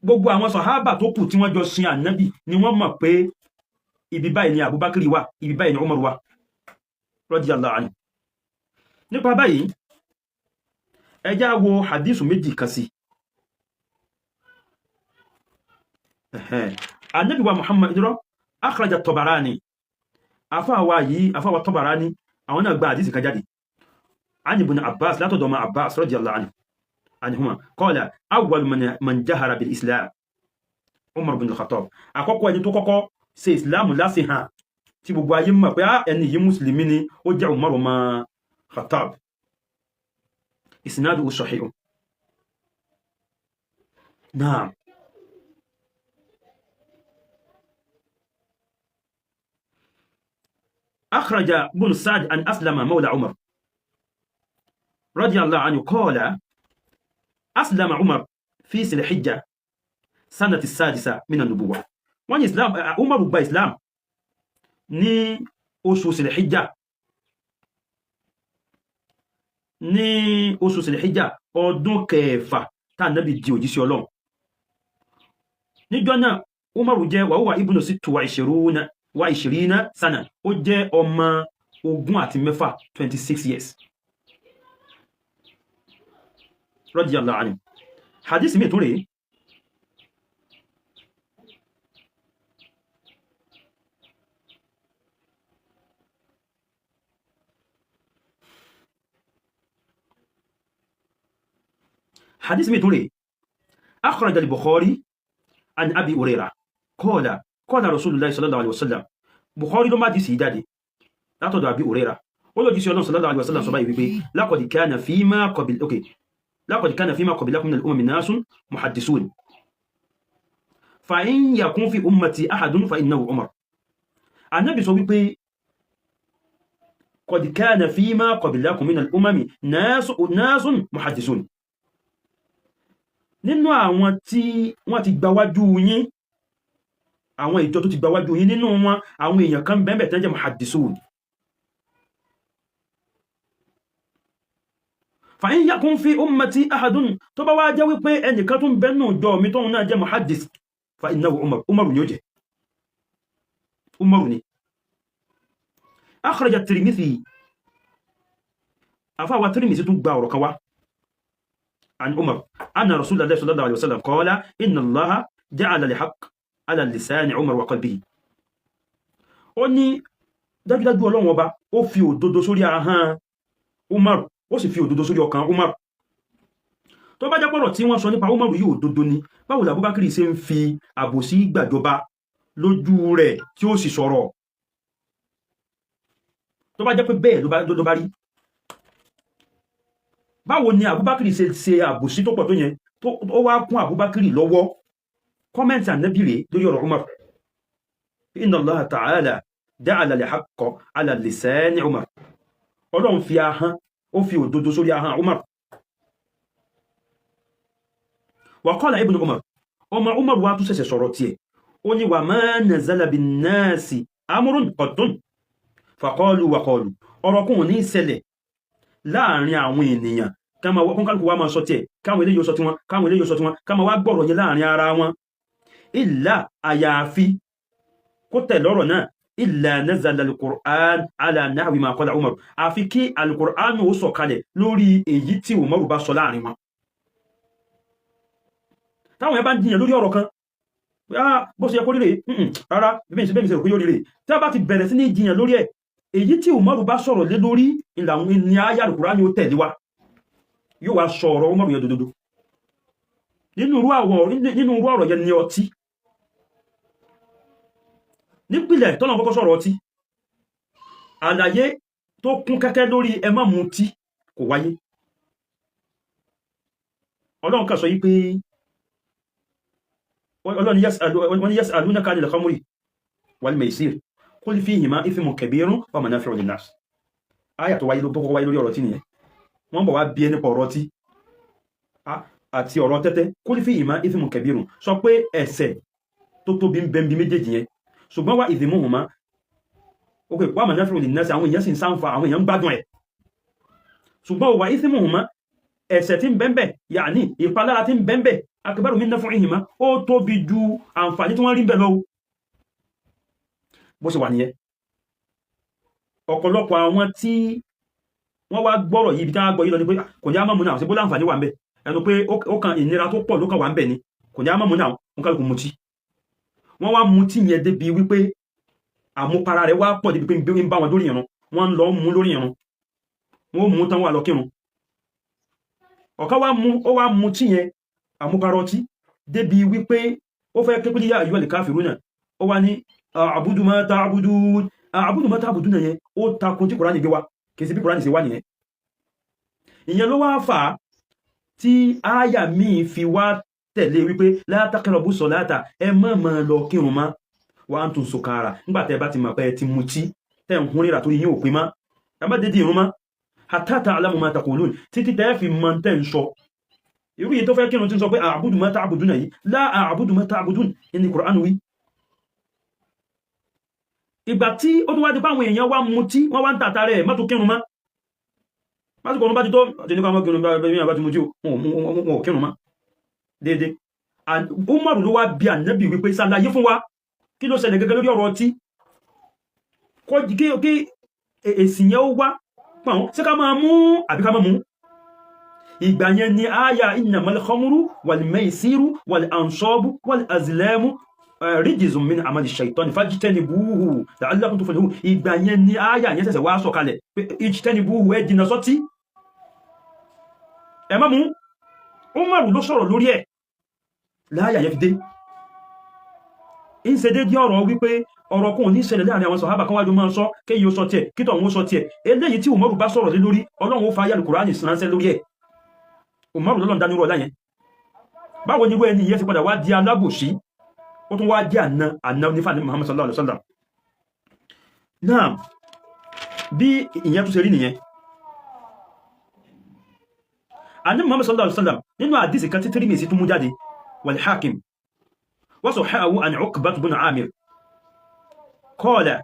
gbogbo àwọn sàhábà tó kù tí wọ́n jọ sin ànábì ni wọ́n mọ̀ pé ibi báyìí ni Abubakar wà, ibi báyìí ni Umar wà, radiyallahu anhu. Nípa báyìí, ẹ já wo hadithu méjì kan sí. Ànábì wa Muhammad dúró, akhraja Tabarani, afáwa yìí, afáwa Tabarani, àwọn náà gba hadith kan jáde, an ibn Abbas, látọ̀dọ̀ ọmọ Abbas radiyallahu anhu anhuma, qala awwal man jahara bil Islam Umar bin al-Khattab. Àkọ́kọ́ ẹni tó kọ́kọ́ ṣe Islam láti hàn tí gbogbo ayé mọ̀ pé ẹni yìí mùsùlùmí ni, ó jẹ́ Umar ọmọ Khattab. Isnaduhu sahih. Naam. Akhraja ibn Sa'd an aslama mawla Umar radiyallahu anhu qala aslama Umar fi Silhijja sanati sadisa min an-nubuwah. Wọ́n ní Islam, Umar gba Islam ní oṣù Silhijja, ní oṣù Silhijja ọdún kẹfà tá Ànábì di òjíṣẹ́ Ọlọ́run. Níjọ́ náà Umaru jẹ́ wàhúwà ibùnú sí tuwa ìṣirúnà wa ìṣirínà sana, ó jẹ́ ọmọ 26, 26 years, radiyallahu anhu. Hadith mi tún rèé. Hadith mi tún rèé. Akhraj al-Bukhari an Abi Hurairah qala qala Rasulullah sallallahu alaihi wasallam. Bukhari ló má di sí jáde látọ̀dọ̀ Abi Hurairah, ó lòdì sí Ọlọ́run sallallahu alaihi wasallam sọ báyìí wípé laqad kana fima qabil, okay, laqad kana fima qablakum min al-umami nasun muhaddisun fa in yakun fi ummati ahadun fa innahu Umar. Ànábì sọ wípé qad kana fima qablakum min al-umami nasun muhaddisun, nínú àwọn tí wọ́n ti gbawájú yín, àwọn ìjọ tó ti gbawájú yín, nínú wọn àwọn èèyàn kan bẹ́ẹ̀ tán jẹ́ muhaddisun. Fa in yakun fi ummati ahadun, tó bá wá jẹ́ wípé ẹnìkan tún bẹ́ẹ̀ nù jọ mi tóun náà jẹ́ muhaddis, fa innahu Umar, Umaru ni ó jẹ́, Umaru ni. Akhraja Tirmidhi, àfáwà Tirmidhi tún gba ọ̀rọ̀ kan wá, عن عمر أن رسول الله صلى الله عليه وسلم قال إن الله جعل الحق على لسان عمر وقلبه. Ó ní dájúdájú Ọlọ́run Ọba ó fi òdodo sórí ahọ́n Umar, ó sì fi òdodo sórí ọkàn Umar. Tó bá jẹ́ pọ̀rọ̀ tí wọ́n sọ nípa Umar yìí òdodo ni, báwo la Abubakar ṣe ń fi àbòsí gbàjọba lójú rẹ̀ tí ó sì sọ̀rọ̀? Tó bá jẹ́ pé bẹ́ẹ̀ ló bá rí, báwo ni Abubakar ṣe ṣe àbòsí tó pọ̀ tó yẹn tó wá kún Abubakar lọ́wọ́? Kọ́mẹ́ntì Ànábì rèé lórí ọ̀rọ̀ Umar. Inna Allaha ta'ala ja'ala al-haqqa ala lisani Umar. Ọlọ́run fi ahọ́n, ó fi òdodo sórí ahọ́n Umar. Wa qala ibn Umar, ọmọ Umar wa tún ṣẹ̀ṣẹ̀ sọ̀rọ̀ tiẹ̀, ó ní wa ma nazala bin nasi Amrun qattun faqalu wa qalu. Ọ̀rọ̀ kún ní ìṣẹ̀lẹ̀ láàrin àwọn ènìyàn, kálukú wa máa sọ tiẹ̀, káwọn eléyìí sọ tiwọn, káwọn eléyìí sọ tiwọn, ká máa wá gbọ́rọ̀ yẹn láàrin ara wọn, illa, àyàfi kó tẹ̀ lọ́rọ̀ náà, illa nazala al-Qur'an ala nahwi ma qala Umar, àfi kí al-Qur'an ó sọ̀kalẹ̀ lórí èyí tí Umaru bá sọ láàrin wọn. Táwọn ẹ bá ń jiyàn lórí ọ̀rọ̀ kan, bó ṣe yẹ kó ríre rárá, bí mi ṣe rò pé yóò ríre, tí a bá ti bẹ̀rẹ̀ sí ní jiyàn lórí ẹ̀, èyí tí Umaru bá sọ̀rọ̀ lé lórí ìlànà ní àyá al-Qur'an ó tẹ̀lé wa, yóò wá sọ ọ̀rọ̀ Umaru yẹn dòdòdó. Nínú irú ọ̀rọ̀ yẹn ni ọtí. Nípìlẹ̀ tọ́nà kọ́kọ́ sọ̀rọ̀ ọtí, àlàyé tó kún kẹ́kẹ́ lórí ẹ má mutí kò wáyé. Ọlọ́run kà sọ yí pé Ọlọ́run wọ́n ní yas'alunaka 'anil khamri wal maisir qul fihima ithmun kabirun wa manafi'u linnas. Áyà tó wáyé ló kọ́kọ́ wáyé lórí ọ̀rọ̀ tí nìyẹn. Wọ́n bọ̀ wá bí ẹni pọ̀ ọ̀rọ̀ tí àti ọ̀rọ̀ tẹ́tẹ́. Qul fihima ithmun kabirun, sọ pé ẹ̀ṣẹ̀ tó tóbi ń bẹ bí méjèèjì yẹn, ṣùgbọ́n wá ithmuhuma, ok, wa manafi'u linnas, àwọn èèyàn sì ń sáǹfà, àwọn èèyàn ń gbádùn ẹ̀, ṣùgbọ́n wa ithmuhuma, ẹ̀ṣẹ̀ tí ń bẹ́ńbẹ̀, yàní ìpalára tí ń bẹ́ńbẹ̀, akbaru min naf'ihima, ó tóbi ju àǹfààní tí wọ́n rí ń bẹ̀ lọ́wọ́. Bó ṣe wà nìyẹn. Ọ̀pọ̀lọpọ̀ àwọn tí wọ́n wá gbọ́rọ̀ yìí, ibi tí wọ́n gbọ́ yìí lọ ni pé kò ní á mọ̀mú náà, ṣe bó láǹfààní wà ń bẹ̀, ẹnu pé ó kan ìnira tó pọ̀ ló kàn wà ń bẹ̀ ni, kò ní á mọ̀mú náà. Wọ́n kálukú mutí, wọ́n wá mutí yẹn débi wípé àmupara rẹ̀ wá pọ̀ débi pé ń bá wọn lórí ìrun. Wọ́n ń lọ mú lórí ìrun, wọ́n mú tán, wà lọ kírun. Ọ̀kan wá mú, ó wá mutí yẹn, àmupara ọtí débi wípé ó fẹ́ kékeré yá ayyuhal kafiruna, ó wá ní a'budu ma ta'budun. A'budu ma ta'budun yẹn, ó takun tí Kùránì gbé wa, kì í sí bí Kùránì ṣe wá nìyẹn. Ìyẹn ló wá fà á tí áyà míì fi wá tẹ̀lé wípé la taqrabu salata, ẹ má máa lọ kírun má, wa antum sukara, nígbà tẹ́ bá ti mọ̀ pé ẹ ti mutí, tẹ́ ń hún ríra torí yín ò pin má, ẹ má dédé ìrun má, hatta ta'lamu ma taqulun, títí tẹ́ fi mọ tẹ́ ń sọ. Irú yìí tó fẹ́ kírun tí ń sọ pé a'budu ma ta'buduna yìí, la a'budu ma ta'budun ní Kùránì wí. Ìgbà tí ó tún wá di pé àwọn èèyàn wá mutí, wọ́n wá ń tàtà rẹ̀ mọ́tò kírun mọ́, lásìkò ọ̀run bá ti tó àti nípa mọ́ kírun bá ti mutí, wọn ò kírun mọ́ déédé. Umaru ló wá bí Ànábì wípé ṣàlàyé fún wa kí ló ṣẹlẹ̀ gẹ́gẹ́ lórí ọ̀rọ̀ ọtí, kí èsì yẹn ó wá pọ̀n, ṣé ká máa mú àbí ká máa mú? Ìgbà yẹn ni àyà innamal khamru wal maisiru wal ansabu wal azlamu rijzun min amali shaitani fajtanibuhu la'allakum tuflihun. Ìgbà yẹn ni àyà yẹn ṣẹ̀ṣẹ̀ wá sọ̀kalẹ̀ pé ijtanibuhu, ẹ jìnà sọ́tí, ẹ má mú. Umaru ló sọ̀rọ̀ lórí ẹ̀ láyà yẹn fi dé. Ń ṣe dédé ọ̀rọ̀ wípé ọ̀rọ̀ kún ní ṣẹlẹ̀ láàrin àwọn sọ̀hábà kan wájú máa sọ, kéyìí ó sọ tiẹ̀, kí tọ̀hún ó sọ tiẹ̀. Eléyìí tí Umaru bá sọ̀rọ̀ lé lórí, Ọlọ́run ó fa ayé Al-Kùránì ránṣẹ́ lórí ẹ̀. Umaru lọ́lọ́run dánirú ọlá yẹn. Báwo ni irú ẹni yẹn ti padà wá di alábòsí, ó tún wá jẹ́ àna àna onífà ní Muhammad sallallahu alaihi wasallam náà? Bí ìyẹn tún ṣe rí nìyẹn. Àní Muhammad sallallahu alaihi wasallam, nínú àdìsí kan tí Tirmidhi tún mú jáde wal Hakim wa sahahu an Uqbah bin Amir qala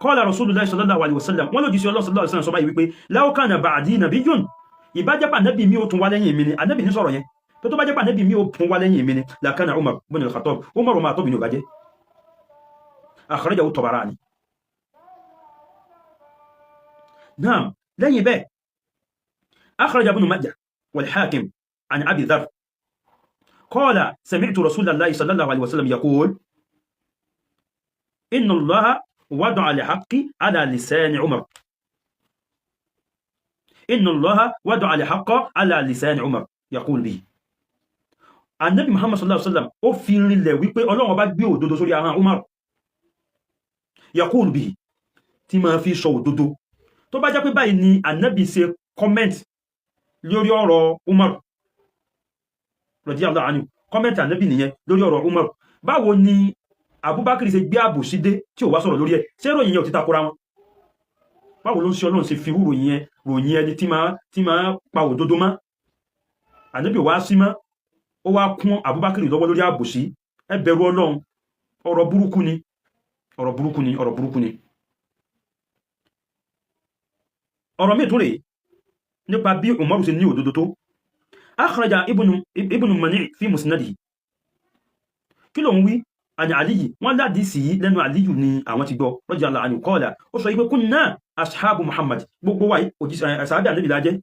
qala Rasulullah sallallahu alaihi wasallam, wọ́n lòdì sí Ọlọ́run sallallahu alaihi wasallam sọ báyìí wípé law kana ba'di nabiyyun, ìbá jẹ́ pé ànábì mi ó tún wá lẹ́yìn mi ni. Ànábì ní sọ̀rọ̀ yẹn tó bá jẹ́ pé ànábì mi ó tún wá lẹ́yìn mi ni, lakana Umar bin al-Khattab, Umar ma tóbi ní ò bá jẹ́. Akhrajahu Tabarani. Naam, lẹ́yìn bẹ́ẹ̀, akhraja Ibn Majah wal Hakim an Abi Dharr qala sami'tu Rasulallahi sallallahu alaihi wasallam yaqul inna Allaha wada'a al-haqqi ala lisani Umar, inna Allaha wada'a al-haqqa ala lisani Umar yaqul bihi. Ànábì Muhammad sallallahu alaihi wasallam ó fi rinlẹ̀ wípé Ọlọ́run bá gbé òdodo sórí ahọ́n Umar, yaqul bihi, tí máa fi sọ òdodo. Tó bá jẹ́ pé báyìí ni Ànábì ṣe comment lórí ọ̀rọ̀ Umar radiyallahu anhu, comment Ànábì nìyẹn lórí ọ̀rọ̀ Umar, báwo ni Abubakar ṣe gbé àbòsí dé tí ò wá sọ̀rọ̀ lórí ẹ̀? Ṣé ròyìn yẹn ò ti takora wọn? Báwo ló ń ṣe Ọlọ́run ṣe fi rú ròyìn yẹn ròyìn ẹni tí máa pa òdodo mọ́? Ànábì wá sí mọ́, ó wá kún Abubakar lọ́wọ́ lórí àbòsí. Ẹ bẹ̀rù Ọlọ́run, ọ̀rọ̀ burúkú ni. Ọ̀rọ̀ burúkú ni, ọ̀rọ̀ burúkú ni. Ọ̀rọ̀ míì tún rèé nípa bí Umaru ṣe ní òdodo tó. Akhraja Ibnu Mani' fi musnadihi. Kí ló ń wí? Àní Aliyi, wọ́n láti sí lẹ́nu Aliyu ni àwọn ti gbọ́, radiyallahu anhu qala, ó sọ wípé kunna ashabu Muhammad, gbogbo wa sàábì Ànábì la jẹ́,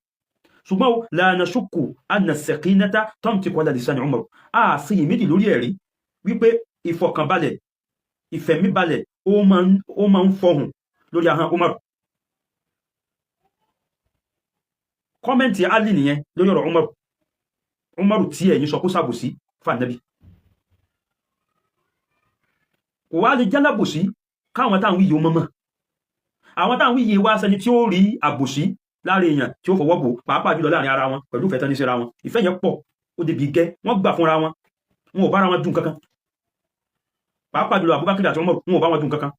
ṣùgbọ́n la nashukku anna sakinata tantiqu ala lisani Umar. A sì méjì lórí ẹ̀rí wípé ìfọ̀kànbalẹ̀, ìfẹ̀míbalẹ̀, ó máa ń fọhùn lórí ahọ́n Umar. Kọ́mẹ́ntì Ali nìyẹn lórí ọ̀rọ̀ Umar. Umar tí ẹ̀yin sọ kó sàbòsí fún Ànábì, kò wá lè jálábòsí káwọn táwọn wíyẹ mọ́mọ́. Àwọn táwọn wíyẹ wá sẹni tí ó rí àbòsí láàrin èèyàn tí ó fọwọ́ bò, pàápàá jùlọ láàrin ara wọn pẹ̀lú ìfẹ́ tán ní síra wọn. Ìfẹ́ yẹn pọ̀ ó débi gẹ́, wọ́n gbà fúnra wọn, wọn ò bára wọn dùn kankan. Pàápàá jùlọ Abubakar àti Umar, wọn ò bá wọn dùn kankan.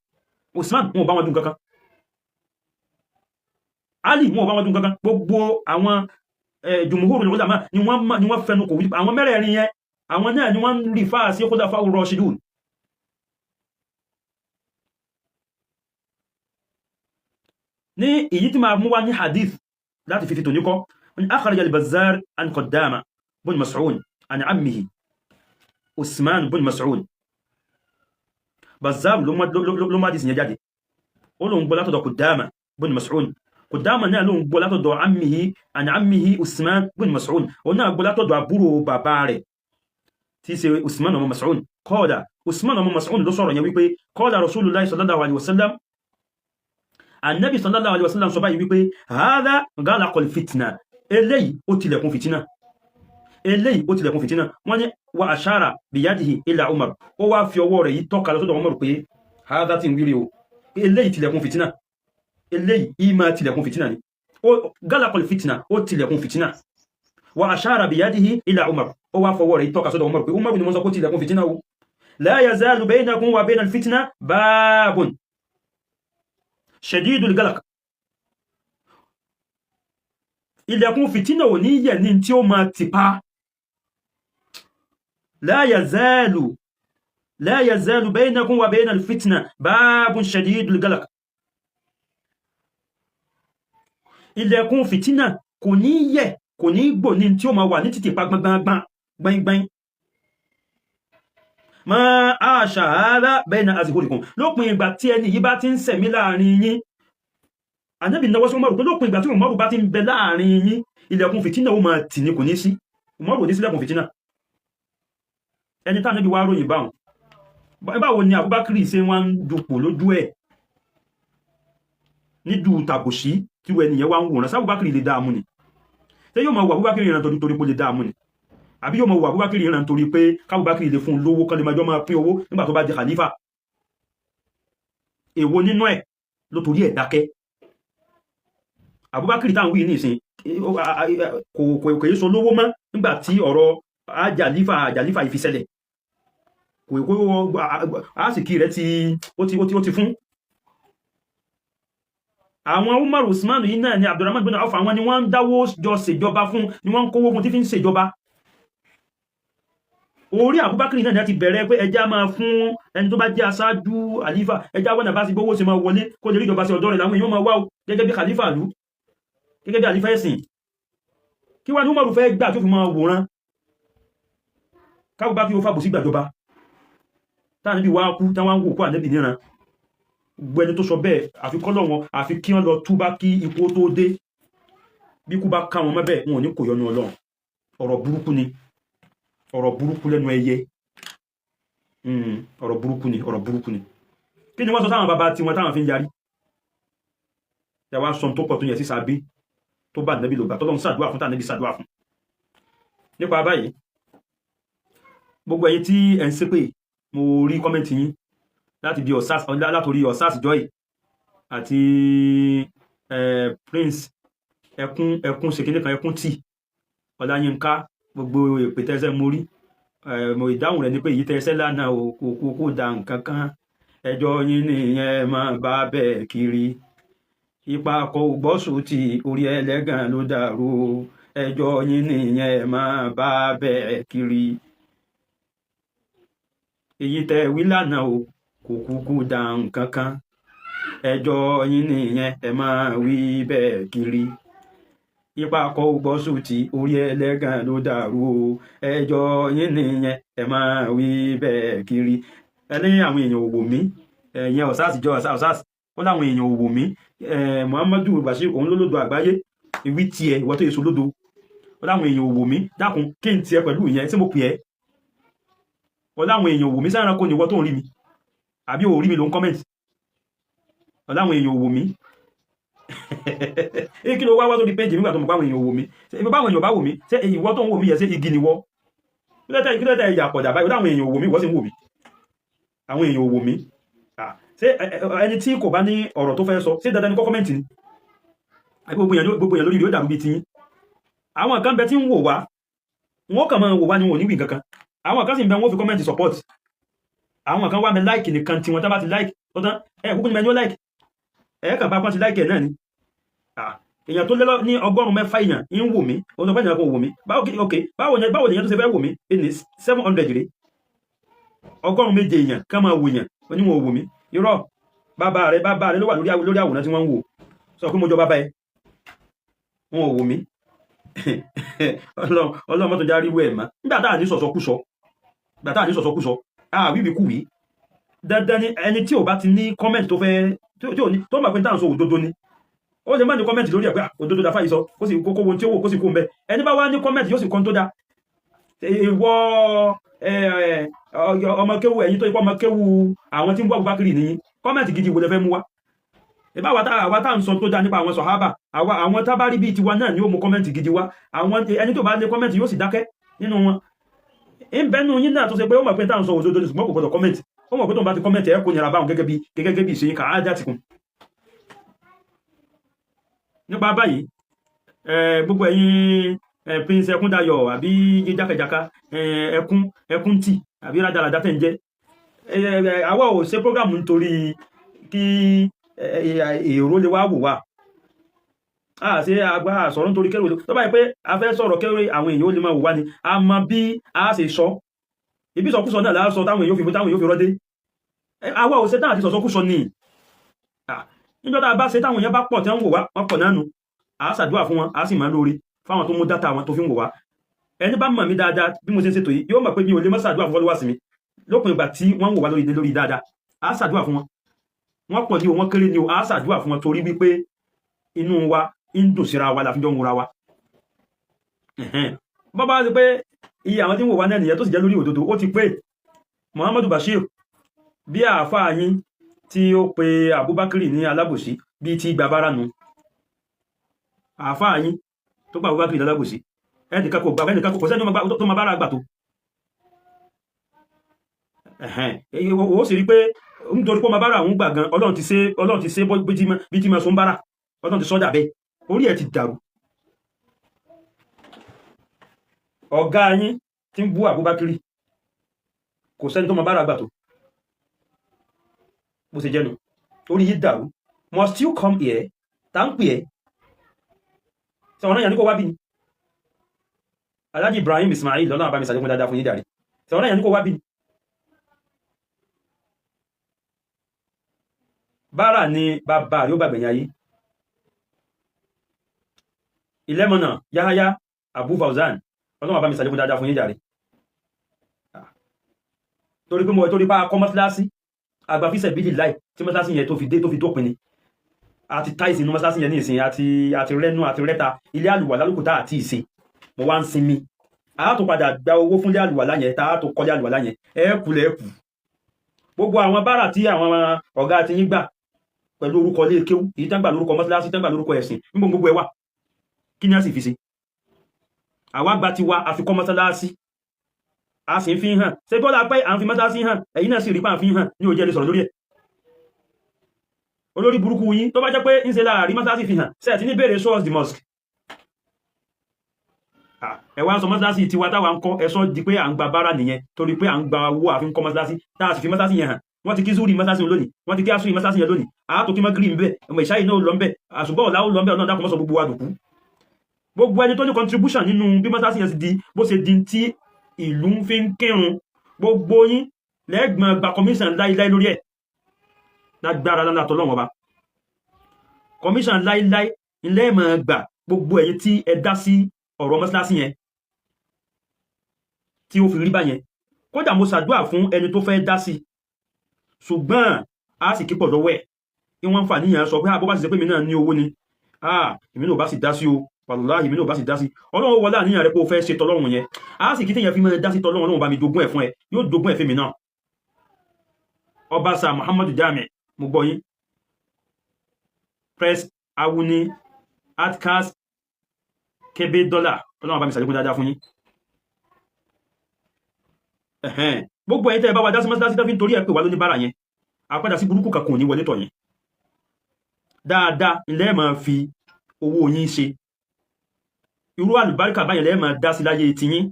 Usman, wọn ò bá wọn dùn kankan. Ali, wọn ò bá wọn dùn kankan. Gbogbo àwọn jumhurul ulama ni wọ́n fẹnu kò wípé àwọn mẹ́rẹ̀ẹ̀rin yẹn, àwọn náà ni wọ́n ń rí fáà sí khulafa'ur rashidun. Ní èyí tí máa mú wá ní hadith láti fi tòní kọ́, ní akhraj al-Bazzar an Qaddama bun Mas'un an ammihi Usman bun Mas'un. Bazzar ló má dìsìn yẹn jáde, ó lóun gbọ́ látọ̀dọ̀ Qaddama bun Mas'un. Qaddama náà lóun gbọ́ látọ̀dọ̀ ammihi an ammihi Usman bun Mas'un. Ó náà gbọ́ látọ̀dọ̀ àbúrò bàbá rẹ̀ tí í ṣe Usman ọmọ Mas'un. Qala, Usman ọmọ Mas'un ló sọ̀rọ̀ yẹn wípé qala Rasulullah sallallahu alaihi wasallam, Annabi sallallahu alaihi wasallam sọ báyìí wípé hadha ghalaqal fitna, eléyìí ó tilẹ̀kùn fìtínà, eléyìí ó tilẹ̀kùn fìtínà. Wọ́n ní wa ashara biyadihi ila Umar, ó wá fi ọwọ́ rẹ̀ yìí tọ́ka lọ sọ́dọ̀ Umar pé hadha tí ń wírí o, eléyìí tilẹ̀kùn fìtínà, eléyìí ìmá tilẹ̀kùn fìtínà ni, ghalaqal fitna, ó tilẹ̀kùn fìtínà. Wa ashara biyadihi ila Umar, ó wá fọwọ́ rẹ̀ yìí tọ́ka sọ́dọ̀ Umar pé Umar ni wọ́n sọ pé ó tilẹ̀kùn fìtínà o. La yazalu baynakum wa bayna al-fitna babun shadidul galak, ilẹ̀kùn fìtínà ò ní yẹ̀ ní tí ó máa tìpa. La yazalu baynakum wa bayna al-fitna babun shadidul galak, ilẹ̀kùn fìtínà kò ní yẹ̀, kò ní gbò ní tí ó máa wà ní títìpa gbangban gbangban. Ma aṣa hadha bayna azhurikum, lópin ìgbà tí ẹni yìí bá ti ń sẹ̀mí láàrin yín. Ànábì náwó sí Umaru pé lópin ìgbà tí Umaru bá ti ń bẹ láàrin yín, ilẹ̀kùn fìtínà ó máa tì ní, kò ní sí. Umaru ò ní sílẹ̀kùn fìtínà. Ẹni tá Ànábì wá ròyìn báwọn, báwo ni Abubakar ṣe wá ń dupò lójú ẹ̀ nídù tàbòsí tí wọ́n ẹnìyẹn wá ń wòran? Sábùbákìrì lè dáàmú ni? Ṣé yóò máa wọ Abubakar ìran torí pé ó lè dáàmú ni? Àbí yóò máa wọ Abubakar ìran torí pé kábùbákìrì lè fún un lówó kán lè máa jọ máa pín owó nígbà tó bá di khalifa? Èwo nínú ẹ̀ ló torí ẹ̀ dákẹ́? Abubakar táwọn wí nísìn kò yé so lówó mọ́ nígbà tí ọ̀rọ̀ àjàlífà àjàlífà yìí fi ṣẹlẹ̀. Kò kó àsìkí rẹ̀ tí ó ti fún àwọn Umar Usman yìí náà ni Abdurrahman bin Auf, àwọn ni wọ́n ń dáwó jọ ṣèjọba fún, ni wọ́n ń kówó fún tí fi ń ṣèjọba. Orí Abubakar náà ni a ti bẹ̀rẹ̀ pé ẹjá máa fún ẹni tó bá jẹ́ aṣáájú àlífà, ẹjá wọ́n bá sí gbówó sí máa wọlé kó lè rí ìjọba sí ọ̀dọ́ rẹ̀, làwọn èèyàn máa wá o gẹ́gẹ́ bí khalifa ìlú, gẹ́gẹ́ bí àlífà ẹ̀sìn. Kí wá ní Umaru fẹ́ gbà tó fi máa wòran kábùbá fi ó fàbò sí gbàjọba táà níbi wá kú táwọn ń wò kó ànẹ́bì níran? Gbogbo ẹni tó sọ bẹ́ẹ̀, àfi kọ́lọ̀ wọn, àfi kí wọ́n lọ túbá kí ikú tó dé. Bí kú bá ká wọn mọ́bẹ̀, wọn ò ní kò yọnu Ọlọ́run. Ọ̀rọ̀ burúkú ni, ọ̀rọ̀ burúkú lẹ́nu ẹyẹ, ọ̀rọ̀ burúkú ni, ọ̀rọ̀ burúkú ni. Kí ni wọ́n sọ táwọn bàbá tiwọn táwọn fi ń yarí? Ẹ wá sọ tó pọ̀ tó yẹ sí sàbí tó bá nẹ́bí lògbà tọ́lọ́run ṣàdúrà fún, tànẹ́bí ṣàdúrà fún. Nípa báyìí, gbogbo ẹ̀yin tí ẹ̀ ń ṣépè, mo rí comment yín láti bí látòrí Osas Joy àti Prince ẹkún ẹkún ṣèkínní kan ẹkún tì Ọláyínká, gbogbo èpè tẹ́sẹ̀ mo rí, mo ìdáhùn rẹ̀ ni pé èyí tẹ́sẹ̀ lánàá o kò kò kò da nǹkan kan, ẹjọ́ yín nìyẹn máa bá bẹ́ẹ̀ kiri. Ipa kò gbọ́sù tí orí ẹlẹ́gàn ló dàrú o, ẹjọ́ yín nìyẹn máa bá bẹ́ẹ̀ kiri. Èyí tẹ́ wí lánàá o Kò kúkú dá nǹkan kan. Ẹjọ́ yín nìyẹn, ẹ máa wí bẹ́ẹ̀ kiri. Ipa kọ́ gbọ́sùtì, orí ẹlẹ́gàn ló dàrú o. Ẹjọ́ yín nìyẹn, ẹ máa wí bẹ́ẹ̀ kiri. Ẹni àwọn èèyàn ò wò mí, ẹ̀yẹn ọ̀sáàsì jọ ọ̀sáàsì ó láwọn èèyàn ò wò mí. Muhammadu Bashir òun ló lódo àgbáyé ìwí tiẹ̀, ìwọ tó yẹ so lódo, ó láwọn èèyàn ò wò mí. Dákun, kí n tiẹ̀ pẹ̀lú ìyẹn tí mo pè ẹ́? Ó láwọn èèyàn ò wò mí. Sáyẹn kò ní ìwọ tó ń rí mi àbí ò rí mi ló ń comment? Ó láwọn èèyàn ò wò mí. Kí ló wá wá sórí péjì nígbà tó mọ̀ pé àwọn èèyàn ò wò mí? Ṣé báwọn èèyàn bá wò mí, ṣé ìwọ tó ń wò mí yẹ, ṣé igi ni wọ́? Kí ló tẹ́ ìyà pọ̀jà báyìí? Ó láwọn èèyàn ò wò mí, ìwọ sì ń wò mí. Àwọn èèyàn ò wò mí. Ṣé ẹni tí kò bá ní ọ̀rọ̀ tó fẹ́ sọ, ṣé dandan ni kó comment ni? Àbí gbogbo èèyàn lórí rí ó dàrú bíi tiyín? Àwọn kan bẹ tí ń wò wá, wọn kàn máa wò wá ní, wọn ò ní wí nǹkan kan. Àwọn kan sì ń bẹ, wọn fi comment support. Àwọn kan wá mi like nìkan tí wọn tá bá ti like ó tán. Ẹ kúkú ní mẹni ó like, ẹ kàn bá pọ́n ti like ẹ̀ náà ni. Èèyàn tó lé ní 600 èèyàn ń wò mí, ó sọ pé èèyàn kò wò mí. Báwo? Ok, báwo lèèyàn tó ṣe fẹ́ wò mí? Ẹni 700 rèé, 700 èèyàn kán máa wò èèyàn, oníwọ̀n wò mí. Irọ́, bàbá rẹ ló wà lórí àwòrán tí wọ́n ń wò. Sọ pé mo jọ bàbá ẹ, wọn ò wò mí. Ọlọ́run mọ́tò já ríwú ẹ̀ mọ́. Nígbà tá à ní sọ̀sọ́kúsọ, nígbà tá à ní sọ̀sọ́kúsọ, àwíwí kúwí. Dandan ni ẹni tí ò bá ti ní comment tó fẹ́, tí ò ní tó mọ̀ pé tá à ń sọ òdodo ni, ó lè má ní comment lórí ẹ̀ pé òdodo dáfà yìí sọ, kó sì kókó ohun tí ó wò, kó sì kó ń bẹ. Ẹni bá wá ní comment, yóò sì kọ́ tó dá. Ìwọ ọmọ kéwu, ẹ̀yin tó ipọ́ ọmọ kéwu, àwọn tí ń bọ́ Abubakar nìyí, comment gidi wo lẹ fẹ́ mú wá? Ìbá àwa tá ń sọ tó dá nípa àwọn sọ̀hábà, àwọn tábárí bíi tiwa náà ni ó mú comment gidi wá. Àwọn ẹni tó bá ní comment yóò sì dákẹ́ nínú wọn. Ń bẹ́nu yín náà tó ṣe pé ó mọ̀ pé tá ń sọ òdodo, ṣùgbọ́n kò gbọdọ̀ comment. Ó mọ̀ pé tó ń bá ti comment, ẹ̀ kò nira báwọn gẹ́gẹ́ bí ìṣe kà á já tìkùn. Nípa báyìí, gbogbo ẹ̀yin Prince Ẹkúndayọ̀ àbí jákèjáká ẹkún ẹkún tì àbí rádaràdá tẹ̀ ń jẹ́, àwa ò ṣe program nítorí kí èrò lè wá wò wá. A ṣe àgbà sọ̀rọ̀ nítorí kẹ́rù tó báyìí pé a fẹ́ sọ̀rọ̀ kẹ́rù àwọn èèyàn ó lè máa wò wá ni. A mọ bí a ṣe sọ ibi sọkúsọ náà láàsọ táwọn èèyàn fi rọ́dé. Àwa ò ṣe tán àti sọ̀sọ́kúsọ ni. Níjọ́ tá a bá ṣe táwọn èèyàn bá pọ̀ tí wọ́n ń wò wá, wọ́n pọ̀ náà nu, a ṣàdúrà fún wọn, a sì máa lóore fáwọn tó mú data wọn tó fi ń wò wá. Ẹni bá mọ̀ mí dáadáa bí mo ṣe ń ṣètò yìí yóò mọ̀ pé mi ò lè má ṣàdúrà fún followers mi lópin ìgbà tí wọ́n ń wò wá lórí dáadáa. A ṣàdúrà fún wọn, wọ́n pọ̀ ní o, wọ́n kéré ní o, a ṣàdúrà fún wọn, torí wípé inú wa ń dùn síra wa la fi jọ ń wòra wa. Bọ́ bá ṣe pé iye àwọn tí ń wò wá náà nìyẹn, tó sì jẹ́ lórí òdodo, ó ti pé. Muhammadu Bashir, bí àáfàá yín tí ó pe Abubakar ní alábòsí bí ti gbàbára nu, àáfàá yín tó pa Abubakar ní alábòsí, ẹnìkan kò gbà, ẹnìkan kò sẹ́ni tó máa bára gbà tó. Ó sì rí pé nítorí pé ọmọ bára òun gbà gan, Ọlọ́run ti ṣe, Ọlọ́run ti ṣe bí tí ma sún bára, Ọlọ́run ti sọ́dà bẹ́ẹ̀. Orí ẹ̀ ti dàrú. Ọ̀gá yín tí ń bú Abubakar, kò sẹ́ni tó máa bára gbà tó bó ṣe jẹ́nu. Orí yìí dàrú. Must you come here? Tá ń pè ẹ́ sọ ọ̀nà yẹn ní kó wá bí ni. Alhaji Ibrahim Ismail, lọ́nà àbámi sàlékún dáadáa fún yín jàre. Sọ ọ̀nà yẹn ní kó wá bí ni. Bára ni bàbá rí ó bàgbẹ̀yìn ayé. Ìlẹ́mọ̀nà Yahaya Abu Fauzan, ọlọ́run àbámi sàlékún dáadáa fún yín jàre. Torí pé mo torí bá kọ́ mọ́síláṣí àgbàfíṣẹ̀ bídì láì tí mọ́síláṣí yẹn tó fi dé tó fi dópin ni. Àti táìsì inú mọ́síláṣí yẹn ní ìsìn, àti rẹ́nu àti rẹ́ta ilé àlùwàlá lókùtà àti ìsìn mo wá ń sinmi. A tó padà gba owó fúnlé àlùwàlá yẹn, tá a tó kọ́lé àlùwàlá yẹn. Ẹ kú lẹ̀ kù. Gbogbo àwọn bára tí àwọn ọ̀gá ti yín gbà pẹ̀lú orúkọ ilé kéwú, èyí tán gbà lórúkọ mọ́síláṣí, tán gbà lórúkọ ẹ̀sìn, níbo gbogbo ẹ wà? Kí ni a sì fi ṣe? Àwa gba tiwa, àfikọ́ mọ́sálásí, a sì ń fi hàn. Ṣe bọ́lá pé à ń fi mọ́sálásí hàn, ẹ̀yin náà sì rí pà ń fi hàn ní òjẹ́ lè sọ̀rọ̀ lórí ẹ̀. Olórí burúkú yín, tó bá jẹ́ pé ń ṣe láàrí mọ́sálásí fi hàn, ṣe ti ní bèèrè show us the mosque? Ẹ wá ń sọ mọ́sálásí tiwa táwa ń kọ́, ẹ sọ di pé à ń gba bára nìyẹn, torí pé à ń gba owó àfi ń kọ́ mọ́sálásí, tá a sì fi mọ́sálásí yẹn hàn. Wọ́n ti kí zúrì mọ́sálásí lónìí, wọ́n ti kí asúrì mọ́sálásí yẹn lónìí, àátò kí mọ́gírì ń bẹ̀, ọmọ ìṣáyì náà lọ ń bẹ̀, àṣùgbọ́ ọ̀la ó lọ ń bẹ̀. Ọ̀nà dákun mọ́sọ gbogbo wa dùkú. Gbogbo ẹni tó ní contribution nínú bí mọ́sálásí yẹn ti di bó ṣe di tí ìlú ń fi ń kírun, gbogbo yín lẹ́gbọ̀n gba commission láíláí lórí ẹ̀. Lágbára lálá tọ́lọ́wọ́n ọba, commission láíláí ilé ẹ̀ máa gbà. Gbogbo ẹ̀yin tí ẹ dá sí ọ̀rọ̀ mọ́sálásí yẹn tí ó fi rí báyẹn, kódà mo ṣàdúrà fún ẹni tó fẹ́ dá sí, ṣùgbọ́n a sì kípọ̀ lọ́wọ́ ẹ̀ kí wọ́n ń fà níyàn sọ pé àbó bá sì ṣe pé mi náà ní owó ni, èmi náà bá sì dá sí o, wàláhì, èmi náà bá sì dá sí. Ọlọ́run wọlé àníyàn rẹ pé o fẹ́ ṣe tọlọ́run yẹn, a sì kí téèyàn fi máa dá sí tọlọ́run. Ọlọ́run bá mi jogún ẹ̀ fún ẹ, yóò jogún ẹ̀ fún mi náà. Ọbaṣà Muhammadu Jami, mo gbọ́ yín. Press Awuni Atkas Kebe dọ́là, Ọlọ́run bá mi ṣàlékún dáadáa fún yín. Gbogbo ẹ̀yin tẹ́ ẹ bá wa dá sí mọ́sálásí tó fi ń torí ẹ̀ pé wà lóní bára yẹn, àpadà sí burúkú kankan ò ní wọlé tọ̀ yín. Dáadáa ilẹ̀ máa fi owó yín ṣe, irú àlùbáríkà báyìí lẹ́ẹ̀ máa dá sí láyé tiyín.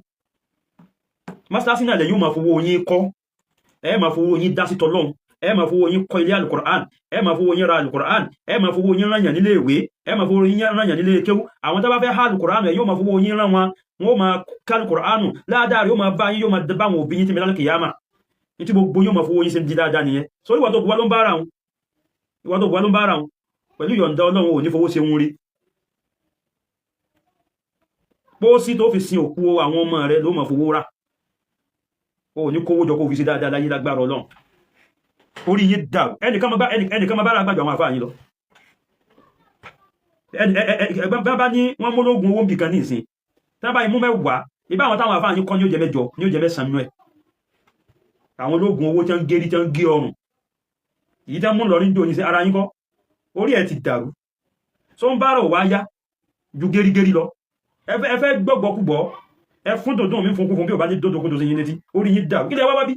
Mọ́sálásí náà lẹ yóò máa fowó yín kọ́, ẹ máa fowó yín dá sí tọlọ́hun, ẹ máa fowó yín kọ́ ilé alukur'an, ẹ máa fowó yín ra alukur'an, ẹ máa fowó yín rányàn nílé ìwé, ẹ máa fowó yín rányàn nílé kéwú. Àwọn tó bá fẹ́ há alukur'an, ẹ yóò máa fowó yín rán wọn, wọn ó máa ká alukur'an ládàá, yóò máa bá yín, yóò máa bá àwọn òbí yín tí mi lálẹ́ kìyàmà ní tí gbogbo yóò máa fowó yín ṣe ń di dáadáa nìyẹn. So ìwà tó buwá ló ń bára wọn, ìwà tó buwá ló ń bára wọn, pẹ̀lú ìyọ̀ǹda Ọlọ́run, ò ní fowó ṣe ń rí pósí tó fi sin òkú àwọn ọmọ rẹ ló máa fowó rà. Ó ní kówó jọ kó fi ṣe dáadáa láyé lágbára Ọlọ́run. Orí yín dàrú. Ẹnìkan máa bára gbàjọ àwọn àfáà yín lọ. Ẹgbẹ́ bá ní wọ́n mólógún owó bìkan ní ìsìn tí wọ́n bá imú mẹ́wàá ibá, àwọn táwọn àfáà yín kọ́ ní ó jẹ mẹ́jọ, ní ó jẹ mẹ́sàn-án nú ẹ̀. Àwọn ológun owó tí wọ́n ń gérí, tí wọ́n ń gé ọrùn èyí tí wọ́n mú lọ ní dòní sí ara yín kọ́. Orí ẹ̀ ti dàrú. So ń bára wá yá ju gérígérí lọ. Ẹ fẹ́ gbọ́gbọ́kúgbọ́, ẹ fún dòdò mi fún kúfún bí ò bá ní dòdò kúndò sí yín létí. Orí yín dàrú. Kí lẹ wá wá bí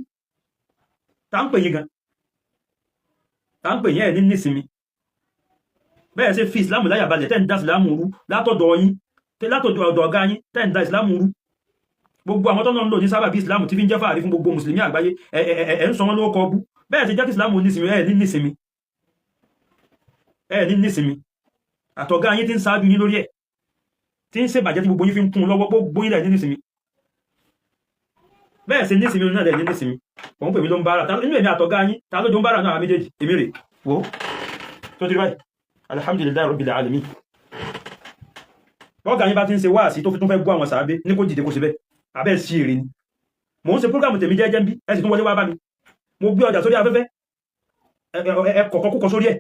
tá ń pè yín gan, tá ń pè yín? Ẹ̀ ní nísinmi bẹ́ẹ̀ ṣe fi ìsìlámù láyà balẹ̀, tẹ́ ń da ìsìlámù rú látọ̀dọ̀ yín, látọ̀dọ̀ ọ̀dọ̀ ọ̀gá yín, tẹ́ ń da ìsìlámù rú. Gbogbo àwọn tọ́nà ń lò ní sábà bí ìsìlámù tí fi ń jẹ́ fàárí fún gbogbo mùsùlùmí àgbáyé, ẹ̀ ń sọ wọ́n lówó kọ bú. Bẹ́ẹ̀ ṣe jẹ́ kí ìsìlámù nísinmi. Ẹ̀ ní nísinmi, ẹ̀ ní nísinmi. Àtọ̀gá yín tí ń ṣáájú yín lórí ẹ̀, tí ń ṣèbàjẹ́, tí gbogbo yín fi ń kún un lọ́wọ́, gbogbo yín lẹ̀ ní nísinmi. Bẹ́ẹ̀ ṣe nísinmi náà lẹ̀ ní nísinmi. Òun pè mí ló ń bára nínú èmi àtọ̀gá yín. Ta ló jọ ń bára náà méjèèjì? Èmi rè wò tó ti rí báyìí. Alhamdulillahi rabbil alamin. Bọ́gà yín bá ti ń ṣe wáàsí tó fi tún fẹ́ gbọ́ àwọn sàábé ní kó dìde kó ṣe bẹ́ẹ̀, abẹ́ sí èrè ni. Mò ń ṣe program tèmi jẹ́jẹ́ ń bí, ẹ sì tún wọlé wá bá mi. Mo gbé ọjà sórí afẹ́fẹ́, ẹ kọ̀kọ́ kúkọ sórí ẹ̀,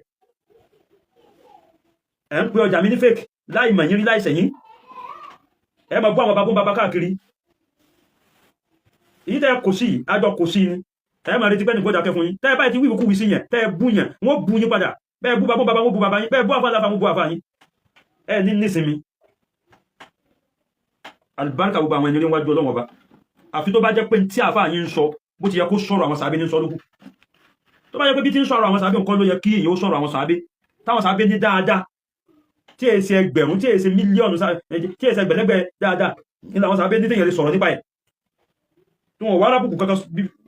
ẹ̀ ń pe ọjà mi ní fake láì mọ̀ yín rí, láì sẹ̀yìn. Ẹ máa bú àwọn babó bàbá káàkiri. Èyí tẹ́ kò sí àjọ kò sí ni ẹ máa retí pé nìkan dákẹ́ fún yín. Tẹ́ ẹ báyìí ti wíwú kúwì sí yẹn, tẹ́ ẹ bú yẹn, wọ́n bú yín padà. Bẹ́ẹ̀ bú babó bàbá, wọ́n bú bàbá yín. Bẹ́ẹ̀ bú àfáà láfa, wọ́n bú àfáà yín. Ẹ ní nísinmi. Alibarika gbogbo àwọn ẹni níwájú Ọlọ́wọ́n ọba, àfi tó bá jẹ́ pé tí àfáà yín ń sọ bó ti yẹ kó sọ̀rọ̀ àwọn sàábé ní sọ lókù. Tó bá jẹ́ pé bí ti ń sọ̀rọ̀ àwọn sàábé nǹkan ló yẹ kí èèyàn ó sọ̀rọ̀ àwọn sàábé, táwọn sàábé ní dáadáa tí èsì ẹgbẹ̀rún, tí èsì mílíọ̀nù, tí èsì ẹgbẹ̀lẹ́gbẹ̀ dáadáa ní làwọn sàábé ní téèyàn lè sọ̀rọ̀ nípa ẹ̀, tí wọn wá arábùkù kankan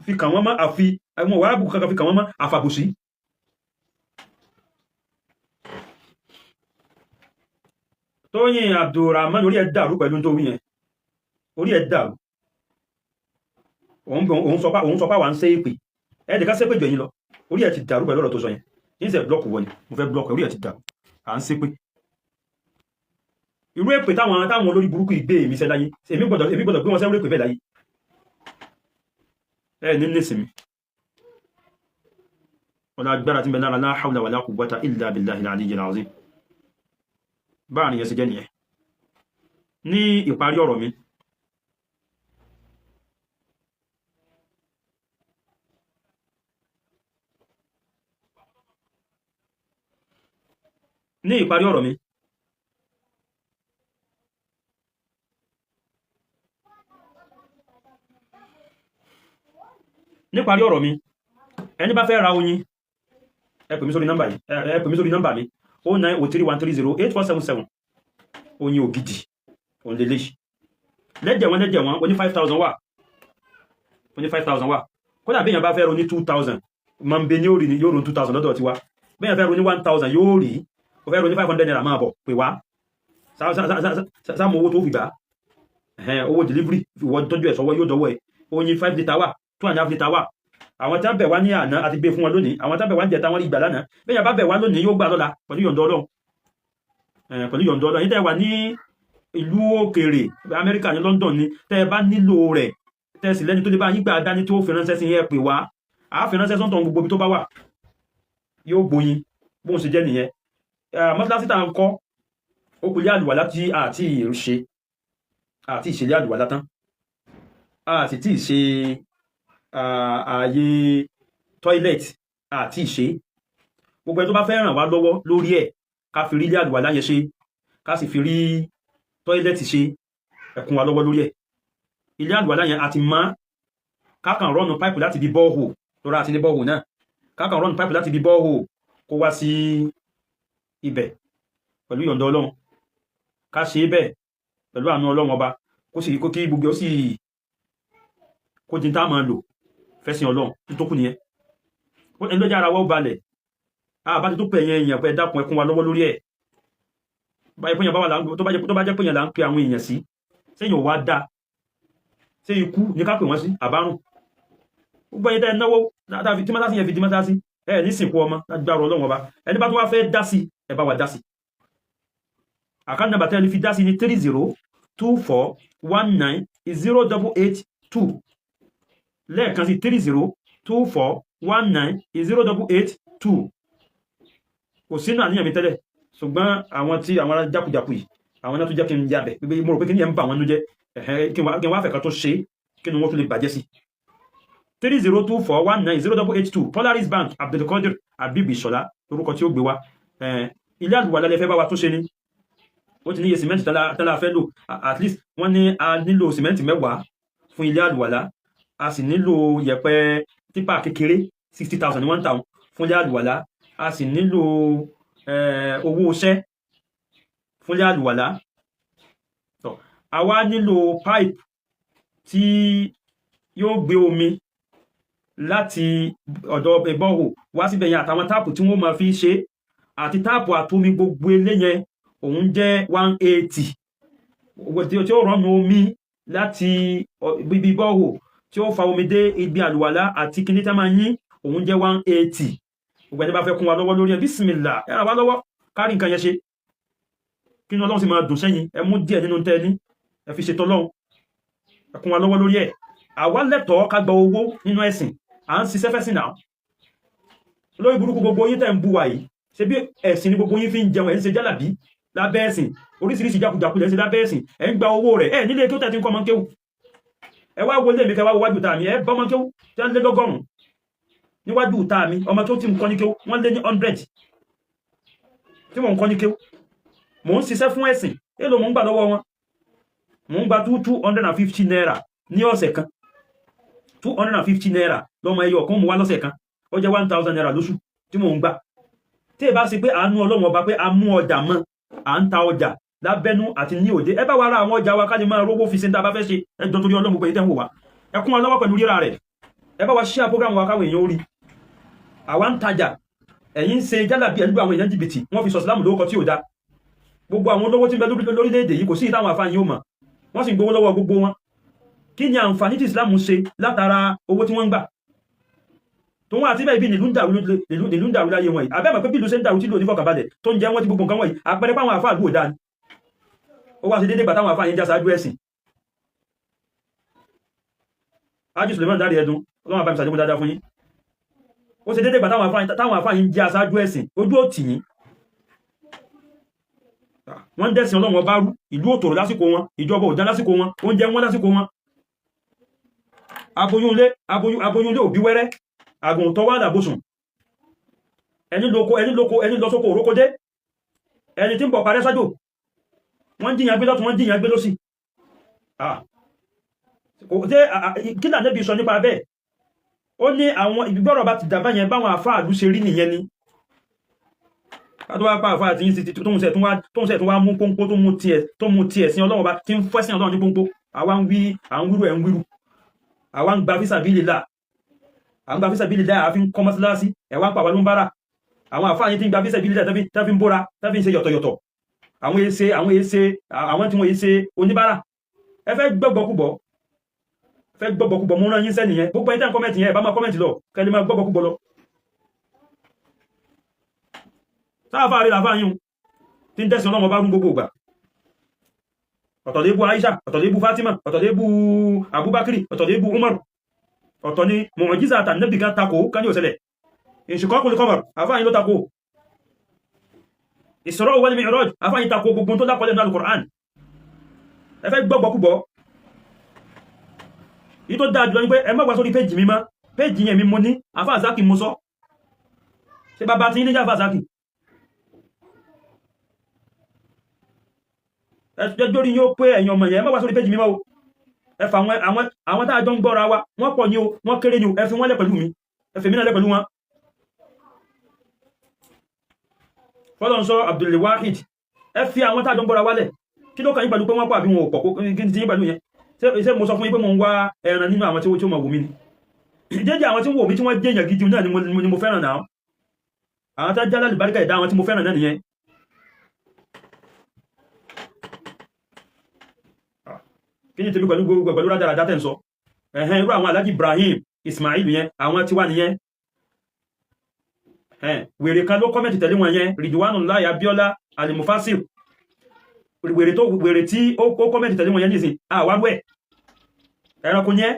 fi kàn wọ́n mọ́, àfi wọn wá arábùkù kankan fi kàn wọ́n mọ́ àfàbùsí. Tóyìn Abdulrahman, orí ẹ̀ dàrú pẹ̀lú tó wí yẹn, orí ẹ̀ dàrú. Òun sọ pé àwọn ń ṣe èpè ẹ̀ẹ́dẹ̀ká ṣépè jù ẹ̀yìn lọ. Orí ẹ̀ ti dàrú pẹ̀lú ọ̀rọ̀ tó sọ yẹn. Ní sẹ́ blọ́ọ̀kù wọ ni mo fẹ́ blọ́ọ̀kù. Orí ẹ̀ ti dàrú. À ń ṣépè, irú èpè táwọn olórí burúkú ìgbé èmi sẹ́ láyé, èmi gbọ́dọ̀ gbé wọn sẹ́wọ́n èpè bẹ́ẹ̀ láyé. Ẹ ní nísìmí ọlá agbára tí ń bẹ lára. La hawla wala quwwata illa billahi al-aliyyil azim. Báàrin yẹn sì jẹ́ nìyẹn. Ní ìparí ọ̀rọ̀ mi, ní ìparí ọ̀rọ̀ mi, níparí ọ̀rọ̀ mi, ẹni bá fẹ́ ra oyin, ẹ pè mí sórí nọ́mbà yìí, ẹ pè mí sórí nọ́mbà mi 09031308477. Oyin ògidì òun lélẹ̀ lẹ́jẹ̀ wọn, lẹ́jẹ̀ wọn. Oní 5,000 wà, oní 5,000 wà. Kódà bí èèyàn bá fẹ́ ro ní 2,000 máa ń bẹ ní òrì ní yóò ro 2,000 lọ́dọ̀ tiwa. Bí èèyàn fẹ́ ro ní 1,000 yóò rí. Ó fẹ́ ro ní 500 naira, máa bọ̀, pè wá, sáàmù owó tó fi gbà, owó delivery, ìwọ tọ́jú ẹ̀ sọ́wọ́, yóò dọ́wọ́ ẹ̀. Oyin 5 litre wà, 2.5 litre wà. Àwọn tí wọ́n bẹ̀ wá ní àná àti gbé fún wọn lónìí. Àwọn tí wọ́n bẹ̀ wá ní jẹta, wọ́n rí gbà lánàá. Bẹ́ẹ̀ yẹn bá bẹ̀ wá lónìí, yóò gbà lọ́la pẹ̀lú yọ̀ǹda Ọlọ́run. Pẹ̀lú yọ̀ǹda Ọlọ́run. Yín tẹ́ wà ní ìlú òkèèrè, Amẹ́ríkà ní, London ní, tẹ́ ẹ bá nílò rẹ̀, tẹ́ ẹ sì lẹ́ni tó lè bá yín gbà dání tó fi ránṣẹ́ sí yẹn, pè wá, àá fi ránṣẹ́ sọ́ńtọ̀ gbogbo ibi tó bá wà, yóò gbóyin. Bóun ṣe jẹ́ nìyẹn. Mọ́sálásí tá à ń kọ́, ó kù ilé àlùwàlá tí àti ṣe, àti ìṣẹ̀lẹ̀ àlùwàlá tán, a sì tí ì ṣe ààyè toilet àti ìṣe. Gbogbo ẹni tó bá fẹ́ ràn wá lọ́wọ́ lórí ẹ̀, ká fi rí ilé àlùwàlá yẹn ṣe, ká sì fi rí toilet ṣe, ẹ kún wa lọ́wọ́ lórí ẹ̀. Ilé àlùwàlá yẹn àti mọ́, ká kàn run pipe láti bí borehole lọ́rọ̀, àti ní borehole náà, ká kàn run pipe láti bí borehole kó wá sí ibẹ̀ pẹ̀lú ìyọ̀ǹda Ọlọ́run. Ká ṣe é bẹ́ẹ̀ pẹ̀lú àánú Ọlọ́run Ọba, kó sì kó kí gbogbo ó sì kó di tá a máa lò fẹ́sìn Ọlọ́run tó kù nìyẹn. Ẹni lọ́jà ara wa ó balẹ̀. Àbá ti tó pè yẹn èèyàn pé, dákun, ẹ kún wa lọ́wọ́ lórí ẹ̀. Báyìí pé èèyàn bá wà, tó bá jẹ́ pé èèyàn là ń pe àwọn èèyàn sí sẹ́yìn, ò wá dá ṣé ikú ní ká pè wọ́n sí àbárùn. Gbogbo ẹni tẹ́ ẹ náwó tí mọ́sálásí yẹn fi di mọ́sálásí, ẹ ní sìnkú ọmọ lágbára Ọlọ́run Ọba. Ẹni bá tó wá fẹ́ dá sí, ẹ bá wa dá sí. Account number tẹ́lẹ̀ fi dá sí ní 3024190882. Lẹ́ẹ̀kan sí, 3024190882. Kò sínú àníyàn mi tẹ́lẹ̀, ṣùgbọ́n àwọn tí àwọn ará jákujàku yìí, àwọn náà tó jẹ́ kí n yabẹ̀ pé mo rò pé kí ni ẹ̀ ń bà wọ́n nú jẹ́, kí n wá fẹ̀ kan tó ṣe kí ni wọ́n tún lè bàjẹ́ sí. 3024190882, Polaris Bank, Abdulkadir Habib Ìṣọ̀lá lórúkọ tí ó gbé wa. Ilé àlùwàlá lẹ fẹ́ bá wa tó ṣe ni, ó ti níye sìmẹ́ntì tálá fẹ́ lò. At least wọ́n ní a nílò sìmẹ́ntì 10 fún ilé àlùwàlá, a sì nílò yẹ̀pẹ̀ tipper kékeré, 60,000 ní wọ́n ń tà fún ilé àlùwàlá, a sì nílò owó iṣẹ́ fún ilé àlùwàlá. A wá nílò pipe tí yóò gbé omi láti ọ̀dọ̀ borehole wá síbẹ̀ yẹn, àtàwọn tap tí wọ́n máa fi ṣe, àti tap àtomi, gbogbo eléyẹn òun jẹ́ 180. Tí ó run omi láti ibi borehole tí ó fa omi dé ibi àlùwàlá àti kíní tá máa yín, òun jẹ́ 180. Gbogbo ẹni bá fẹ́ kún wa lọ́wọ́ lórí ẹ̀, bísímìlà, ẹ ràn wá lọ́wọ́ kárí nǹkan yẹn ṣe, kí ni Ọlọ́run sì máa dùn sẹ́yìn. Ẹ mú díẹ̀ nínú tẹ́ ní, ẹ fi ṣètò Ọlọ́run, ẹ kún wa lọ́wọ́ lórí ẹ̀. Àwa lẹ́tọ̀ọ́ ká gba owó nínú ẹ̀sìn, à ń ṣiṣẹ́ fẹ́sìn náà. Lórí burúkú gbogbo yín tẹ́ ń bú wa yìí, ṣe bí ẹ̀sìn ni gbogbo yín fi ń jẹun? Ẹ̀ ń ṣe jálàbí lábẹ́ ẹ̀sìn, oríṣiríṣi jákujàku lẹ́ ń ṣe lábẹ́ ẹ̀sìn, ẹ̀ ń gba owó rẹ̀. Ẹ̀ nílé kí ó tẹ̀ tí ń kọ́ ọmọ kéwù. Ẹ wá wọlé mi, kẹ wá wájú ta mi, ẹ bá ọmọ kéwù tí wọ́n lé lọ́gọ́rùn-ún níwájú ta mi. Ọmọ tó ti ń kọ́ ní kéwù, wọ́n lé ní 100 tí mò ń kọ́ ní kéwù. Mò ń ṣiṣẹ́ fún ẹ̀sìn. Èlò mò ń gbà lọ́wọ́ wọn? Mò ń gba 250 naira ní ọ̀sẹ̀ kan. ₦250 lọ́mọ ẹyọ kan mú wá lọ́sẹ̀ kan, ó jẹ́ ₦1,000 lóṣù tí mò ń gbà. Tí ẹ bá ṣe pé àánú Ọlọ́run Ọba, pé a mú ọjà mọ́, à ń ta ọjà lábẹ́nú àti ní òde, ẹ bá wa ra àwọn ọjà wa ká lè máa rówó fi ṣe ní tá a bá fẹ́ ṣe. Ẹ jọ, torí Ọlọ́run, gbogbo èyí tẹ́ ń wò wá, ẹ kún wa lọ́wọ́ pẹ̀lú rírà rẹ̀. Ẹ bá wa share program wa káwọn èèyàn ó rí. Àwa ń tajà, ẹ̀yin ń ṣe jálàbí, ẹ̀ ń lu àwọn èèyàn jìbìtì, wọ́n fi sọ Ìsìlámù lórúkọ tí ò da. Gbogbo àwọn olówó tí ń bẹ lórílẹ̀-èdè yìí, kò sí ìtàwọn àfáà yìí ó mọ̀, wọ́n sì ń gbowó lọ́wọ́ gbogbo wọn. Kí ni àǹfààní tí Islam ṣe látara owó tí wọ́n ń gbà tó wọ́n àti bẹ́ẹ̀ bí nílùú ń dàrú, nílùú ń dàrú láyé wọn yìí? Àbẹ́ mọ̀ pé bí ìlú ṣe ń dàrú tí ìlú onífọ̀kànbalẹ̀ tó ń jẹ́ wọ́n ti gbogbo nǹkan wọ̀nyí, àpẹẹrẹ pé àwọn àfáà àdúgbò dáa ni. Ó wá sí déédéé gbà táwọn àfáà yẹn já sáájú ẹ̀sìn. Ájú Suleiman dárí ẹdun, Ọlọ́run àbámi sàdékún dáadáa fún yín. Ó ṣe déédéé gbà táwọn àfáà yẹn já sáájú ẹ̀sìn, ojú ò tì yín. Wọ́n ń dẹ̀sìn Ọlọ́run Ọba rú, ìlú òtòrò lásìkò wọn, ìjọba ò dá lásìkò wọn, oúnjẹ wọn lásìkò wọn. Aboyúnlé, aboyúnlé òbí wẹ́rẹ́, àgùntàn wà dàbòsùn. Ẹni lóko, ẹni lóko, ẹni lọ sóko òrókó dé, ẹni tí ń bọ̀ parẹ́ sájò. Wọ́n jíyàn gbé lọ́tún, wọ́n jíyàn gbé lọ́sì. Kí là nẹ́bí sọ nípa bẹ́ẹ̀? Ó ní àwọn ìgbọ́rọ̀ bá ti dàbá yẹn, báwọn àfáàlú ṣe rí nìyẹn ni. Kátó wá pa àfáà tí yín sí tó ń sẹ̀ tó wá mú pọ́npọ́, tó mú tiẹ̀ sí Ọlọ́run Ọba, tí ń fẹ́ sí Ọlọ́run ní pọ́npọ́. Àwa ń wí, à ń wíru, ẹ̀ ń wíru. Àwa ń gba físàbílì là, à ń gba físàbílì là, àfi ń kọ́ mọ́sálásí. Ẹ̀ wá ń pa àwa ló ń bára. Àwọn àfáà yín tí ń gba físàbílì là, tẹ́ fi ń bóra, tẹ́ fi ń ṣe yọ̀tọ̀yọ̀tọ̀, àwọn èsè, àwọn èsè, àwọn tí wọ́n èsè oníbàárà. Ẹ fẹ́ gbọ́gbọ́ kúbọ̀. Fẹ́ gbọ́gbọ́kúgbọ́ mú rán yín sẹ́ni yẹn. Gbogbo ẹni tẹ́ ń comment yẹn, ẹ bá máa comment lọ kẹ́lẹ́ máa gbọ́gbọ́kúgbọ́ lọ. Sáfà rí làfà yín tí ń tẹ̀sán ọlọ́mọ bá rún gbogbo ìgbà. Ọ̀tọ̀ lébú Aisha, ọ̀tọ̀ lébú Fatima, ọ̀tọ̀ lébú Abubakar, ọ̀tọ̀ lébú Umar, ọ̀tọ̀ ni mọ̀jísà àtànẹ́bì kan takò kan ní òṣẹlẹ̀ ìṣùkọ́kùn kọmọ̀r àfáàyìn ló takò Isra wal Mi'raj, àfáàyìn takò gbogbo tó dákọlẹ̀ ní Al-Qur'an. Ẹ fẹ́ gbọ́gbọ́kúgbọ́. Yìí tó dáa jùlọ ní pé ẹ má wá sórí péjì mi mọ́. Péjì yẹn mi mo ní àfáà Zaki mo sọ. Ṣé bàbá tí ní jẹ́ àfáà Zaki? Ẹjọ́ rí yóò pé ẹ̀yàn ọmọ yẹn, ẹ má wá sórí péjì mi mọ́ o. Ẹ fà àwọn tá a jọ ń gbọ́ra wa, wọ́n pọ̀ ní o, wọ́n kéré ní o, ẹ fi wọ́n lẹ̀ pẹ̀lú mi, ẹ fi mí náà lẹ̀ pẹ̀lú wọn. Fọlọ́nsọ Abdulwahid, ẹ fi àwọn tá a jọ ń gbọ́ra wálẹ̀. Kí ló kàn yín pẹ̀lú pé wọ́n pọ̀ àbí wọn ò pọ̀? Kí ni ti yín pẹ̀lú yẹn? Ṣé mo sọ fún yín pé mo ń wá ẹran nínú àwọn tí ó mọ̀ wò mí ni? Jẹ́jẹ́ àwọn tí ń wò mí tí wọ́n jẹ́ èèyàn gidi náà ni mo fẹ́ràn náà. Àwọn tá jálá lùbáríkà ẹ̀dá, àwọn tí mo fẹ́ràn náà nìyẹn. Kí ni tèmi pẹ̀lú gbogbo pẹ̀lú rádaràdá tẹ̀ ń sọ? Ẹ̀hẹ́n, irú àwọn Alhaji Ibrahim Ismail yẹn, àwọn tiwa nìyẹn. Wèrè kan ló comment tẹ̀lé wọn yẹn, Ridwanullahi Abiola Alimufasir, wèrè tó wèrè tí ó comment tẹ̀lé wọn yẹn nísìn àwárú ẹ̀ ẹranko yẹn.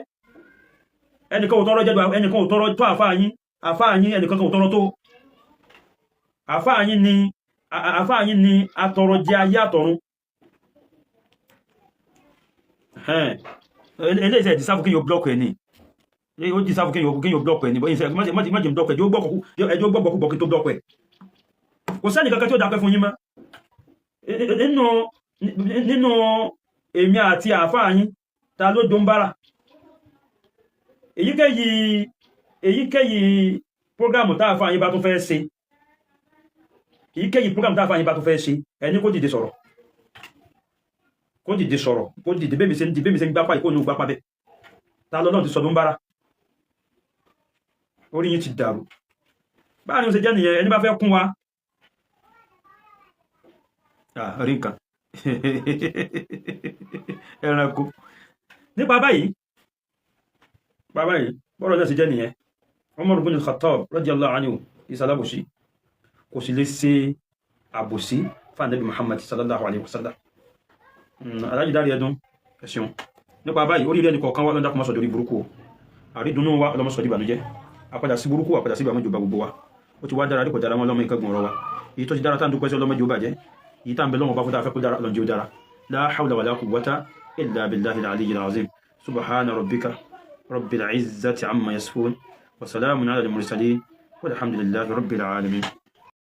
Ẹnìkan ò tọrọ jẹ́, ẹnìkan ò tọrọ tó àfáà yín, àfáà yín, ẹnìkan kan ò tọrọ tó àfáà yín ni. Àfáà yín ni atọrọ jẹ ayé àtọ̀run. Eléyìí sẹ́ deserve kí yóò block ẹ̀ ní, ó deserve kí yóò block ẹ̀ ní bóyá má jẹ́ block ẹ̀, ẹjọ́ gbọ́gbọ́kúgbọ́ kí tó block ẹ̀. Kò sẹ́ni kankan tí ó dápẹ́ fún yín mọ́ nínú èmi àti àáfàá yín. Ta ló dó ń bára? Èyíkéyìí program tá àáfàá yín bá tún fẹ́ ṣe, èyíkéyìí program tá àáfàá yín bá tún fẹ́ ṣe, ẹni kó dìde sọ̀rọ̀, kó dìde sọ̀rọ̀, kó dìde. Bẹ́ẹ̀ mi ṣe ń di, bẹ́ẹ̀ mi ṣe ń gbápá ìkónú gbápá bẹ́ẹ̀. Ta lọ́lọ́run ti sọ ló ń bára? Orí yín ti dàrú. Báà ni ó ṣe jẹ́ nìyẹn. Ẹni bá fẹ́ kún wa rí nǹkan ẹranko nípa báyìí báyìí, bọ́rọ̀ náà ṣe jẹ́ nìyẹn. Umar ibn al-Khattab radiyallahu anhu ìsàlábòsí kò sì lè ṣe àbòsí fún Ànábì Muhammad sallallahu alaihi wasallam. Alájí dárí ẹdún, ẹ ṣeun. Nípa báyìí, orí ilé ẹnì kọ̀ọ̀kan wá lọ́dá kọmọ́sọ̀ lórí burúkú o. Àrídùnú wa ọlọ́mọsọ̀ dìbànújẹ́, àpadà sí burúkú, àpadà sí ìbàmọ́jọba gbogbo wa. Ó ti wá dára dípò dára mọ́ ọlọ́mọ ìkẹ́gùn ọ̀rọ̀ wa. Èyí tó ti dára tá ń dúpẹ́ sí, ọlọ́mọdé ó bàjẹ́. Èyí tá ń bẹ lọ́wọ́ bá fún tá a fẹ́ kó dára, ọlọ́njẹ́ ó dára. La hawla wala quwwata illa billahi al-aliyyil azim. Subhana rabbika rabbil izzati amma yasifun wa salamun ala al-mursalin walhamdulillahi rabbil alamin.